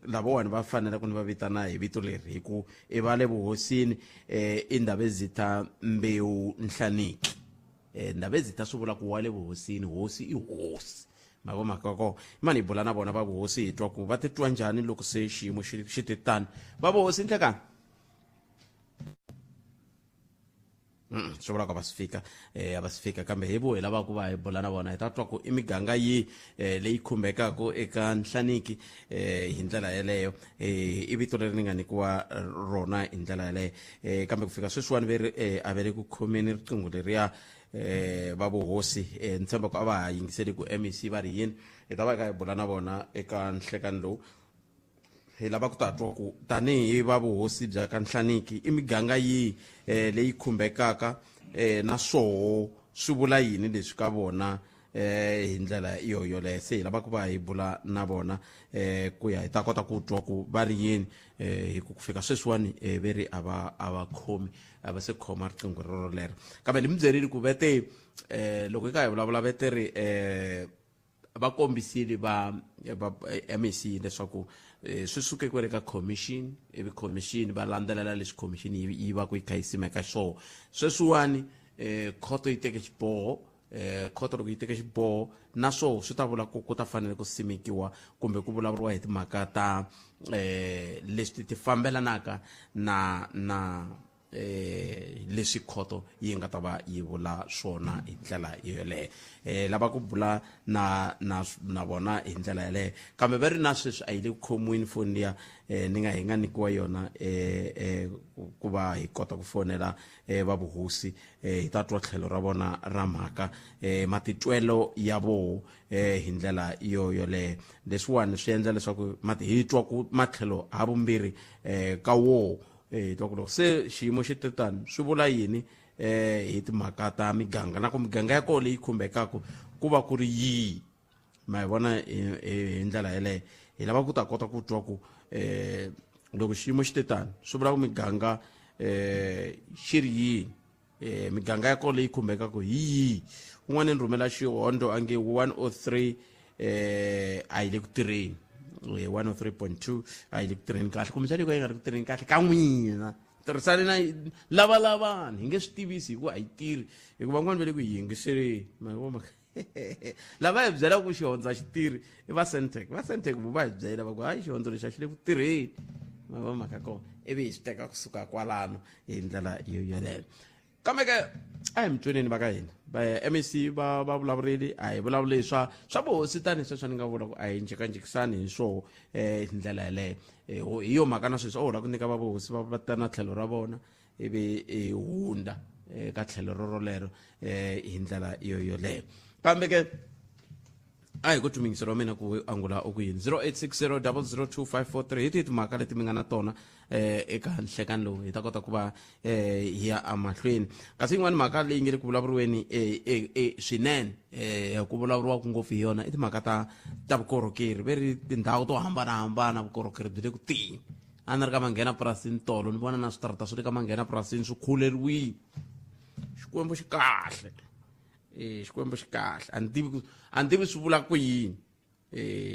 lavawani va fanele ku ni va vitana hi vito leri hi ku i va le vuhosini, i Ndabezitha Mbewu Nhlaniki. Ndabezitha swi vula ku wa le vuhosini, hosi i hosi. Ma vo mhaka ko mani hi bula na vona va vuhosi hi twa ku va titwa njhani loko se xiyimo xi te tani. Va vuhosi nhlekani? Swi vula ku a va swi fika, a va swi fika, kambe hi vo hi lava ku va hi bula na vona hi ta twa ku i miganga yi leyi khumbekaka eka Nhlaniki, hi ndlela yeleyo. I vito leri ni nga nyikiwa rona hi ndlela yeleyo, kambe ku fika sweswiwani ve ri, a ve le ku khomeni riqingho leriya, va vuhosi. Ni tshemba ku a va ha yingiseli ku MEC va ri yini. Hi ta va hi kha hi bula na vona eka nhlekani lowu, hi lava ku ta twa ku tanihi va vuhosi bya ka Nhlaniki i miganga yihi, leyi khumbekaka, na swoho swi vula yini leswi ka vona, hi ndlela yo yoleyo. Se hi lava ku va hi bula na vona, ku ya hi ta kota ku twa ku va ri yini, hi ku fika sweswiwani, ve ri a va khomi, a va se khoma riqingho rero lero. Kambe ni mi byerile ku vete, loko hi ka hi vulavula vete ri, va kombisile va MEC leswaku, swi suke kwele ka commission, ivi commission va landzelela leswi commission yi va ku yi kha yi simeka swona. Sweswiwani, khoto yi teke xiboho. Khoto loko yi teke xiboho na swoho swi ta vula ku ku ta fanele ku simekiwa kumbe ku vulavuriwa hi timhaka ta leswi ti fambelanaka na na leswi khoto yi nga ta va yi vula swona hi ndlela yoleyo. Lava ku bula na na na vona hi ndlela yaleyo, kambe va ri na sweswi a yi le ku khomiweni foni liya ni nga hi nga nyikiwa yona ku va hi kota ku fonela va vuhosi, hi ta twa tlhelo ra vona ra mhaka, matitwelo ya voho hi ndlela yo yoleyo. Leswiwani swi endla leswaku hi twa ku matlhelo ha vumbirhi ka woho, hi twa ku loko se xiyimo xi te tani swi vula yini hi timhaka ta miganga, na ku miganga ya kona leyi khumbekaka ku va ku ri yihi. Ma hi vona hi ndlela yeleyo hi lava ku ta kota ku twa ku loko xiyimo xi te tani swi vula ku miganga xi ri yini, miganga ya kona leyi khumbekaka hi yihi. Un'wana ni rhumela xihondo a nge 103 a yi le ku tirheni, 103.2 a yi le ku tirheni kahle, kumbexana yi ka yi nga ri ku tirheni kahle ka n'wina. Tirhisani na lavalavani, hi nge swi tivisi hikuva a yi tirhi, hikuva van'wani va le ku hi yingiseleni. Ma yi vona lava hi byelaka ku xihondzo a xi tirhi i va Sentec. Va Sentec vo va hi byela va ku hayi, xihondzo lexi a xi le ku tirheni. Ma vona mhaka kona, ivi hi swi teka kusuka kwalano hi ndlela yo yoleyo. Kambe ke a hi mitweneni va ka hina va MEC va va vulavurile, a hi vulavuli swa swa vuhosi tanihi sweswo ni nga vula ku a hi njhekanjhekisani hi swoho hi ndlela yeleyo. Hi yo mhaka na sweswi o la ku nyika va vuhosi va va ta na tlhelo ra vona, ivi hi hundza ka tlhelo rorolero hi ndlela yo yoleyo. Kambe ke a hi ku twimingiselo wa mina ku angula u ku yini 0860 002543 hi tihi timhaka leti mi nga na tona eka nhlekani lowu hi ta kota ku va hi ya emahlweni. Kasi yin'wana mhaka leyi nge le ku vulavuriweni swinene, ku vulavuriwaka ngopfu hi yona i timhaka ta ta vukorhokeri. Ve ri tindhawu to hambanahambana vukorhokeri byi le ku tini. A ni ri ka manghena purasini tolo, ni vona na switarata swa le ka manghena purasini swi khuleriwile. Xikwembu xi kahle, Xikwembu xi kahle. A ni tivi ku a ni tivi swi vula ku yini,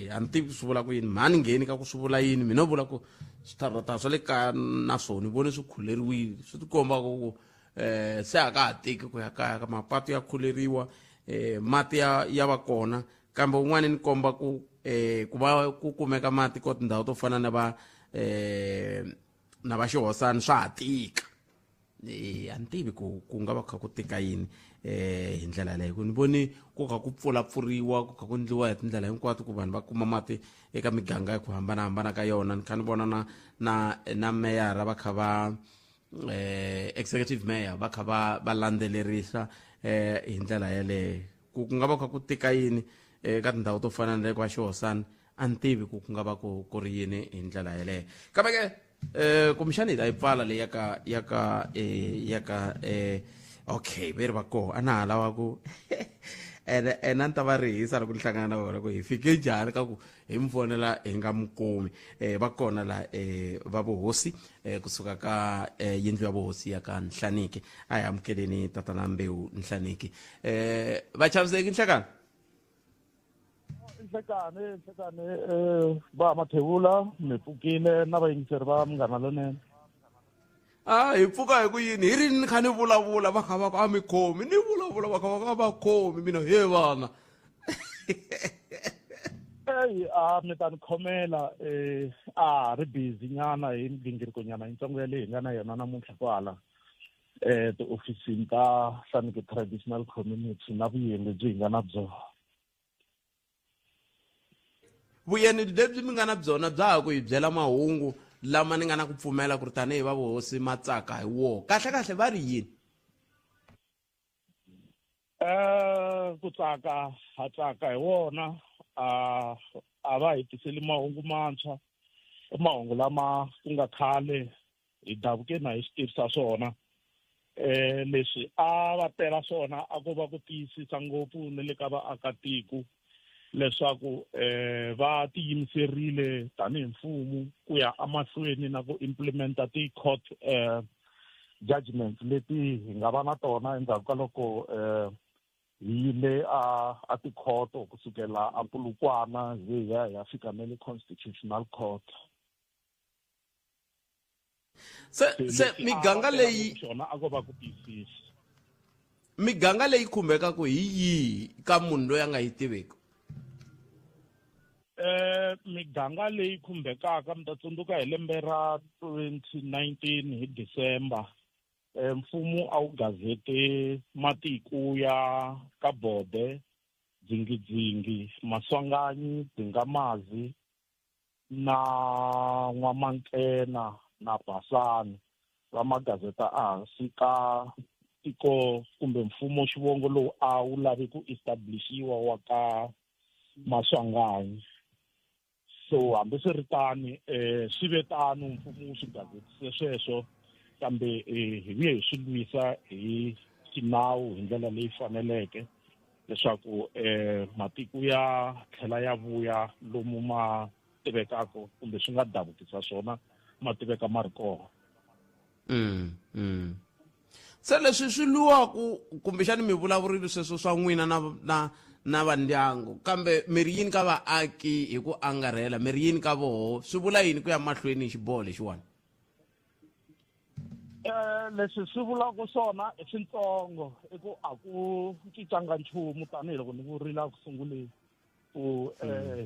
a ni tivi swi vula ku yini, mhani ngheni ka ku swi vula yini. Mina vula ku switarata swa le kaya na swona ni vone swi khuleriwile, swi tikomba ku se a ka ha tiki ku ya kaya ka mapatu ya khuleriwa, mati ya ya va kona. Kambe un'wana ni komba ku ku va ku kumeka mati ko tindhawu to fana na va na va xihosani swa ha tika. A ni tivi ku ku nga va kha ku tika yini hi ndlela yaleyo, ku ni voni ku kha ku pfulapfuriwa, ku kha ku ndliwa hi tindlela hinkwato ku vanhu va kuma mati eka miganga ya ku hambanahambana ka yona. Ni kha ni vona na na na meyara va kha va executive mayor va kha va va landzelerisa hi ndlela yaleyo ku ku nga va kha ku tika yini eka tindhawu to fana na le kwa xihosani. A ni tivi ku ku nga va ku ku ri yini hi ndlela yaleyo. Kambe ke kumbexani hi ta yi pfala leyi ya ka ya ka ya ka okay, ve ri va koho a na ha lava ku ene ene a ni ta va rihisa loko ni hlangana na vona ku hi fike njhani ka ku hi mi fonela hi nga mi kumi. Va kona la va vuhosi kusuka ka yindlu ya vuhosi ya ka Nhlaniki. A hi amukeleni tatana Mbewu Nhlaniki. Vachaviseki nhlekani. Nhlekani, nhlekani, va Mathevula, mi pfukile na vayingiseri va Munghana Lonene. A hi pfuka hi ku yini hi ri ni kha ni vulavula va kha va ku a mi khomi, ni vulavula va kha va ku a va khomi mina he vana. Eyi, a mi ta ni khomela, a ha ri busy nyana hi migingiriko nyana yintsongo ya leyi hi nga na yona namuntlha kwala tihofisini ta Hlaneki Traditional Community na vuyeni lebyi hi nga na byona. Vuyeni lebyi mi nga na byona bya ha ku hi byela mahungu lama ni nga na ku pfumela ku ri tanihi va vuhosi matsaka hi woho. Kahle kahle va ri yini? Ku tsaka ha tsaka hi wona, a va hi tiseli mahungu mantshwa, i mahungu lama ku nga khale hi davuke na hi swi tivisa swona. Leswi a va tela swona a ko va ku tiyisisa ngopfu ni le ka vaakatiko leswaku va tiyimiserile tanihi mfumo ku ya emahlweni na ku implementa ti-court judgments leti hi nga va na tona endzhaku ka loko hi yile a tikhoto kusukela a Polokwane hi ya hi ya fika na le Constitutional Court. Se se miganga leyi xona a ko va ku tiyisisa. Miganga leyi khumbekaka hi yihi ka munhu loyi a nga yi tiveki? Miganga leyi khumbekaka mi ta tsundzuka hi lembe ra 2019 hi December mfumo a wu gazete matiko ya Kabode, Dzingidzingi, Maswanganyi, Dzingamazi na N'wamankena na Basani va magazeta ehansi ka tiko kumbe mfumo xivongo lowu a wu lavi ku establishiwa wa ka Maswanganyi. So hambiswiritano swi ve tano mfumo wu swi gazetise sweswo kambe hi vuye hi swi lwisa hi xinawu hi ndlela leyi faneleke leswaku matiko ya tlhela ya vuya lomu ma tivekaka kumbe swi nga davukisa swona ma tiveka ma ri kona. Se leswi swi lwiwaku kumbexani mi vulavurile sweswo swa n'wina na na na va ndyangu kambe mi ri yini ka vaaki hi ku angarhela mi ri yini ka voho swi vula yini ku ya mahlweni hi xiboho lexiwani? Leswi swi vulaka swona i swintsongo i ku a ku cincanga nchumu tanihiloko ni vurile eku sunguleni ku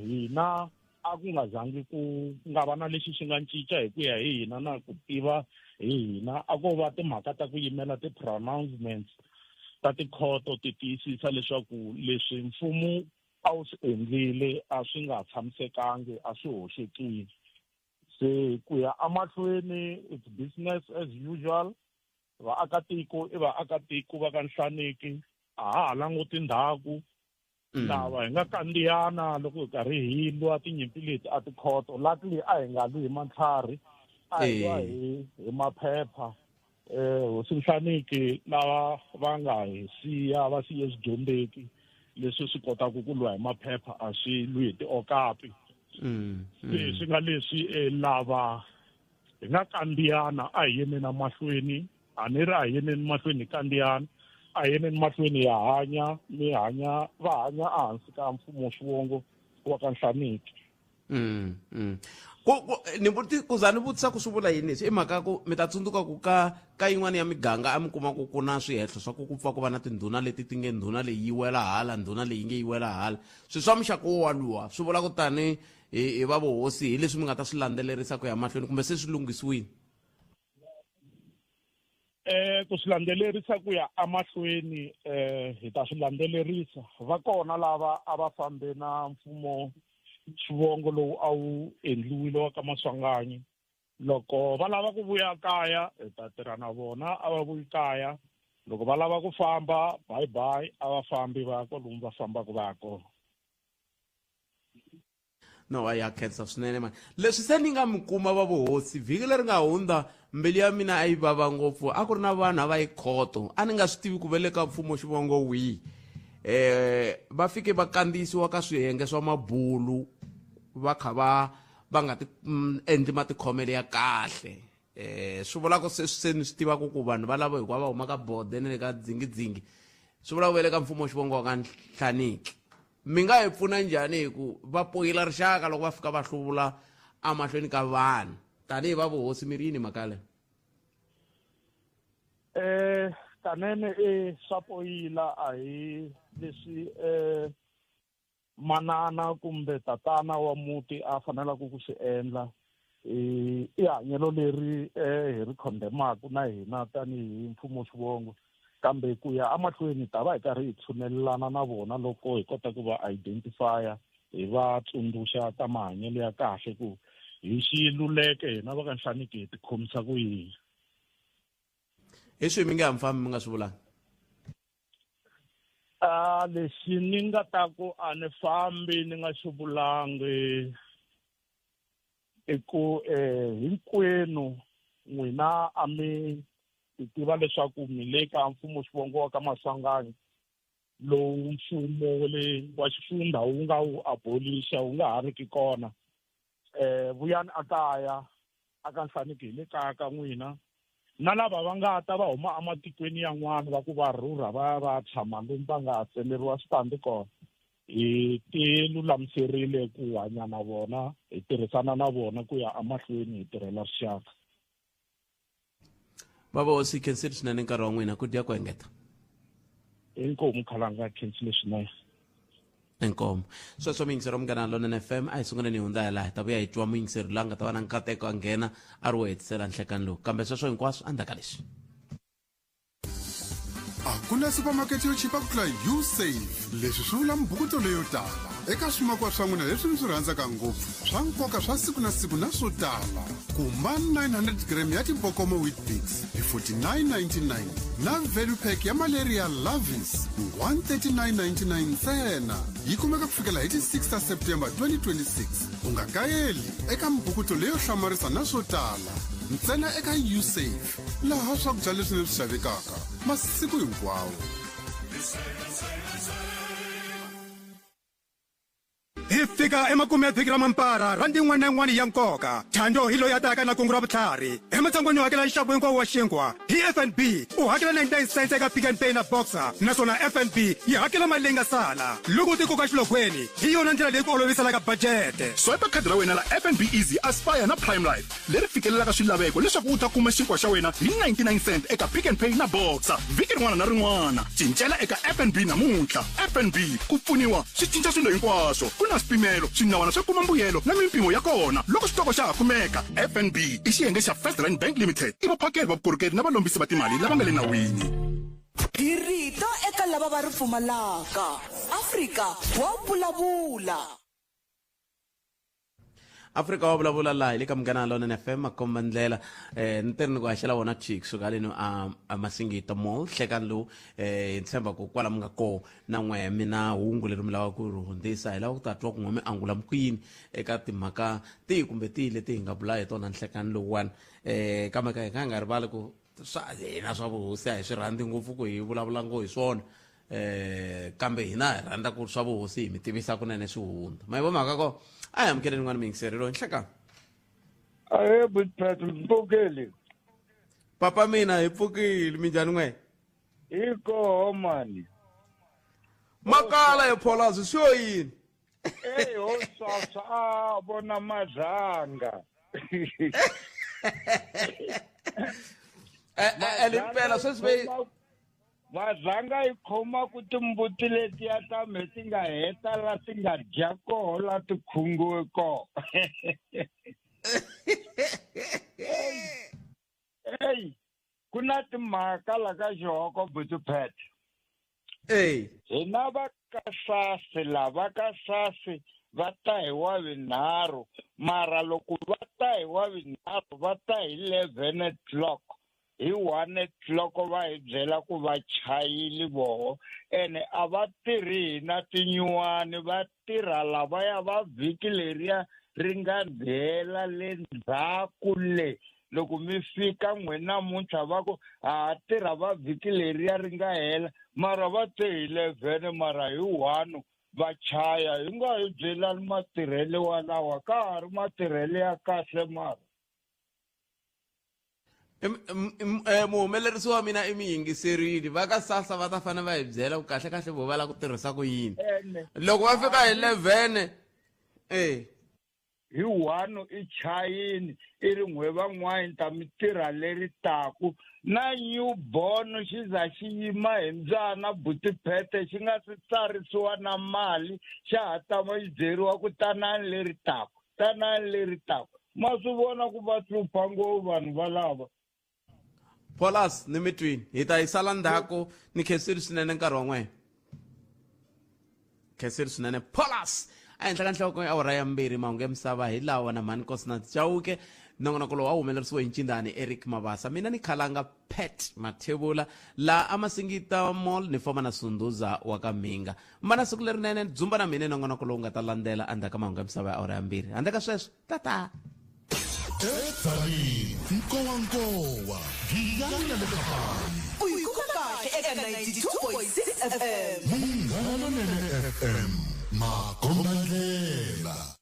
hina a ku nga zangi ku nga va na lexi xi nga cinca hi ku ya hi hina na ku tiva hi hina a ko va timhaka ta ku yimela ti-pronouncements ta tikhoto ti tiyisisa leswaku leswi mfumo a wu swi endlile a swi nga tshamisekangi a swi hoxekile. Se ku ya emahlweni it's business as usual. Vaakatiko i vaakatiko va ka Nhlaneki a ha ha languti ndhaku. Lava hi nga kandziyana loko hi karhi hi lwa tinyimpi leti a tikhoto luckily a hi nga lwi hi matlhari a hi lwa hi maphepha. Hosi Nhlaneki lava va nga hi siya va siye swidyondzeki leswi swi kotaka ku lwa hi maphepha a swi lwi hi tiokapi. Se swi nga leswi lava hi nga kandziyana a hi yimeni emahlweni a ni ri a hi yimeni mahlweni hi kandziyana a hi yimeni mahlweni ya hanya mi hanya va hanya ehansi ka mfumo xivongo wa ka Nhlaneki. Ni vuti ku za ni vutisa ku swi vula yini leswi i mhaka ku mi ta tsundzuka ku ka yin'wana ya miganga a mi kuma ku ku na swihehlo swa ku ku pfa ku va na tindhuna leti ti nge ndhuna leyi yi wela hala ndhuna leyi nge yi wela hala swilo swa muxaka wo waluwa swi vula ku tani hi va vuhosi hi leswi mi nga ta swi landzelerisa ku ya mahlweni kumbe se swi lunghisiwile? Ku swi landzelerisa ku ya emahlweni hi ta swi landzelerisa. Va kona lava a va fambe na mfumo xivongo lowu a wu endliwile wa ka Maswanganyi. Loko va lava ku vuya kaya hi ta tirha na vona a va vuyi kaya. Loko va lava ku famba bye bye a va fambi va ya kwalomu va fambaka va ya kona. No a ya khensa swinene mani. Leswi se ni nga mi kuma va vuhosi vhiki leri nga hundza mbilu ya mina a yi vava ngopfu a ku ri na vanhu a va yi khoto a ni nga swi tivi ku va le ka mfumo xivongo wihi. Va fike va kandziyisiwa ka swiyenge swa mabulu va kha va va nga ti endli matikhomelo ya kahle. Swi vula ku se se ni swi tivaka ku vanhu va lava hinkwavo va huma ka bode na le ka dzingidzingi swi vula ku va le ka mfumo xivongo wa ka Nhlaneki. Mi nga hi pfuna njhani hi ku va poyila rixaka loko va fika va hluvula emahlweni ka vanhu tanihi va vuhosi mi ri yini mhaka leyi? Kanene swa poyila a hi leswi manana kumbe tatana wa muti a fanelaka ku swi endla. I hanyelo leri hi ri condemnaka na hina tanihi mfumo xivongo kambe ku ya emahlweni ta va hi karhi hi tshunelelana na vona loko hi kota ku va identifya hi va tsundzuxa ta mahanyelo ya kahle ku hi xiluleke hina va ka Nhlaneki hi tikhomisa ku yini. Hi swihi mi nge ha mi fambi mi nga swi vulanga? Lexi ni nga ta ku a ni fambi ni nga xi vulangi i ku hinkwenu n'wina a mi ti tiva leswaku mi le ka mfumo xivongo wa ka Maswanganyi lowu mfumo le wa xifundza wu nga wu abolixa wu nga ha ri ki kona. Vuyani a kaya a ka Nhlaneki hi le kaya ka n'wina na lava va nga ta va huma ematikweni yan'wana va ku va rhurha va ya va tshama lomu va nga tsemeriwa switandi kona. Hi ti lulamiserile ku hanya na vona hi tirhisana na vona ku ya emahlweni hi tirhela rixaka. Bava hosi khensile swinene nkarhi wa n'wina ku dya ku engeta. Inkomu khalanga khensile swinene. Inkomu. Sweswo muyingiseri wa Munghana Lonene FM, a hi sunguleni hi hundza hi laha hi ta vuya hi twa muyingiseri loyi a nga ta va na nkateko a nghena a ri wo hetisela nhlekani lowu. Kambe sweswo hinkwaswo endzhaku ka leswi. A ku na supermarket yo chipa ku tlula Usave. Leswi swi vula mibukuto leyo tala eka swimakwa swa n'wina leswi mi swi rhandzaka ngopfu swa nkoka swa siku na siku na swo tala. Kuma 900 gram ya Tibokomo Weet-Bix hi 49.99 na value pack ya malaria Lavis hi 139.99 ntsena. Yi kumeka ku fikela hi ti 6 ta September 2026. U nga kayeli eka mibukuto leyo hlamarisa na swo tala ntsena eka Usave, laha swakudya leswi ni swi xavekaka masiku hinkwawo. Hi fika emakumu ya vhiki ra mampara rhandi yin'wana na yin'wana ya nkoka. Thando hi loyi a taka na kungu ra vutlhari. Ematshan'weni yo hakela nxavo hinkwawo wa xinkwa hi FNB, u hakela 99 cents eka Pick n Pay na Boxer, naswona FNB yi hakela mali leyi nga sala loko u tikoka xilogweni. Hi yona ndlela leyi ku oloviselaka bajete. Swipe khadi ra wena ra FNB Easy Aspire na Prime Life leri fikelelaka swilaveko leswaku u ta kuma xinkwa xa wena hi 99 cent eka Pick n Pay na Boxer vhiki rin'wana na rin'wana. Cincela eka FNB namuntlha. FNB, ku pfuniwa swi cinca swilo hinkwaswo. Ku na swipimelo, swinawana swo kuma mbuyelo na mimpimo ya kona loko xitoko xa ha kumeka. FNB i xiyenge xa First Rand Bank Limited. I vaphakeri va vukorhokeri na valombisi va timali lava nga le nawini. Hi rito eka lava va ri pfumalaka. Afrika wa vulavula. Afrika wa vulavula laha hi le ka Munghana Lonene FM makomba ndlela ni teri ni ku haxela wona chicks suka haleni a a Masingita Mall hlekani lowu hi tshemba ku kwala mi nga koho na n'wehe mi na hungu leri mi lavaka ku ri hundzisa hi lava ku ta twa ku n'we mi angula mi ku yini eka timhaka tihi kumbe tihi leti hi nga bula hi tona nhlekani lowuwani kambe ka hi nga nga rivali ku swa hina swa vuhosi a hi swi rhandzi ngopfu ku hi vulavula ngo hi swona kambe hina hi rhandza ku swa vuhosi hi mi tivisa kunene swi hundza ma yi vo mhaka ko a hi amukeleni n'wana miyingiseri loyi nhlekani. Ahe butpet mpfukeli. Papa mina hi pfukile minjhani n'we? Hi koho mani. Makala hi pholazi swi yo yini? Ey ho swaswa a vona mazanga. Ene impela sweswi ve Mazanga yi khoma ku timbuti letiya ta me ti nga heta la ti nga dya koho la ti khungiwe koho. Ey, ku na timhaka la ka xihoko butuphet. Ey. Hina va ka sasi lava ka sasi va ta hi wa vinharhu, mara loko va ta hi wa vinharhu va ta hi 11 o'clock. Hi 1 o'clock va hi byela ku va chayile voho, ene a va tirhi hina tinyuwani, va tirha lavaya va vhiki leriya ri nga hela le ndzhaku le. Loko mi fika n'we namuntlha va ku ha ha tirha va vhiki leriya ri nga hela, mara va te hi 11 mara hi 1 va chaya. Hi nga hi byelani matirhelo walawa, ka ha ri matirhelo ya kahle mara. Muhumelerisi wa mina i mi yingiserile, va ka SASSA va ta fanele va hi byela ku kahle kahle vo va lava ku tirhisa ku yini. Ene. Loko va fika hi 11 Hi 1 i chayini i ri n'we van'wani ta mi tirha leri taku na newborn xi za xi yima hi mbyana butipete xi nga si tsarisiwa na mali xa ha tama xi byeriwa ku tanani leri taku tanani leri taku. Ma swi vona ku va hlupha ngopfu vanhu valava. Paulus ni mi twini hi ta yi sala ndzhaku ni khensile swinene nkarhi wa n'wina. Khensile swinene Paulus. A henhla ka nhloko ya awara ya 2 mahungu ya misava hi lawa na mhani Nkosinathi Chauke. Nongonoko lowu a humelerisiwe hi Ncindani Eric Mabasa, mina ni Khalanga Pat Mathebula la a Masingita Mall ni famba na Sunduza wa ka Mhinga. Mbana siku lerinene dzumba na mina nongonoko lowu nga ta landzela endzhaku ka mahungu ya misava ya awara ya 2. Handle ka sweswo tata. Edzaleni nkowankowa giyani na le khampani. U yi kuma kahle eka 92.6 FM. Munghana Lonene FM makomba ndlela.